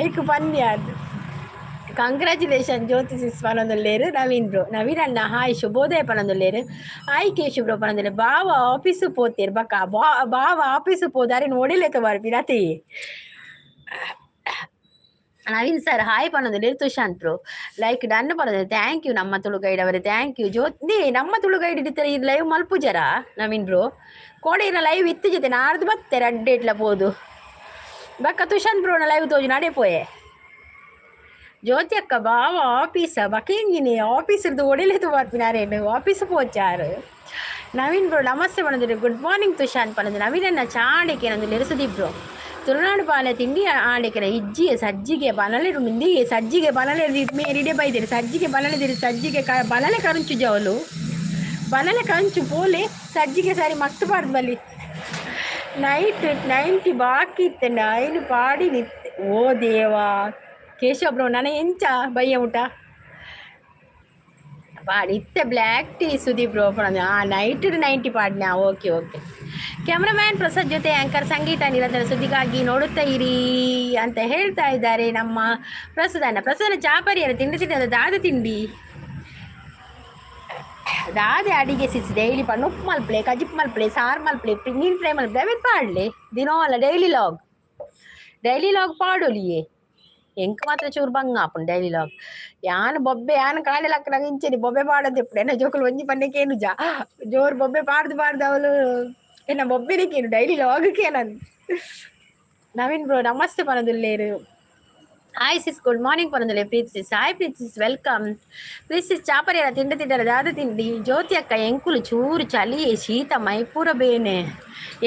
ಐಕ್ ಪನ್ನಿ ಅದು. ಕಂಗ್ರ್ಯಾಚುಲೇಷನ್ ಜ್ಯೋತಿ ಸಿಸ್ ಪನೊಂದುಲ್ಲೆರ್ ನವೀನ್ ಬ್ರೋ. ನವೀನ್ ಅಣ್ಣ ಹಾಯ್, ಶುಭೋದಯ ಪನೊಂದುಲ್ಲೆರ್. Hi ಕೇಶು bro ಪನೊಂದುಲ್ಲೆರ್. ಬಾವ ಆಫೀಸು ಪೋತೇರ್ ಬಕ್ಕ ಬಾವ ಆಫೀಸು ಪೋದಾರೆ ನೋಡಿಲೆಕ್ಕ ಬರ್ಪಿನ ಅತಿ. ನವೀನ್ ಸರ್ ಹಾಯ್ ಪನೊಂದುಲ್ಲೆರ್. ತುಶಾಂತ್ ಬ್ರೋ, ಲೈಕ್ ಡನ್ ಪನೊಂದು. Thank you ನಮ್ಮ ತುಳು ಗೈಡ್ ಅವರೇ, thank you. ಜ್ಯೋತಿ, ನಮ್ಮ ತುಳು ಗೈಡ್ ಇಡ್ತಾರೆ ಈ ಲೈವ್ ಮಲ್ಪುಜರ? ನವೀನ್ ಬ್ರೋ, ಕೋಡೆ ಲೈವ್ ಇತ್ತು ಜೊತೆ ನಾಡ್ದು ಬತ್ತೆ ರಡ್ಡೇಟ್ಲ ಪೋದು. ಬಕ್ಕ ತುಶಾಂತ್ ಬ್ರೋನ ಲೈವ್ ತೋಜು ನಡೆ ಪೋಯೆ. ಜ್ಯೋತಿ ಅಕ್ಕ ಬಾವ ಆಫೀಸ ಬಕೇಂಜಿನಿ ಆಫೀಸ್ ಇರ್ದು ಒಡಿಲೆತು ಬರ್ಪಿನಾರೇನು ಆಫೀಸ್ ಪೋಚಾರು. ನವೀನ್ ಬ್ರೋ ನಮಸ್ತೆ ಪನೊಂದುಲ್ಲೆರ್. ಗುಡ್ ಮಾರ್ನಿಂಗ್ ತುಶಾಂತ್ ಪನೊಂದು. ನವೀನನ್ನ ಚಾಂಡಿಕೆ ನಂದು. ಸುದೀಪ್ ಬ್ರೋ, ತುಳುನಾಡು ಬಾಲೆ ತಿಂಡಿ ಆಂಡಿಕೆನ ಇಜ್ಜಿ. ಸಜ್ಜಿಗೆ ಬನಲೆ ಮುಂದಿ ಸಜ್ಜಿಗೆ ಬನಲೆ ಮೇರಿಡೆ ಬೈದಿರಿ. ಸಜ್ಜಿಗೆ ಬನಲೆ ಸಜ್ಜಿಗೆ ಕ ಬನಲೆ ಕರುಂಚು ಜವಲು ಬನಲೆ ಕಂಚು ಪೋಲೆ ಸಜ್ಜಿಗೆ ಸರಿ ಮಕ್ತು ಬಾರ್ದು ಬಲ್ಲಿ. ನೈಟ್ 90 ಬಾಕಿ ಇತ್ತೆ ನೈನ್ ಪಾಡಿ ನಿತ್ತೆ. ಓ ದೇವಾ. ಕೇಶವ ಬ್ರೋ, ನನ್ನ ಎಂಚ ಬಯ್ಯ ಊಟ ಪಾಡಿ ಇತ್ತೆ ಬ್ಲ್ಯಾಕ್ ಟೀ. ಸುದೀಪ್ ಬ್ರೋ, ಆ ನೈಟ್ 90 ಪಾಡ್ನ. Okay okay. ಕ್ಯಾಮ್ರಾಮ್ಯಾನ್ ಪ್ರಸಾದ್ ಜೊತೆ ಆ್ಯಂಕರ್ ಸಂಗೀತ. ನಿರಂತರ ಸುದ್ದಿಗಾಗಿ ನೋಡುತ್ತಾ ಇರಿ ಅಂತ ಹೇಳ್ತಾ ಇದ್ದಾರೆ ನಮ್ಮ ಪ್ರಸಾದನ. ಪ್ರಸಾದನ ಚಾಪರಿಯರ ತಿಂಡಿ ತಿಂಡಿ ದಾದ ತಿಂಡಿ ದಾದೆ ಅಡಿಗೆ ಸಿಸ್? ಡೈಲಿ ಪಣ್ಣು ಉಪ್ಪು ಮಲ್ಪಲೆ, ಕಜಿಪ್ ಮಲ್ಪಲೆ, ಸಾರು ಮಲ್ಪಲೆ, ಮೀನ್ ಫ್ರೈ ಮಲ್ಪಲೆ, ಅವೆ ಪಾಡ್ಲೆ. ದಿನೋ ಅಲ್ಲ ಡೈಲಿ ಲಾಗ್, ಡೈಲಿ ಲಾಗ್ ಪಾಡೊಲಿಯೇ. ಎಂಕ್ ಮಾತ್ರ ಚೂರು ಬಂಗ ಆಪುಂಡು ಡೈಲಿ ಲಾಗ್. ಯಾನ್ ಬೊಬ್ಬೆ ಯಾನ್ ಕಾಲೆ ಲಕ್ಕನಾಗ ಇಂಚೆನೆ ಬೊಬ್ಬೆ ಪಾಡೋದು ಇಪ್ಪುಡು. ಎನ್ನ ಜೋಕುಲು ಒಂಜಿ ಪನ್ನೆ ಕೇನುಜ. ಜೋರು ಬೊಬ್ಬೆ ಪಾಡ್ದು ಪಾಡ್ದು ಅವಳು ಎನ್ನ ಬೊಬ್ಬೆನೆ ಕೇನು, ಡೈಲಿ ಲಾಗ್ ಕೇನನ್. ನವೀನ್ ಬ್ರೋ ನಮಸ್ತೆ ಪನೊಂದುಲ್ಲೆರ್. ಹಾಯ್ ಸಿಸ್, ಗುಡ್ ಮಾರ್ನಿಂಗ್ ಪನೊಂದುಲ್ಲೆ Preeti sis. Hi Preeti sis, welcome. Preeti sis, ಚಾಪರಿಯರ ತಿಂಡಿ ತಿಂಡರ ದಾದ ತಿಂಡಿ? ಜ್ಯೋತಿ ಅಕ್ಕ, ಎಂಕುಲು ಚೂರು ಚಳಿ ಶೀತ ಮೈಪೂರ ಬೇನೆ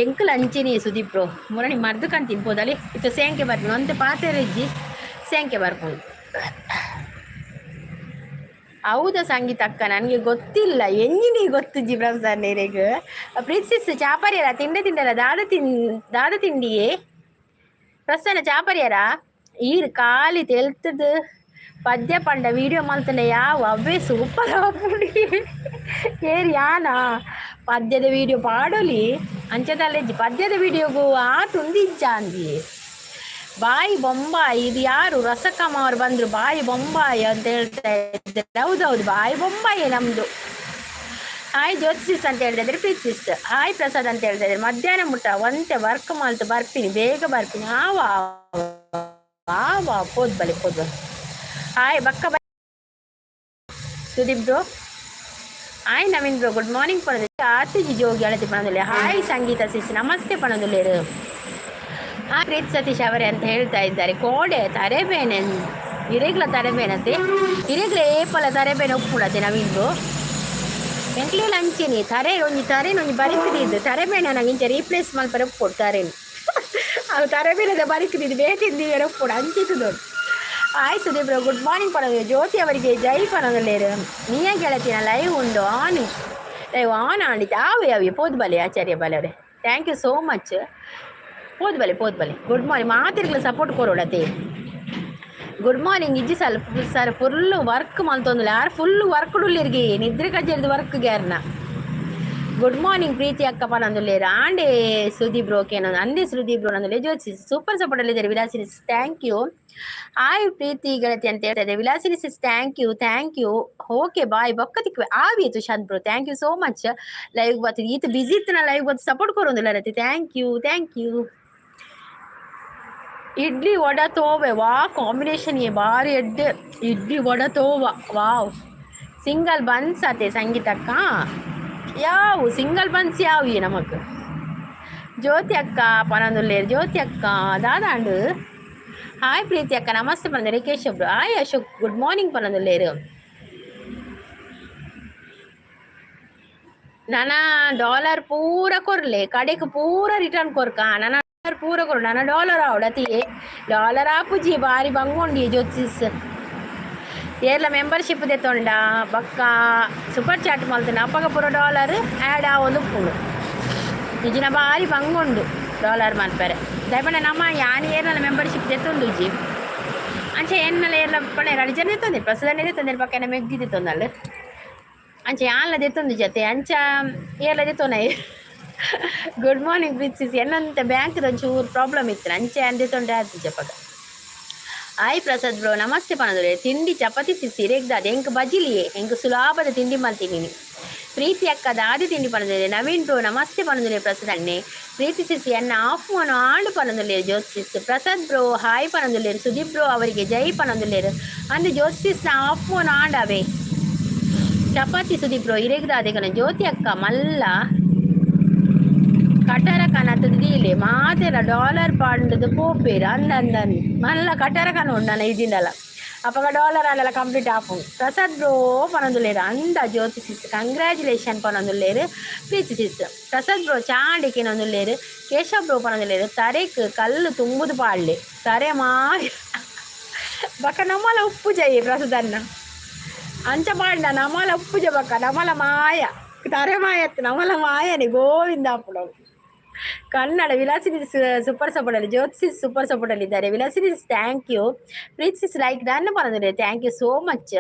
ಎಂಕುಲು ಅಂಚಿನಿ. ಸುದೀಪ್ ಬ್ರೋ, ಮುರಣಿ ಮರ್ದು ಕಂತೀನಿ ತಿನ್ಪೋದಲ್ಲಿ ಇತ್ತು. ಸೇಂಕೆ ಬರ್ಪುಂಡು ಒಂತೆ ಪಾತೆರ ಇಜ್ಜಿ, ಸೇಂಕೆ ಬರ್ಪುಂಡು. ಹೌದಾ ಸಂಗೀತ ಅಕ್ಕ? ನನಗೆ ಗೊತ್ತಿಲ್ಲ. ಎಂಜಿನಿ ಗೊತ್ತುಜ್ಜಿ ಪ್ರಸಾದ್. ಪ್ರೀತಿ ಸಿಸ್, ಚಾಪರಿಯರ ತಿಂಡಿ ತಿಂಡರ ದಾದ ತಿಂಡಿಯೇ? ಪ್ರಸನ್ನ ಚಾಪರಿಯರ ಈರ್ ಖಾಲಿ ತೆಲ್ತದು ಪದ್ಯ ಪಂಡ ವೀಡಿಯೋ ಮಲ್ತಂಡ ಯಾವ ಅವೇ ಸೂಪರ್ ಆಪುಂಡು. ಏರ್ ಯಾನ ಪದ್ಯದ ವೀಡಿಯೋ ಪಾಡೊಲಿ ಅಂಚದಲ್ಲೆಜ್ಜಿ. ಪದ್ಯದ ವೀಡಿಯೋಗು ಆತುಂದು ಇಜ್ಜಾಂದಿ. ಬಾಯಿ ಬೊಂಬಾಯಿ. ಇದು ಯಾರು? ರಸಕಮ್ಮ ಅವರು ಬಂದ್ರು. ಬಾಯಿ ಬೊಂಬಾಯಿ ಅಂತ ಹೇಳ್ತಾ ಇದ್ದಾರೆ. ಹೌದೌದು, ಬಾಯಿ ಬೊಂಬಾಯಿ ನಮ್ದು. ಹಾಯ್ ಜ್ಯೋತಿಸ್ ಅಂತ ಹೇಳ್ತಾ ಇದ್ದಾರೆ. ಪ್ರೀತಿಸ್. ಹಾಯ್ ಪ್ರಸಾದ್ ಅಂತ ಹೇಳ್ತಾ ಇದ್ದಾರೆ. ಮಧ್ಯಾಹ್ನ ಮುಟ್ಟ ಒಂತೆ ವರ್ಕ್ ಮಲ್ತು ಬರ್ತೀನಿ, ಬೇಗ ಬರ್ತೀನಿ. ಆವಾ ಆವಾ, ಪೋದ್ ಬಲೆ, ಪೋದ್ ಬಲೆ. ಹಾಯ್ ಬಕ್ಕ bye Sudeep bro. Hi Naveen bro, good morning ಪಣದಲ್ಲಿ. ಆತಿಜಿ ಜೋಗಿ ಅಳತಿ ಪಣದಲ್ಲಿ. ಹಾಯ್ ಸಂಗೀತ ಸಿಸ್, ನಮಸ್ತೆ ಪಣದುಲ್ಲೇರು. ಹಾಯ್ ಪ್ರೀತ್ ಸತೀಶ್ ಅವರೇ ಅಂತ ಹೇಳ್ತಾ ಇದ್ದಾರೆ. ಕೋಡೆ ತರೆಬೇನೆ ಇರೆಗ್ಲ ತರೆಬೇನತೆ, ಇರೆಗ್ಲ ಏಪಲ ತರೆಬೇನೆ ಉಪ್ಪುಡತೆ ನವೀನ್ ಬ್ರೋ. ಎಂಕ್ಲೇಲ ಅಂಚೆನೆ ತರೆ ಒಂಜಿ ತರೆನ ಒಂಜಿ ಬರಿಕ್ದಿದ್ದು ತರೆಬೇನೆ ನಂಗೆ ಇಂಚ ರೀಪ್ಲೇಸ್ ಮಲ್ಪರೆ ಉಪ್ಪುಡು ತರೆನ್. ಅವು ತರೆಬೇನದ ಬರಿಕ್ದಿದ್ದು ಬೇತಿದ್ದು ಉಪ್ಪುಡು ಅಂಚಿತ್ತು ದೊಡ್ಡ. Hi Sudeep bro, good morning ಪಣದು. ಜ್ಯೋತಿ ಅವರಿಗೆ ಜೈ ಪಣದಲ್ಲೇರು. ನೀಯ ಗೆಳತಿನ ಲೈವ್ ಉಂಡು ಆನ್, ಲೈವ್ ಆನ್ ಆಂಡಿತ್ತು. ಆವೆ ಅವೆ ಪೋದು ಬಲೆ ಆಚಾರ್ಯ ಬಲೆ ಅವರೇ, thank you so much. ಪೋದು ಬಲೆ, ಪೋದು ಬಲೆ. ಗುಡ್ ಮಾರ್ನಿಂಗ್ ಮಾತಿರ್ಗಲ ಸಪೋರ್ಟ್ ಕೊರೋಡತೆ. ಗುಡ್ ಮಾರ್ನಿಂಗ್ ಇಜ್ಜಿ ಸಲ್ ಸರ್, ಫುಲ್ ವರ್ಕ್ ಮಲ್ತೊಂದುಲ್ಲ ಯಾರು? ಫುಲ್ ವರ್ಕ್ ಡುಲ್ಲಿರ್ಗಿ ನಿದ್ರೆ ಕಜ್ಜೆರ್ದು ವರ್ಕ್ ಗ್ಯಾರ್ನ. ಗುಡ್ ಮಾರ್ನಿಂಗ್ ಪ್ರೀತಿ ಅಕ್ಕ ಪನಂದುಲ್ಲೇರು. ಆಂಡೆ ಸುದೀಪ್ ಬ್ರೋ ಕೇನೊಂದು ಅಂದೆ ಸುದೀಪ್ ಬ್ರೋ ನಂದುಲ್ಲೆ. ಜ್ಯೋತಿ ಸೂಪರ್ ಸಪೋರ್ಟ್ ಅಲ್ಲಿದ್ದಾರೆ. Vilasini, thank you. Hi Preeti ಗೆಳತಿ ಅಂತ ಹೇಳ್ತಾ ಇದ್ದಾರೆ. Vilasini sis, thank you, thank you. Okay bye, ಬೊಕ್ಕ ತಿಕ್ವೆ. ಆವಿ Tushant bro, thank you so much. Live ಬರ್ತದೆ. ಈತ ಬಿಸಿ ಇತ್ತು, ಲೈವ್ ಬಂದು ಸಪೋರ್ಟ್ ಕೊರೊಂದಿಲ್ಲ ರತಿ. Thank you, thank you. Idli vada ತೋವೆ, ವಾ ಕಾಂಬಿನೇಷನ್ ಏ, ಭಾರಿ ಎಡ್ಡೆ. ಇಡ್ಲಿ ವಡ ತೋವ, ವಾವ್. ಸಿಂಗಲ್ ಬನ್ಸ್ ಆತೆ ಸಂಗೀತಕ್ಕ. ಯಾವ ಸಿಂಗಲ್ ಬನ್ಸ್ ಯಾವ ಈ ನಮಕ್? ಜ್ಯೋತಿ ಅಕ್ಕ ಪನಂದುಲ್ಲೇರು. ಜ್ಯೋತಿ ಅಕ್ಕ ದಾದಾಂಡು. ಹಾಯ್ ಪ್ರೀತಿ ಅಕ್ಕ, ನಮಸ್ತೆ ಪನಂದ. ರಿಕೇಶ್ ಒಬ್ರು. ಹಾಯ್ ಅಶೋಕ್, ಗುಡ್ ಮಾರ್ನಿಂಗ್ ಪನಂದುಲ್ಲೇರು. ನನ್ನ ಡಾಲರ್ ಪೂರ ಕೊರ್ಲೆ, ಕಡೆಕ್ ಪೂರ ರಿಟರ್ನ್ ಕೊರ್ಕ. ನನ್ನ ಡಾಲರ್ ಪೂರ ಕೊರು, ನನ್ನ ಡಾಲರ್ ಆವಡತಿ. ಡಾಲರ್ ಆಪುಜಿ, ಬಾರಿ ಬಂಗೊಂಡಿ. ಜ್ಯೋತಿಸ್ ಏರ್ಲ ಮೆಂಬರ್ಶಿಪ್ ದೆತ್ತೊಂಡ ಬಕ್ಕ ಸೂಪರ್ ಚಾಟ್ ಮಲ್ತನ, ಅಪ್ಪಗ ಪೂರ ಡಾಲರ್ ಆ್ಯಡ್ ಆವೊಂದು ಉಪ್ಪುಂಡು. ನಿಜಿನ ಬಾರಿ ಬಂಗುಂಡು ಡಾಲರ್ ಮನ್ಪೆರೆ. ದಯಪಂಡ ನಮ್ಮ ಯಾನ್ ಏರ್ಲ ಮೆಂಬರ್ಶಿಪ್ ದೆತ್ತೊಂದು ಇಜ್ಜಿ. ಅಂಚೆ ಎನ್ನಲ ಏರ್ಲ ಪಣೆ ರಡಿ ಜನ ದೆತ್ತೊಂದೆ, ಪ್ರಸಾದನೆ ದೆತ್ತೊಂದೆ, ಪಕ್ಕನೆ ಮೆಗ್ಗಿ ದೆತ್ತೊಂದಲ್ಲ. ಅಂಚೆ ಯಾನ್ಲ ದೆತ್ತೊಂದು ಜೊತೆ ಅಂಚ ಏರ್ಲ ದೆತ್ತೊನ. Good morning ಪ್ರೀತಿಸ್. ಎನ್ನಂತೆ ಬ್ಯಾಂಕ್ದ ಒಂಚೂರು ಪ್ರಾಬ್ಲಮ್ ಇತ್ತು, ಅಂಚೆ ಅಂದೆ ಆಯ್ತು ಜಪಗ. ಹಾಯ್ ಪ್ರಸಾದ್ ಬ್ರೋ, ನಮಸ್ತೆ ಪನದುರೆ. ತಿಂಡಿ ಚಪಾತಿ ಸಿಸಿ ರೇಗ್ದಾದ ಎಂಕ್ ಬಜಿಲಿಯೇ, ಎಂಕ್ ಸುಲಾಭದ ತಿಂಡಿ ಮಲ್ತೀನಿ. ಪ್ರೀತಿ ಅಕ್ಕ ದಾದಿ ತಿಂಡಿ ಪನದುಲೆ. ನವೀನ್ ಬ್ರೋ ನಮಸ್ತೆ ಪನದುಲೆ. ಪ್ರಸಾದ್ ಅಣ್ಣೆ ಪ್ರೀತಿ ಸಿಸಿ ಅನ್ನ ಆಫ್ ಮನು ಆಂಡು ಪನದುಲ್ಲೇರು. ಜ್ಯೋತಿಸ್ ಪ್ರಸಾದ್ ಬ್ರೋ ಹಾಯ್ ಪನದುಲ್ಲೇರು. ಸುದೀಪ್ ಬ್ರೋ ಅವರಿಗೆ ಜೈ ಪನದುಲ್ಲೇರು. ಅಂದು ಜ್ಯೋತಿಸ್ನ ಆಫ್ ಮನು ಆಂಡವೇ. ಚಪಾತಿ ಸುದೀಪ್ ಬ್ರೋ ಇರೆಗ್ದಾದೆ ಕಣ. ಜ್ಯೋತಿ ಅಕ್ಕ ಮಲ್ಲ ಕಟರ ಕನತದ ದೀಲೆ ಮಾತೆರ ಡಾಲರ್ ಪಾಂಡದ ಪೋಪೇರು. ಅಂದ ಅಂದ ಮಲ್ಲ ಕಟರ ಕನ ಉಂಡು ನನ್ನ ಇದಿಂಡಲ. ಅಪಗ ಡಾಲರ್ ಅಲ್ಲ ಕಂಪ್ಲೀಟ್ ಆಪುಂಡು. ಪ್ರಸಾದ್ ಬ್ರೋ ಪನೊಂದುಲ್ಲೇರು. ಅಂದ ಜ್ಯೋತಿ ಸಿಸ್, ಕಂಗ್ರ್ಯಾಚುಲೇಷನ್ ಪನೊಂದುಲ್ಲೇರು. ಪ್ರೀತಿ ಸಿಸ್. ಪ್ರಸಾದ್ ಬ್ರೋ ಚಾಂಡಿಕೆನೊಂದುಲ್ಲೇರು. ಕೇಶವ್ ಬ್ರೋ ಪನೊಂದುಲ್ಲೇರು. ತರೆಕ್ ಕಲ್ಲು ತುಂಬುದು ಪಾಡ್ಲೆ ತರೆ ಮಾರಿ ಬಕ ನಮ್ಮಲ ಉಪ್ಪು ಜೈ. ಪ್ರಸಾದನ್ನ ಅಂಚ ಪಾಂಡ ನಮಲ ಉಪ್ಪುಜ ಬಕ್ಕ ನಮಲ ಮಾಯ ತರೆ ಮಾಯತ್ತು ನಮಲ ಮಾಯನೆ ಗೋವಿಂದ ಅಪ್ಪುಡವು. ಕನ್ನಡ ವಿಲಾಸಿನಿ ಸೂಪರ್ ಸಪೋರ್ಟ್ ಅಲ್ಲಿ, ಜ್ಯೋತಿಸ್ ಸೂಪರ್ ಸಪೋರ್ಟ್ ಅಲ್ಲಿ ಇದ್ದಾರೆ. Vilasini, thank you. ಪ್ರೀತಿಸ್ ಲೈಕ್ ಡನ್ ಪನಂದುಲ್ಲೇರು. Thank you so much.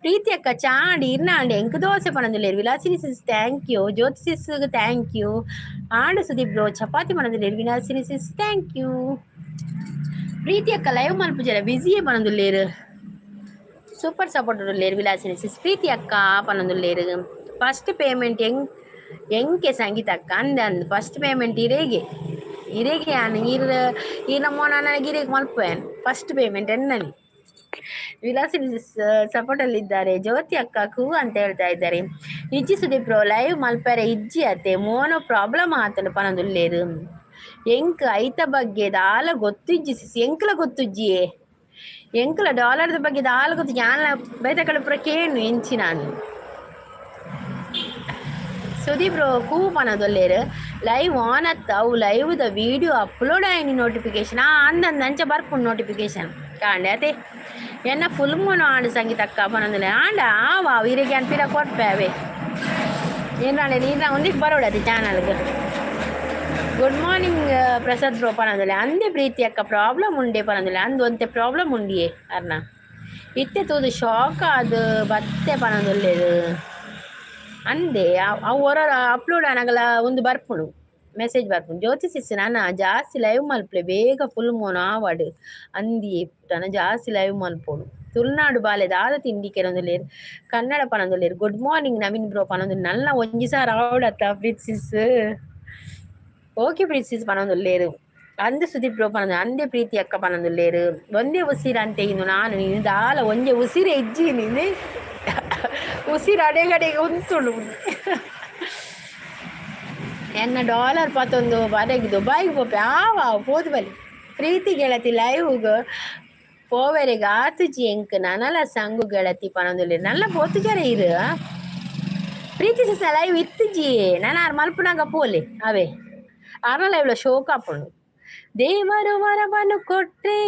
Preeti ಅಕ್ಕ ಚಾಂಡಿ ಇರ್ನಾಂಡಿ ಎಂಕ್ dosa ಪನಂದುಲ್ಲೇರು. Vilasini sis, thank you. Jyothi's, thank you. ಆಂಡ ಸುದೀಪ್ ಬ್ರೋ ಚಪಾತಿ ಪನಂದುಲ್ಲೇರು. Vilasini sis, thank you. Preeti ಅಕ್ಕ ಲೈವ್ ಮಲ್ಪುಜರ, ಬಿಸಿಯೇ ಪನಂದುಲ್ಲೇರು. ಸೂಪರ್ ಸಪೋರ್ಟ್ ಉಲ್ಲೇರು. ವಿಲಾಸಿನಿ ಸಿಸ್. ಪ್ರೀತಿ ಅಕ್ಕ ಪನೊಂದುಲ್ಲೇರು. ಫಸ್ಟ್ ಪೇಮೆಂಟ್ ಎಂಗ್ ಎಂಕೆ ಸಂಗೀತ ಅಕ್ಕ? ಅಂದೆ ಅಂದ್ ಫಸ್ಟ್ ಪೇಮೆಂಟ್ ಇರೇಗೆ, ಇರೇಗೆ. ಯಾನ್ ಇರ್ ಈರ್ನ ಮೋನ ನನಗೆ ಇರೇಗ್ ಮಲ್ಪುವೆನ್ ಫಸ್ಟ್ ಪೇಮೆಂಟ್ ಎನ್ನನಿ. ವಿಲಾಸಿನಿ ಸಪೋರ್ಟ್ ಅಲ್ಲಿ ಇದ್ದಾರೆ. ಜ್ಯೋತಿ ಅಕ್ಕ ಕೂ ಅಂತ ಹೇಳ್ತಾ ಇದ್ದಾರೆ. ಇಜ್ಜಿ ಸುದೀಪ್ ಬ್ರೋ, ಲೈವ್ ಮಲ್ಪೆರೆ ಇಜ್ಜಿ ಅತ್ತೆ, ಮೋನೋ ಪ್ರಾಬ್ಲಮ್ ಆತನ ಪನೊಂದುಲ್ಲೇರು. ಎಂಕ್ ಐತ ಬಗ್ಗೆ ದಾಲ ಗೊತ್ತಿಜ್ಜಿ ಸಿಸ್. ಎಂಕ್ಲ ಗೊತ್ತುಜ್ಜಿಯೇ, ಎಂಕ್ಲ ಡಾಲರ್ದ ಬಗ್ಗೆ ದಾಲ ಗೊತ್ತು. ಯಾನ್ಲ ಬೇತೆ ಕಡೆ ಪೂರ ಕೇನು ಎಂಚಿ ನಾನು. ಸುದೀಪ್ ಬ್ರೋ ಕೂ ಪನೊಂದುಲ್ಲೇರು. ಲೈವ್ ಆನ್ ಅತ್ತ, ಅವು ಲೈವ್ದ ವೀಡಿಯೋ ಅಪ್ಲೋಡ್ ಆಯ್ನಿ ನೋಟಿಫಿಕೇಶನ್ ಅಂದಂದು ಅಂಚ ಬರ್ಪುಂಡು ನೋಟಿಫಿಕೇಶನ್ ಕಾಂಡೆ ಅತೆ. ಎನ್ನ ಫುಲ್ ಮೋನು ಆಂಡ್ ಸಂಗೀತ ಅಕ್ಕ ಪನೊಂದುಲ್ಲೆ. ಆಂಡ ಆವ ಇರೆಗೆ ಅನ್ಪಿರ ಕೊರ್ಪೆ ಅವೇ. ಏನಾಳೆ ನೀನ ಒಂದಿಗೆ ಬರೋಡ ಅದೇ ಚಾನಲ್ಗೆ. ಗುಡ್ ಮಾರ್ನಿಂಗ್ ಪ್ರಸಾದ್ ಬ್ರೋ ಪನೊಂದುಲ್ಲೆ. ಅಂದೆ ಪ್ರೀತಿ ಅಕ್ಕ ಪ್ರಾಬ್ಲಮ್ ಉಂಡೆ ಪನೊಂದುಲ್ಲೆ. ಅಂದು ಒಂತೆ ಪ್ರಾಬ್ಲಮ್ ಉಂಡಿಯೇ ಅರ್ನ. ಇತ್ತೆ ತೂದು ಶಾಕ್ ಅದು ಬತ್ತೆ ಪನೊಂದುಲ್ಲೇರು. ಅಂದೆ ಅವು ಹೊರ ಅಪ್ಲೋಡ್ ಆನಗಲ ಒಂದು ಬರ್ಪುಂಡು. ಮೆಸೇಜ್ ಬರ್ಪುಂಡು. ಜ್ಯೋತಿ ಸಿಸ್, ನಾನ ಜಾಸ್ತಿ ಲೈವ್ ಮಲ್ಪಲೆ, ಬೇಗ ಫುಲ್ ಮೋನ್ ಆವಡ್ ಅಂದಿ ಪುಟ್ಟನ ಜಾಸ್ತಿ ಲೈವ್ ಮಲ್ಪೊಡು. ತುಳುನಾಡು ಬಾಲೆ ದಾದ ತಿಂಡಿ ಕೆರೊಂದುಲ್ಲೆರ್, ಕನ್ನಡ ಪನೊಂದುಲ್ಲೆರ್. ಗುಡ್ ಮಾರ್ನಿಂಗ್ ನವೀನ್ ಬ್ರೋ ಪನೊಂದು. ನಲ್ಲ ಒಂಜಿ ಸಾರ ಆವಡತ್ತ Preeth sis. Okay Preeth sis ಪನೊಂದುಲ್ಲೆರ್. ಅಂದು ಸುದೀಪ್ ಬ್ರೋ ಪನೊಂದು, ಅಂದೆ ಪ್ರೀತಿ ಅಕ್ಕ ಪನೊಂದುಲ್ಲೆರ್. ಒಂದೇ ಉಸಿರು ಅಂತ ಇನ್ನು ನಾನು ನೀನು ದಾಲ ಒಂಜೆ ಉಸಿರೇ ಇಜ್ಜಿ. ನೀನು ಉಸಿರು ಅಡೆಗಡೆಗೆ ಉಂತುಂಡು. ಎನ್ನ ಡಾಲರ್ ಪತ್ತೊಂದು ಬರೆಗೆ ದುಬಾಯಿಗೆ ಪೋಪೆ. ಆವ ಪೋದು ಬಲಿ. ಪ್ರೀತಿ ಗೆಳತಿ, ಲೈವ್ಗ್ ಪೋವೆರೆಗ್ ಆತುಜಿ ಎಂಕ್ ನನಲ ಸಂಗು ಗೆಳತಿ ಪನೊಂದುಲ್ಲೆರ್. ನಲ್ಲ ಪೋತುಜರ ಇರು. ಪ್ರೀತಿ ಸಿಸ್ ಲೈವ್ ಇತ್ತುಜಿ. ನಾನು ಆರ್ ಮಲ್ಪುನಾಗ ಪೋಲೆ. ಅವೇ ಆರ್ನ ಲೈವ್ಲ ಶೋಕ್ ಆಪುಂಡು. ದೇವರು ವರವನ್ನು ಕೊಟ್ರೆ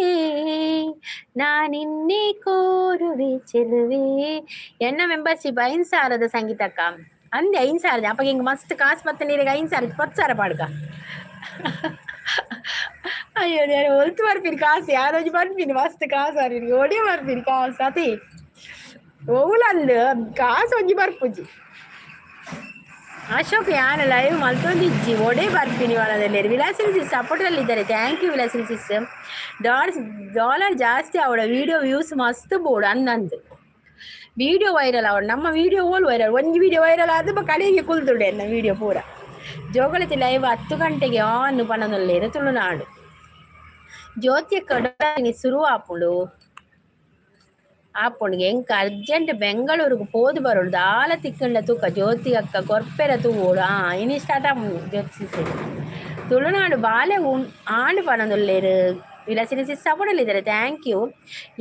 ನಾನಿನ್ನೇ ಕೋರುವೆ ಚೆಲುವೆ. ಎನ್ನ ಮೆಂಬರ್ಶಿಪ್ 5,000ದ ಸಂಗೀತಕ್ಕ ಅಂದೆ. 5,000ದ ಅಪ್ಪ ಹಿಂಗೆ ಮಸ್ತ್ ಕಾಸು ಬತ್ತ ನೀರಿಗೆ. 5,000, 10,000 ಪಾಡ್ಕ. ಅಯ್ಯೋ, ನಾನು ಒಲ್ತು ಬರ್ತೀನಿ ಕಾಸು? ಯಾರೋಜಿ ಬರ್ತೀನಿ ಮಸ್ತ್ ಕಾಸು ಅರಿಗೆ ಒಡೆ ಬರ್ತೀನಿ ಕಾಸು ಅತಿ ಓಲಂದು ಕಾಸು ಒಂಜಿ ಬರ್ಪುಜಿ. ಅಶೋಕ್, ಯಾನ್ ಲೈವ್ ಮಲ್ತೊಂದಿಜ್ಜಿ, ಒಡೆ ಬರ್ತೀನಿ ಒಳದಲ್ಲಿ. ವಿಲಾಸಿನಿ ಸಿಸ್ ಸಪೋರ್ಟಲ್ಲಿ ಇದ್ದಾರೆ. Thank you Vilasini sis. Dollar ಜಾಸ್ತಿ ಅವಳ ವಿಡಿಯೋ ವ್ಯೂಸ್ ಮಸ್ತ್ ಬೋಡು. ಅಂದಂದು ವಿಡಿಯೋ ವೈರಲ್ ಅವಳು. ನಮ್ಮ ವಿಡಿಯೋ ಓಲ್ ವೈರಲ್? ಒಂಜಿ ವಿಡಿಯೋ ವೈರಲ್ ಆದ ಕಡೆಗೆ ಕುಲ್ದುಡೆ ಎನ್ನ ವಿಡಿಯೋ ಪೂರ. ಜೋಗಳತಿ ಲೈವ್ 10 ಗಂಟೆಗೆ ಆನ್ ಪನೊಂದುಲ್ಲೆರ್. ತುಳುನಾಡು ಜ್ಯೋತಿ ಕಡನಿ ಶುರು ಆಪುಂಡು ಆಪುಂಡು. ಎಂಕ್ ಅರ್ಜೆಂಟ್ ಬೆಂಗಳೂರಿಗೆ ಪೋದು ಬರೋಡು, ದಾಲ ತಿಕ್ಕಂಡ ತೂಕ. ಜ್ಯೋತಿ ಅಕ್ಕ ಕೊರ್ಪೆರ ತೂವೋಡು. ಇನಿ ಸ್ಟಾರ್ಟ್ ಆಪುಂಡು ಜ್ಯೋತಿ ಸಿಸ್. ತುಳುನಾಡು ಬಾಲೆ ಉಣ್ ಆಂಡ್ ಪನೊಂದುಲ್ಲೆರ್. ವಿಲಾಸಿನಿ ಸಿಸ್ ಸಪೋರ್ಟಲ್ಲಿದ್ದಾರೆ. Thank you.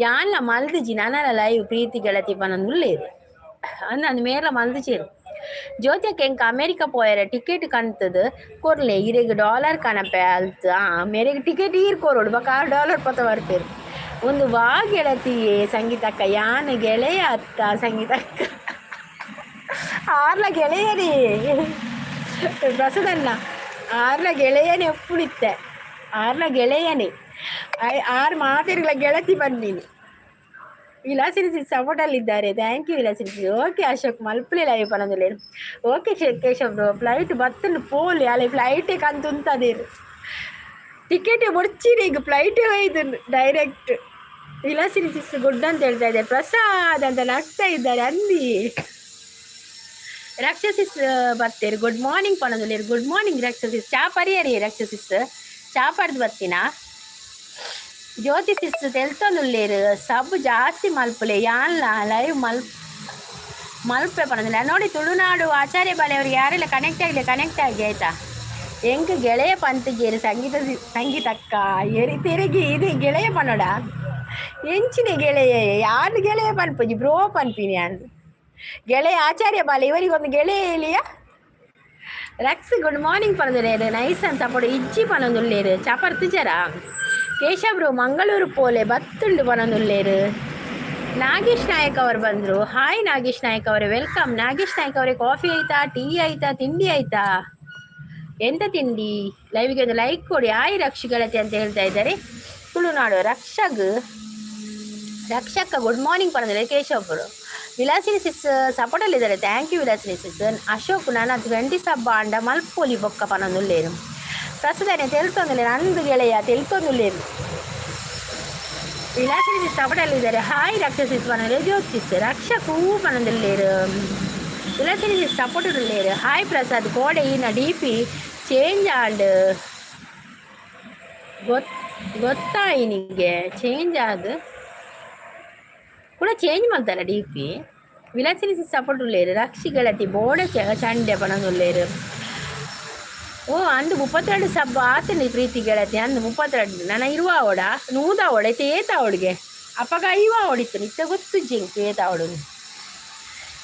ಯಾನ್ಲ ಮಲ್ದಿಜಿ ನನಲ ಲೈವ್ ಪ್ರೀತಿ ಗೆಳತಿ ಪನೊಂದುಲ್ಲೆರ್. ಅಂದ್ ಮೇರ್ಲ ಮಲ್ದಿಜೆರ್. ಜ್ಯೋತಿ ಅಕ್ಕ, ಎಂಕ್ ಅಮೇರಿಕ ಪೋಯರೆ ಟಿಕೆಟ್ ಕಂತದು ಕೊರ್ಲೆ, ಇರೆಗ್ ಡಾಲರ್ ಕನಪೆ ಅಲ್ತ್. ಮೇರೆಗ್ ಟಿಕೆಟ್ ಈರ್ ಕೊರೊಡು, ಬೊಕ ಆರ್ ಡಾಲರ್ ಪತ ಬರ್ಪೆರ್. ಒಂದು ವಾ ಗೆಳತಿಯೇ ಸಂಗೀತಕ್ಕ? ಯಾನ್ ಗೆಳೆಯ ಅತ್ತ ಸಂಗೀತಕ್ಕ? ಆರ್ಲ ಗೆಳೆಯರೇ ಪ್ರಸದಣ್ಣ, ಆರ್ಲ ಗೆಳೆಯನೇ ಒಪ್ಪುಣಿತ್ತೆ. ಆರ್ಲ ಗೆಳೆಯನೇ, ಆರ್ ಮಾತೆರ್ಗಳ ಗೆಳತಿ ಬಂದೀನಿ. ವಿಲಾಸಿನಿ ಸಿಸ್ ಸಪೋರ್ಟಲ್ಲಿದ್ದಾರೆ. Thank you Vilasini sis. Okay Ashok, ಮಲ್ಪಲೆ ಲೈವ್ ಪನೊಂದುಲ್ಲೆರ್. ಓಕೆ ಕೇಶವ್ ಬ್ರೋ, ಫ್ಲೈಟ್ ಬತ್ತುಂಡು ಪೋಲಿ. ಅಲೆ ಫ್ಲೈಟೇ ಕಂತುಂತದೇರು. ಟಿಕೆಟ್ ಬೊಡ್ಚಿರಿ, ಈಗ ಫ್ಲೈಟೇ ಒಯ್ದು ಡೈರೆಕ್ಟ್. ವಿಲಾಸಿನಿ ಸಿಸ್ ಗುಡ್ ಅಂತ ಹೇಳ್ತಾ ಇದ್ದಾರೆ. ಪ್ರಸಾದ್ ಅಂತ ನಗ್ತಾ ಇದ್ದಾರೆ. ಅಂದಿ ರಕ್ಷಸಿಸ್ ಬರ್ತೀರಿ. ಗುಡ್ ಮಾರ್ನಿಂಗ್ ಪನೊಂದುಲ್ಲೆರ್. Good morning Raksha sis. ಚಾ ಪರಿಯರಿ ರಕ್ಷಸಿಸ್, ಚಾ ಪಡ್ದು ಬರ್ತೀನಾ? ಜ್ಯೋತಿ ಸಿಸ್ ತೆಲ್ತೊಂದುಲ್ಲೆರ್. ಸಬ್ ಜಾಸ್ತಿ ಮಲ್ಪುಲೆ, ಯಾನ್ಲ ಲೈವ್ ಮಲ್ಪೆ ಪನೊಂದುಲ್ಲೆ. ನೋಡಿ, ತುಳುನಾಡು ಆಚಾರ್ಯ ಬಾಲೆ ಅವ್ರಿಗೆ ಯಾರೆಲ್ಲ ಕನೆಕ್ಟ್ ಆಗಲಿ, ಕನೆಕ್ಟ್ ಆಗಿ ಆಯ್ತಾ. ಎಂಕ್ ಗೆಳೆಯ ಪಂತಿಗೇರು ಸಂಗೀತ ಸಂಗೀತಕ್ಕ ಎರಿ ತಿರುಗಿ ಇದು ಗೆಳೆಯ ಪನೋಡ ಎಂಚಿನ ಗೆಳೆಯ? ಯಾರು ಗೆಳೆಯ ಪನ್ಪುಜಿ, ಬ್ರೋ ಪನ್ಪಿನಿ ಯಾನ್. ಗೆಳೆಯ ಆಚಾರ್ಯ ಬಾಲೆ ಇವರಿಗೊಂದು ಗೆಳೆಯ ಇಲ್ಲಿಯ. ರಕ್ಸ್ ಗುಡ್ ಮಾರ್ನಿಂಗ್ ಪನೊಂದುಲ್ಲೆರ್. ನೈಸ್ ಅಂತ ಸಪೋರ್ಟ್ ಇಜ್ಜಿ ಪನೊಂದುಲ್ಲೆರ್. ಚಾಪರ್ತಿಜರ ಕೇಶವ್ರು? ಮಂಗಳೂರು ಪೋಲೆ ಬತ್ತುಂಡು ಪನೊಂದುಲ್ಲೆರ್. ನಾಗೇಶ್ ನಾಯಕ್ ಅವರು ಬಂದರು. ಹಾಯ್ ನಾಗೇಶ್ ನಾಯಕ್ ಅವರೇ, welcome. Nagesh Nayak ಅವರೇ, ಕಾಫಿ ಆಯ್ತಾ? ಟೀ ಆಯ್ತಾ? ತಿಂಡಿ ಆಯ್ತಾ? ಎಂತ ತಿಂಡಿ? ಲೈವ್ಗೆ ಒಂದು ಲೈಕ್ ಕೊಡಿ. ಆಯ್ ರಕ್ಷಿಗಳತೆ ಅಂತ ಹೇಳ್ತಾ ಇದ್ದಾರೆ ತುಳುನಾಡು ರಕ್ಷಗ್. ರಕ್ಷಕ್ಕ ಗುಡ್ ಮಾರ್ನಿಂಗ್ ಪನೊಂದುಲ್ಲೆರ್ ಕೇಶವ್ ಅವರು. ವಿಲಾಸಿನಿ ಸಿಸ್ ಸಪೋರ್ಟಲ್ಲಿದ್ದಾರೆ. Thank you Vilasini sis. Ashok, ನಾನು 20 ಸಬ್ ಆಂಡ ಮಲ್ಪೋಲಿ ಬೊಕ್ಕ ಪನೊಂದುಲ್ಲೇರು. ಪ್ರಸ್ತುತನೆ ತೆಲ್ತೊಂದುಲ್ಲೇರು. ಅಂದು ಗೆಳೆಯ ತೆಲ್ತೊಂದುಲ್ಲೇರು. ವಿಲಾಸಿನಿ ಸಿಸ್ ಸಪೋರ್ಟಲ್ಲಿದ್ದಾರೆ. ಹಾಯ್ ರಕ್ಷಸಿಸ್ ಪನೊಂದುಲ್ಲೇರು. ಜ್ಯೋತಿಸ್ ರಕ್ಷಕೂ ಪನೊಂದುಲ್ಲೇರು. ವಿಲಾಸಿನಿ ಸಿಸ್ ಸಪೋರ್ಟ್ ಉಲ್ಲೇರು. ಹಾಯ್ ಪ್ರಸಾದ್. ಕೋಡೆ ಈನ ಡಿಪಿ ಚೇಂಜ್ ಆಂಡ್ ಗೊತ್ತಾಯಿನಿಗೆ? ಚೇಂಜ್ ಆದ್ ಕೂಡ ಚೇಂಜ್ ಮಲ್ತಾರ ಡಿಪಿ. ವಿಲಾಸಿನಿ ಸಿಸ್ ಸಪೋರ್ಟ್ ಉಲ್ಲೇರು. ರಕ್ಷಿ ಗೆಳತಿ ಬೋಡೆ ಚಂಡೆ ಪನೊಂದುಲ್ಲೇರು. ಓ ಅಂದು 32 ಸಬ್ ಆತನಿ ಪ್ರೀತಿ ಗೆಳತಿ. ಅಂದು 32 ನನ್ನ ಇರುವ ಅವಡ ನೂದ ಅವಡ ಇತ್ತೆ ಏತ ಅವಳಿಗೆ ಅಪ್ಪಗ ಐವ ಅವಡಿತ್ತು ಇತ್ತೆ ಗೊತ್ತು ಜಿಂಕ್ ಏತ ಅವಡು.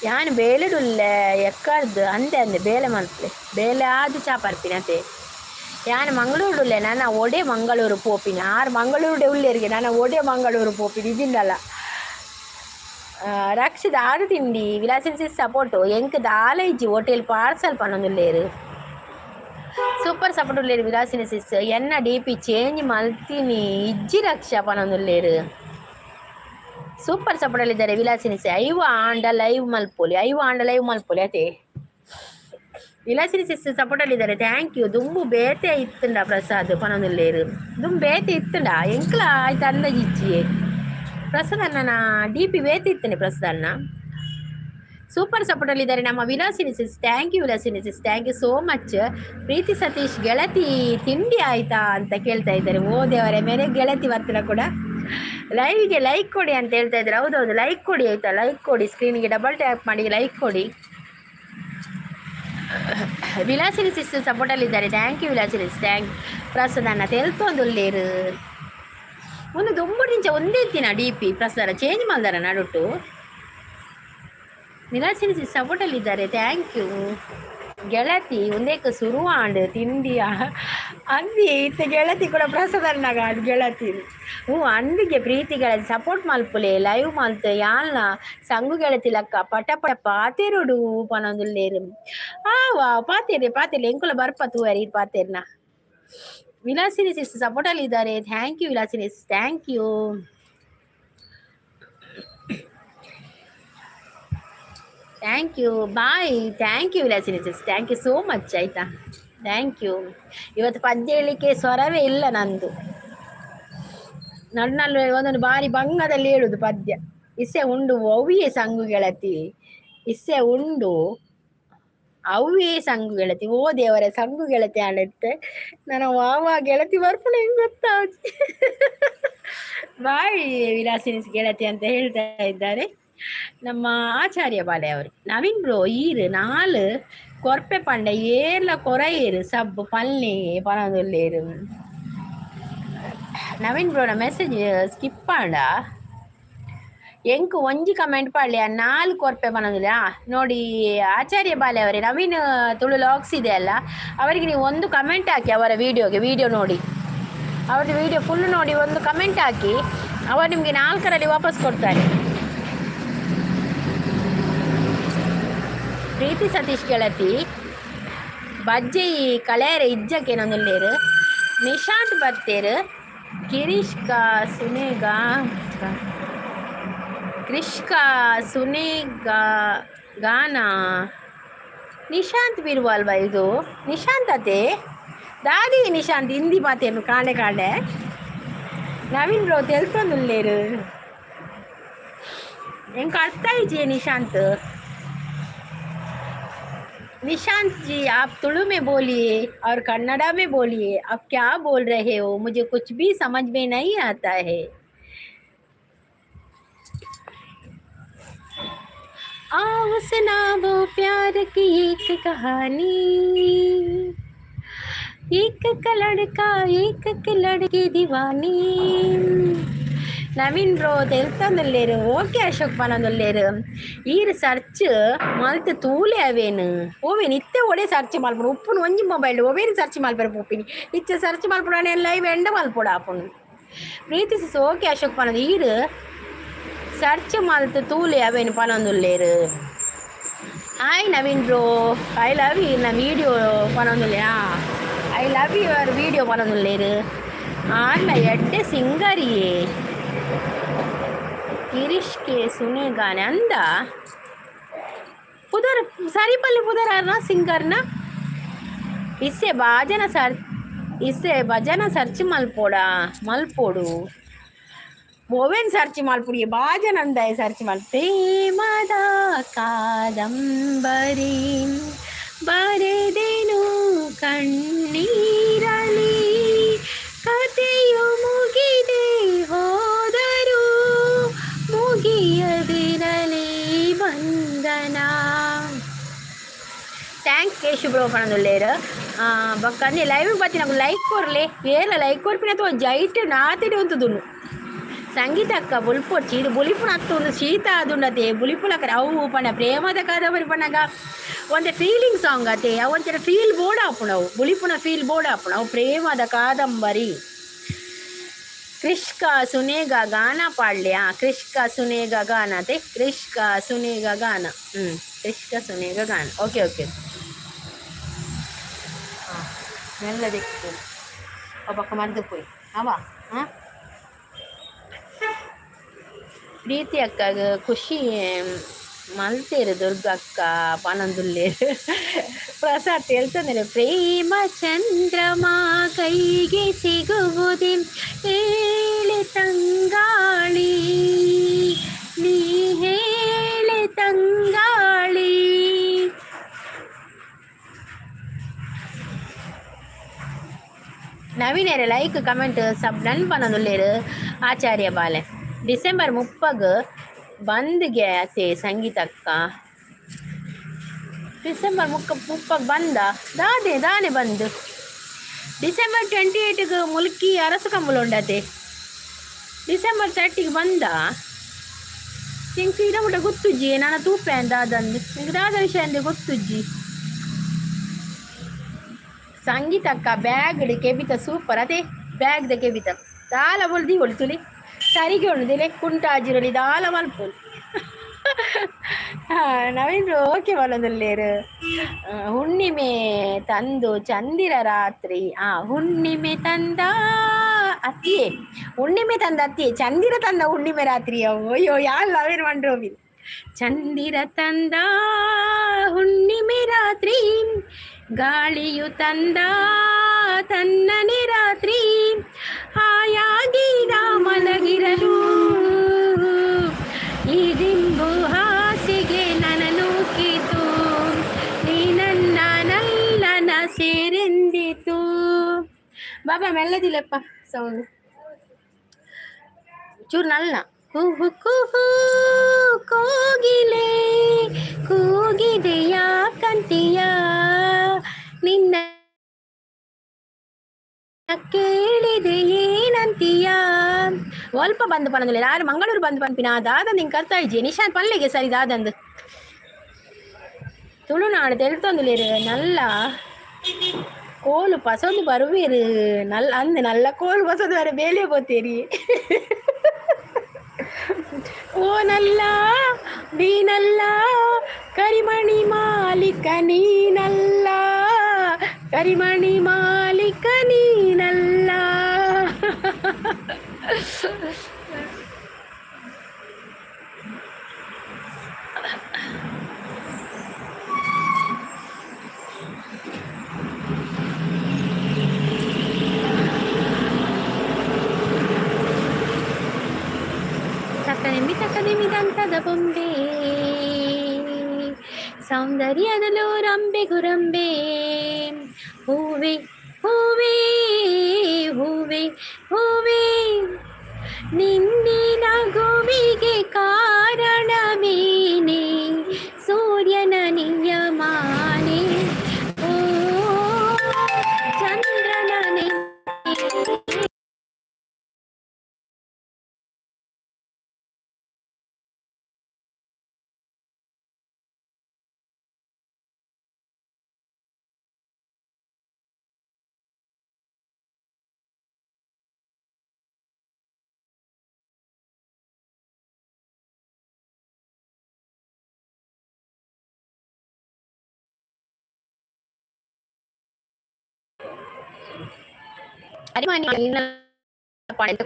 ಯಾನ್ ಬೇಲೆಡುಲ್ಲೆ ಎಕ್ಕರ್ದು ಅಂದೆ ಅಂದೆ ಬೇಲೆ ಮಲ್ಪಲೆ, ಬೇಲೆ ಆದ್ ಚಾ ಪರ್ಪಿನ ಅತೆ. ಯಾನ್ ಮಂಗಳೂರುಡುಲ್ಲೆ, ನನ್ನ ಒಡೆ ಮಂಗಳೂರು ಪೋಪಿನಿ? ಆರ್ ಮಂಗಳೂರುಡೆ ಉಲ್ಲೇರಿಗೆ, ನನ್ನ ಒಡೆ ಮಂಗಳೂರು ಪೋಪಿನಿ ಇಜಿಂಡಲ್ಲ. ರಕ್ಷಿತ ಆದು ತಿಂಡಿ? Vilasini sis support. ಎಂಕ್ ದಾಲ ಇಜ್ಜಿ, ಹೋಟೆಲ್ ಪಾರ್ಸಲ್ ಪನೊಂದುಲ್ಲೇರು. ಸೂಪರ್ ಸಪೋರ್ಟ್ ಉಲ್ಲೇರು ವಿಲಾಸಿನಿ ಸಿಸ್. ಎನ್ನ ಡಿಪಿ ಚೇಂಜ್ ಮಲ್ತಿನಿ ಇಜ್ಜಿ ರಕ್ಷಾ ಪನೊಂದುಲ್ಲೇರು. ಸೂಪರ್ ಸಪೋರ್ಟ್ ಅಲ್ಲಿದ್ದಾರೆ ವಿಲಾಸಿನಿ ಸಿ. 50 ಆಂಡ ಲೈವ್ ಮಲ್ಪೊಲಿ, 50 ಆಂಡ ಲೈವ್ ಮಲ್ಪೊಲಿ ಅತೆ. ವಿಲಾಸಿನಿ ಸಿಸ್ಟರ್ ಸಪೋರ್ಟಲ್ಲಿದ್ದಾರೆ, thank you. ದುಂಬು ಬೇತೆ ಇತ್ತುಂಡ ಪ್ರಸಾದ್ ಪನೊಂದುಲ್ಲೇರು. ದುಂಬು ಬೇತೆ ಇತ್ತುಂಡ ಎಂಕ್ಲ ಆಯ್ತು ಅಂದಾಜಿಜ್ಜಿ. ಪ್ರಸಾದ್ ಅಣ್ಣನ ಡಿಪಿ ಬೇತೆ ಇತ್ತನೆ. ಪ್ರಸಾದ್ ಅಣ್ಣ ಸೂಪರ್ ಸಪೋರ್ಟಲ್ಲಿದ್ದಾರೆ. ನಮ್ಮ Vilasini sis, thank you Vilasini sis, thank you so much. ಪ್ರೀತಿ ಸತೀಶ್, ಗೆಳತಿ ತಿಂಡಿ ಆಯ್ತಾ ಅಂತ ಕೇಳ್ತಾ ಇದ್ದಾರೆ. ಓ ದೇವರೇ, ಮೇರೆ ಗೆಳತಿ ಬರ್ತೀರ ಕೂಡ. ಲೈವ್ಗೆ ಲೈಕ್ ಕೊಡಿ ಅಂತ ಹೇಳ್ತಾ ಇದ್ದಾರೆ. ಹೌದೌದು, ಲೈಕ್ ಕೊಡಿ, ಆಯ್ತಾ? ಲೈಕ್ ಕೊಡಿ. ಸ್ಕ್ರೀನಿಗೆ ಡಬಲ್ ಟ್ಯಾಪ್ ಮಾಡಿ ಲೈಕ್ ಕೊಡಿ. ವಿಲಾಸಿನಿ ಸಿಸ್ಟರ್ ಸಪೋರ್ಟಲ್ಲಿದ್ದಾರೆ, thank you Vilasini. Thank Prasad ಅಣ್ಣ ತೆಲ್ತೊಂದುಲ್ಲೇರು. ಒಂದು ದುಂಬು ನಿಂಚ ಒಂದೇ ದಿನ ಡಿಪಿ ಪ್ರಸಾದ ಚೇಂಜ್ ಮಾಡ್ದಾರ ನಡುಟು. ವಿಲಾಸಿನಿ ಸಿಸ್ ಸಪೋರ್ಟಲ್ಲಿದ್ದಾರೆ, thank you. ಗೆಳತಿ ಒಂದೇಕ ಶುರು ಆಂಡ್ ತಿಂಡಿ ಅಂದಿ ಇತ್ತ ಗೆಳತಿ ಕೂಡ ಪ್ರಸಾದ ಅಣ್ಣಗ ಗೆಳತಿ. ಹ್ಞೂ ಅಂದಿಗೆ ಪ್ರೀತಿ ಗೆಳತಿ, ಸಪೋರ್ಟ್ ಮಲ್ಪುಲೆ ಲೈವ್ ಮಲ್ತು. ಯಾಲ್ನ ಸಂಗು ಗೆಳತಿ ಲಕ್ಕ ಪಟ ಪಟ ಪಾತೆರುಡು ಪನೊಂದುಲ್ಲೇರು. ಆ ವಾ, ಪಾತೇರಿ ಪಾತೇರಿ, ಎಂಕುಲ ಬರ್ಪ ತೂವರಿ ಪಾತೇರ್ನ. ವಿಲಾಸಿನಿ ಸಿಸ್ ಸಪೋರ್ಟಲ್ಲಿ ಇದ್ದಾರೆ, thank you Vilasini, thank you, thank you, bye. Thank you Vilasini sis, thank you so much, ಆಯಿತಾ? Thank you. ಇವತ್ತು ಪದ್ಯ ಹೇಳಲಿಕ್ಕೆ ಸ್ವರವೇ ಇಲ್ಲ ನಂದು. ನನ್ನಲ್ಲಿ ಒಂದೊಂದು ಬಾರಿ ಬಂಗದಲ್ಲಿ ಹೇಳುದು ಪದ್ಯ. ಇಸೆ ಉಂಡು ಅವ್ವಿಯೇ ಸಂಗು ಗೆಳತಿ, ಇಸೆ ಉಂಡು ಅವ್ವೇ ಸಂಗು ಗೆಳತಿ. ಓ ದೇವರೇ, ಸಂಗು ಗೆಳತಿ ಆಡತ್ತೆ ನಾನು. ವಾವ ಗೆಳತಿ ಬರ್ಪುಣ ಹೆಂಗ್ ಗೊತ್ತಾವ್ಜಿ. ಬಾಯ್ ವಿಲಾಸಿನಿ ಗೆಳತಿ ಅಂತ ಹೇಳ್ತಾ ಇದ್ದಾರೆ ನಮ್ಮ ಆಚಾರ್ಯ ಬಾಲೆ ಅವರು. ನವೀನ್ ಬ್ರೋ, ಈರು ನಾಲ್ ಕೊರ್ಪೆ ಪಂಡ ಏರ್ಲ ಕೊರಯೇರು ಸಬ್ ಪಲ್ನೆ ಪನೊಂದುಲ್ಲೇರು. ನವೀನ್ ಬ್ರೋನ ಮೆಸೇಜ್ ಸ್ಕಿಪ್ ಆಂಡ. ಎಂಕ್ ಒಂಜಿ ಕಮೆಂಟ್ ಪಾಡ್ಲೆ, ನಾಲ್ ಕೊರ್ಪೆ ಪನೊಂದುಲ್ಲ. ನೋಡಿ ಆಚಾರ್ಯ ಬಾಲೆ ಅವರೇ, ನವೀನ್ ತುಳು ವ್ಲಾಗ್ಸ್ ಇದೆ ಅಲ್ಲ, ಅವರಿಗೆ ನೀವು ಒಂದು ಕಮೆಂಟ್ ಹಾಕಿ. ಅವರ ವಿಡಿಯೋಗೆ, ವಿಡಿಯೋ ನೋಡಿ, ಅವ್ರದ್ದು ವಿಡಿಯೋ ಫುಲ್ ನೋಡಿ ಒಂದು ಕಮೆಂಟ್ ಹಾಕಿ. ಅವರು ನಿಮಗೆ ನಾಲ್ಕರಲ್ಲಿ ವಾಪಸ್ ಕೊಡ್ತಾರೆ. ಪ್ರೀತಿ ಸತೀಶ್ ಗೆಳತಿ, ಬಜ್ಜೆ ಕಳೆಯರೆ ಇಜ್ಜಕ್ಕೆ ನೊಂದುಲ್ಲೇರು. ನಿಶಾಂತ್ ಬತ್ತೇರು. ಗಿರೀಶ್ಕ ಸುನೇಗಾ, ಕ್ರಿಷ್ಕಾ ಸುನೇಗಾ ಗಾನ. ನಿಶಾಂತ್ ಬಿರ್ವಾಲ್ವಾ ಇದು? ನಿಶಾಂತ್ ಅತೆ ದಾದಿ ನಿಶಾಂತ್ ಹಿಂದಿ ಪಾತೇನು ಕಾಂಡೆ ಕಾಂಡೆ. ನವೀನ್ ಬ್ರೋ ತೆಲ್ತೊಂದುಲ್ಲೇರು. ಎಂಕ್ ಅರ್ಥ ಇಜ್ಜಿ ನಿಶಾಂತ್. निशांत जी, आप तुलु में बोलिए और कन्नड़ा में बोलिए। आप क्या बोल रहे हो, मुझे कुछ भी समझ में नहीं आता है। आओ सुनाओ प्यार की एक कहानी, एक का लड़का एक लड़की दीवानी. ನವೀನ್ ಬ್ರೋ ತೆಲ್ತೊಂದುಲ್ಲೇರು. ಓಕೆ ಅಶೋಕ್ ಪನೊಂದುಲ್ಲೇರು. ಈರ್ ಸರ್ಚ್ ಮಲ್ತ್ ತೂಲೆ ಅವೇನು ಓವೇನು. ಇತ್ತೆ ಒಡೆ ಸರ್ಚ್ ಮಲ್ಪುನು ಉಪ್ಪುನು ಒಂಜಿ ಮೊಬೈಲ್ ಒವೇನು ಸರ್ಚ್ ಮಲ್ಪೆರೆ ಪೋಪಿನಿ. ಇತ್ತೆ ಸರ್ಚ್ ಮಲ್ಪುಡು ಲೈವ್ ಎಂಡ ಮಲ್ಪೊಡು ಆಪುಂಡು. ಪ್ರೀತಿ ಸಿಸ್, ಓಕೆ ಅಶೋಕ್ ಪನೊಂದು. ಈರ್ ಸರ್ಚ್ ಮಲ್ತ್ ತೂಲೆ ಅವೇನು ಪನೊಂದುಲ್ಲೇರು. Hi Naveen bro, I love you ನ ವೀಡಿಯೋ ಪನೊಂದುಲ್ಲೆ. I love your video ಪನೊಂದುಲ್ಲೇರು. ಆರ್ನ ಎಡ್ಡೆ ಸಿಂಗರಿಯೇ. ಗಿರೀಶ್ಗೆ ಸುನೇಗಾನೆ ಅಂದ ಪುದರ್ ಸರಿಪಲ್ಲಿ ಪುದರ್ ಸಿಂಗರ್ನ. ಇಸ್ಸೆ ಬಾಜನ ಸರ್, ಇಸ್ಸೆ ಭಜನ ಸರ್ಚ್ ಮಲ್ಪೋಡ ಮಲ್ಪೋಡು. ಓವೆನ್ ಸರ್ಚ್ ಮಲ್ಪುಡಿ ಬಾಜನ ಅಂದಾಯ ಸರ್ಚ್ ಮಲ್. ಪ್ರೇಮದ ಕಾದಂಬರಿ ಬರೆದೆನು ಕಣ್ಣೀರಲಿ, ಕಥೆಯು ಮುಗಿದೆ ಹೋದರು ಮುಗಿಯದಿರಲಿ ಬಂಧನ. Thanks Keshu bro ಪನೊಂದುಲ್ಲೇರು. ಬೊಕ್ಕ ಅಂದೆ ಲೈವ್ ಬತ್ತಿನ ಲೈಕ್ ಕೊರ್ಲೆ. ಏರ್ಲ ಲೈಕ್ ಕೊರ್ಪಿನ ಅಥವಾ ಜೈಟ್ ನಾತೆಡೆ ಉಂತುದುಂಡು. ಸಂಗೀತ ಅಕ್ಕ ಬುಲ್ಪೊಡ್ಚಿ. ಇದು ಬುಲಿಪುನ ಅತ್ತು ಒಂದು ಶೀತ ಆದುಂಡತೆ ಬುಲಿಪುಲಕರೆ. ಅವು ಪಂಡ ಪ್ರೇಮದ ಕಾದಂಬರಿ ಪನ್ನಗ ಒಂತೆ ಫೀಲಿಂಗ್ ಸಾಂಗ್ ಅತೆ. ಅವು ಒಂಥರ ಫೀಲ್ ಬೋರ್ಡ್ ಆಪುಂಡು. ಅವು ಬುಲಿಪುನ ಫೀಲ್ ಬೋರ್ಡ್ ಆಪುಂಡು. ಅವು ಪ್ರೇಮದ ಕಾದಂಬರಿ. ಕ್ರಿಷ್ಕ ಸುನೇಗ ಗಾನ ಪಾಡ್ಲೆ. ಕ್ರಿಷ್ಕ ಸುನೇಗ ಗಾನ ಅತೆ. ಕ್ರಿಷ್ಕ ಸುನೇಗ ಗಾನ. ಕ್ರಿಷ್ಕ ಸುನೇಗ ಗಾನ. ಓಕೆ ಓಕೆ ಹಾಂ ಮೆಲ್ಲ ದಿಕ್ಕು ಪಕ್ಕ ಮರ್ದು ಪೋಯಿ ಅವ. ಹಾಂ ಪ್ರೀತಿ ಅಕ್ಕಗ ಖುಷಿ. ಮಲ್ತೇರು ದುರ್ಗಕ್ಕ ಪನೊಂದುಲ್ಲೇರು. ಪ್ರಸಾದ್ ಹೇಳ್ತಂದ್ರೆ, ಪ್ರೇಮ ಚಂದ್ರಮ ಕೈಗೆ ಸಿಗುವುದೇ ಹೇಳೆ ತಂಗಾಳಿ, ನೀ ಹೇಳೆ ತಂಗಾಳಿ. ನವೀನರೇ, ಲೈಕ್, ಕಮೆಂಟ್, ಸಬ್ ನನ್ ಪನೊಂದುಲ್ಲೇರು. ಆಚಾರ್ಯ ಬಾಲೆ, ಡಿಸೆಂಬರ್ 30ಗ್ ಬಂದ್ಗೆ ಅತ್ತೆ ಸಂಗೀತಕ್ಕ. ಡಿಸೆಂಬರ್ 30ಕ್ಕೆ ಬಂದ ದಾದೆ ದಾನೆ ಬಂದು? ಡಿಸೆಂಬರ್ 28ಗೆ ಮುಲ್ಕಿ ಅರಸು ಕಂಬಳ ಉಂಡತೆ. ಡಿಸೆಂಬರ್ 30ಗೆ ಬಂದ ಎಂಕ್ ಇಡ ಮುಟ್ಟ ಗೊತ್ತುಜ್ಜಿ. ನಾನು ತೂಪೆ ದಾದಂದು, ನಿಂಗೆ ದಾದ ವಿಷಯ ಅಂದೆ ಗೊತ್ತುಜ್ಜಿ. ಸಂಗೀತಕ್ಕ, ಬ್ಯಾಗ್ ಕೆಬಿತ ಸೂಪರ್ ಅದೇ. ಬ್ಯಾಗ್ದ ಕೆಬಿತ ದಾಲ ಬೊಲ್ದಿ ತುಲಿ ಸರಿಗೆ ಉಂಡು ಕುಂಟಾಜಿರೊಲಿ ದಾಲ ಮಲ್ಪೊಲಿ. ನವೀನ್ ಓಕೆ ಮಲೊಂದುಲ್ಲೇರು. ಹುಣ್ಣಿಮೆ ತಂದು ಚಂದಿರ ರಾತ್ರಿ, ಆ ಹುಣ್ಣಿಮೆ ತಂದ ಅತ್ತಿಯೇ, ಹುಣ್ಣಿಮೆ ತಂದ ಅತ್ತಿಯೇ, ಚಂದಿರ ತಂದ ಹುಣ್ಣಿಮೆ ರಾತ್ರಿ. ಅಯ್ಯೋ, ಯಾರು ನವೀನ್ ಮಂಡ್ರೋಬಿ. ಚಂದಿರ ತಂದ ಹುಣ್ಣಿಮೆ ರಾತ್ರಿ, ಗಾಳಿಯು ತಂದ ತನ್ನನೆ ರಾತ್ರಿ, ಹಾಯಾಗಿ ನಾ ಮಲಗಿರಲು ಈ ದಿಂಬು ಹಾಸಿಗೆ ನನ್ನ ನೂಕಿತು, ನೀ ನನ್ನ ನಲ್ಲನ ಸೇರೆಂದಿತು. ಬಾಬಾ, ಮೆಲ್ಲದಿಲ್ಲಪ್ಪ ಸೌಂಡ್ ಚೂರು. ನಲ್ಲ ಕುಹು ಕುಹು ಕೋಗಿಲೆ ಕೂಗಿದೆಯಾ ಕಂತಿಯ, ನಿನ್ನ ಕೇಳಿದೆ ಏನಂತೀಯ? ಒಲ್ಪ ಬಂದು ಪನಂದಿಲ್ಲ ಯಾರು? ಮಂಗಳೂರು ಬಂದು ಪನ್ಪಿನ ದಾದ ನಿಂಗೆ ಕರ್ತಾ ಇಜ್ಜಿ. ನಿಶಾಂತ್ ಪಲ್ಲೆಗೆ ಸರಿ ದಾದಂದು. ತುಳುನಾಡು ತೆಲ್ತೊಂದುಲೇರು. ನಲ್ಲ ಕೋಲು ಪಸೊಂದು ಬರುವೀರು ನಲ್ಲ ಅಂದ್ ನಲ್ಲ ಕೋಲು ಪಸೊಂದು ಬರ ಬೇಲೆ ಪೋತೇರಿ. ಓ ನಲ್ಲ ನೀನಲ್ಲ, ಕರಿಮಣಿ ಮಾಲಿಕ ನೀನಲ್ಲ, ಕರಿಮಣಿ ಮಾಲಿಕ ನೀನಲ್ಲ. ತಕದಿಮಿ ತಕದಿಮಿ ದಂತದ ಬೊಂಬೆ, ಸೌಂದರ್ಯದಲ್ಲೂ ರಂಬೆ ಗುರಂಬೆ, ಹೂವೆ ಹೂವೇ ಹೂವೆ ಹೂವೇ, ನಿನ್ನೆ ನಗುವಿಗೆ ಕಾರಣವೇನೆ? ಸೂರ್ಯನ ನಿಯಮಾನೆ, ಓ ಚಂದ್ರನ.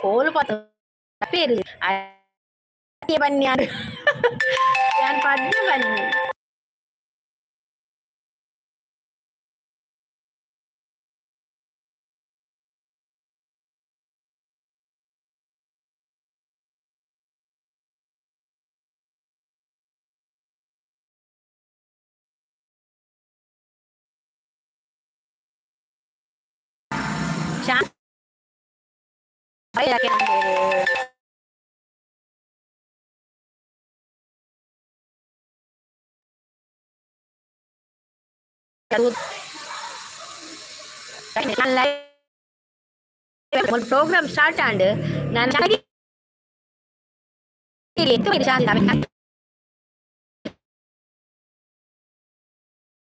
ಕೋಲು ಪೇರು ಬನ್ನಿ ಪದ್ಮ ಬನ್ನಿ. ಪ್ರೋಗ್ರಾಮ್ ಸ್ಟಾರ್ಟ್ ಆಂಡ್ ನಾನು.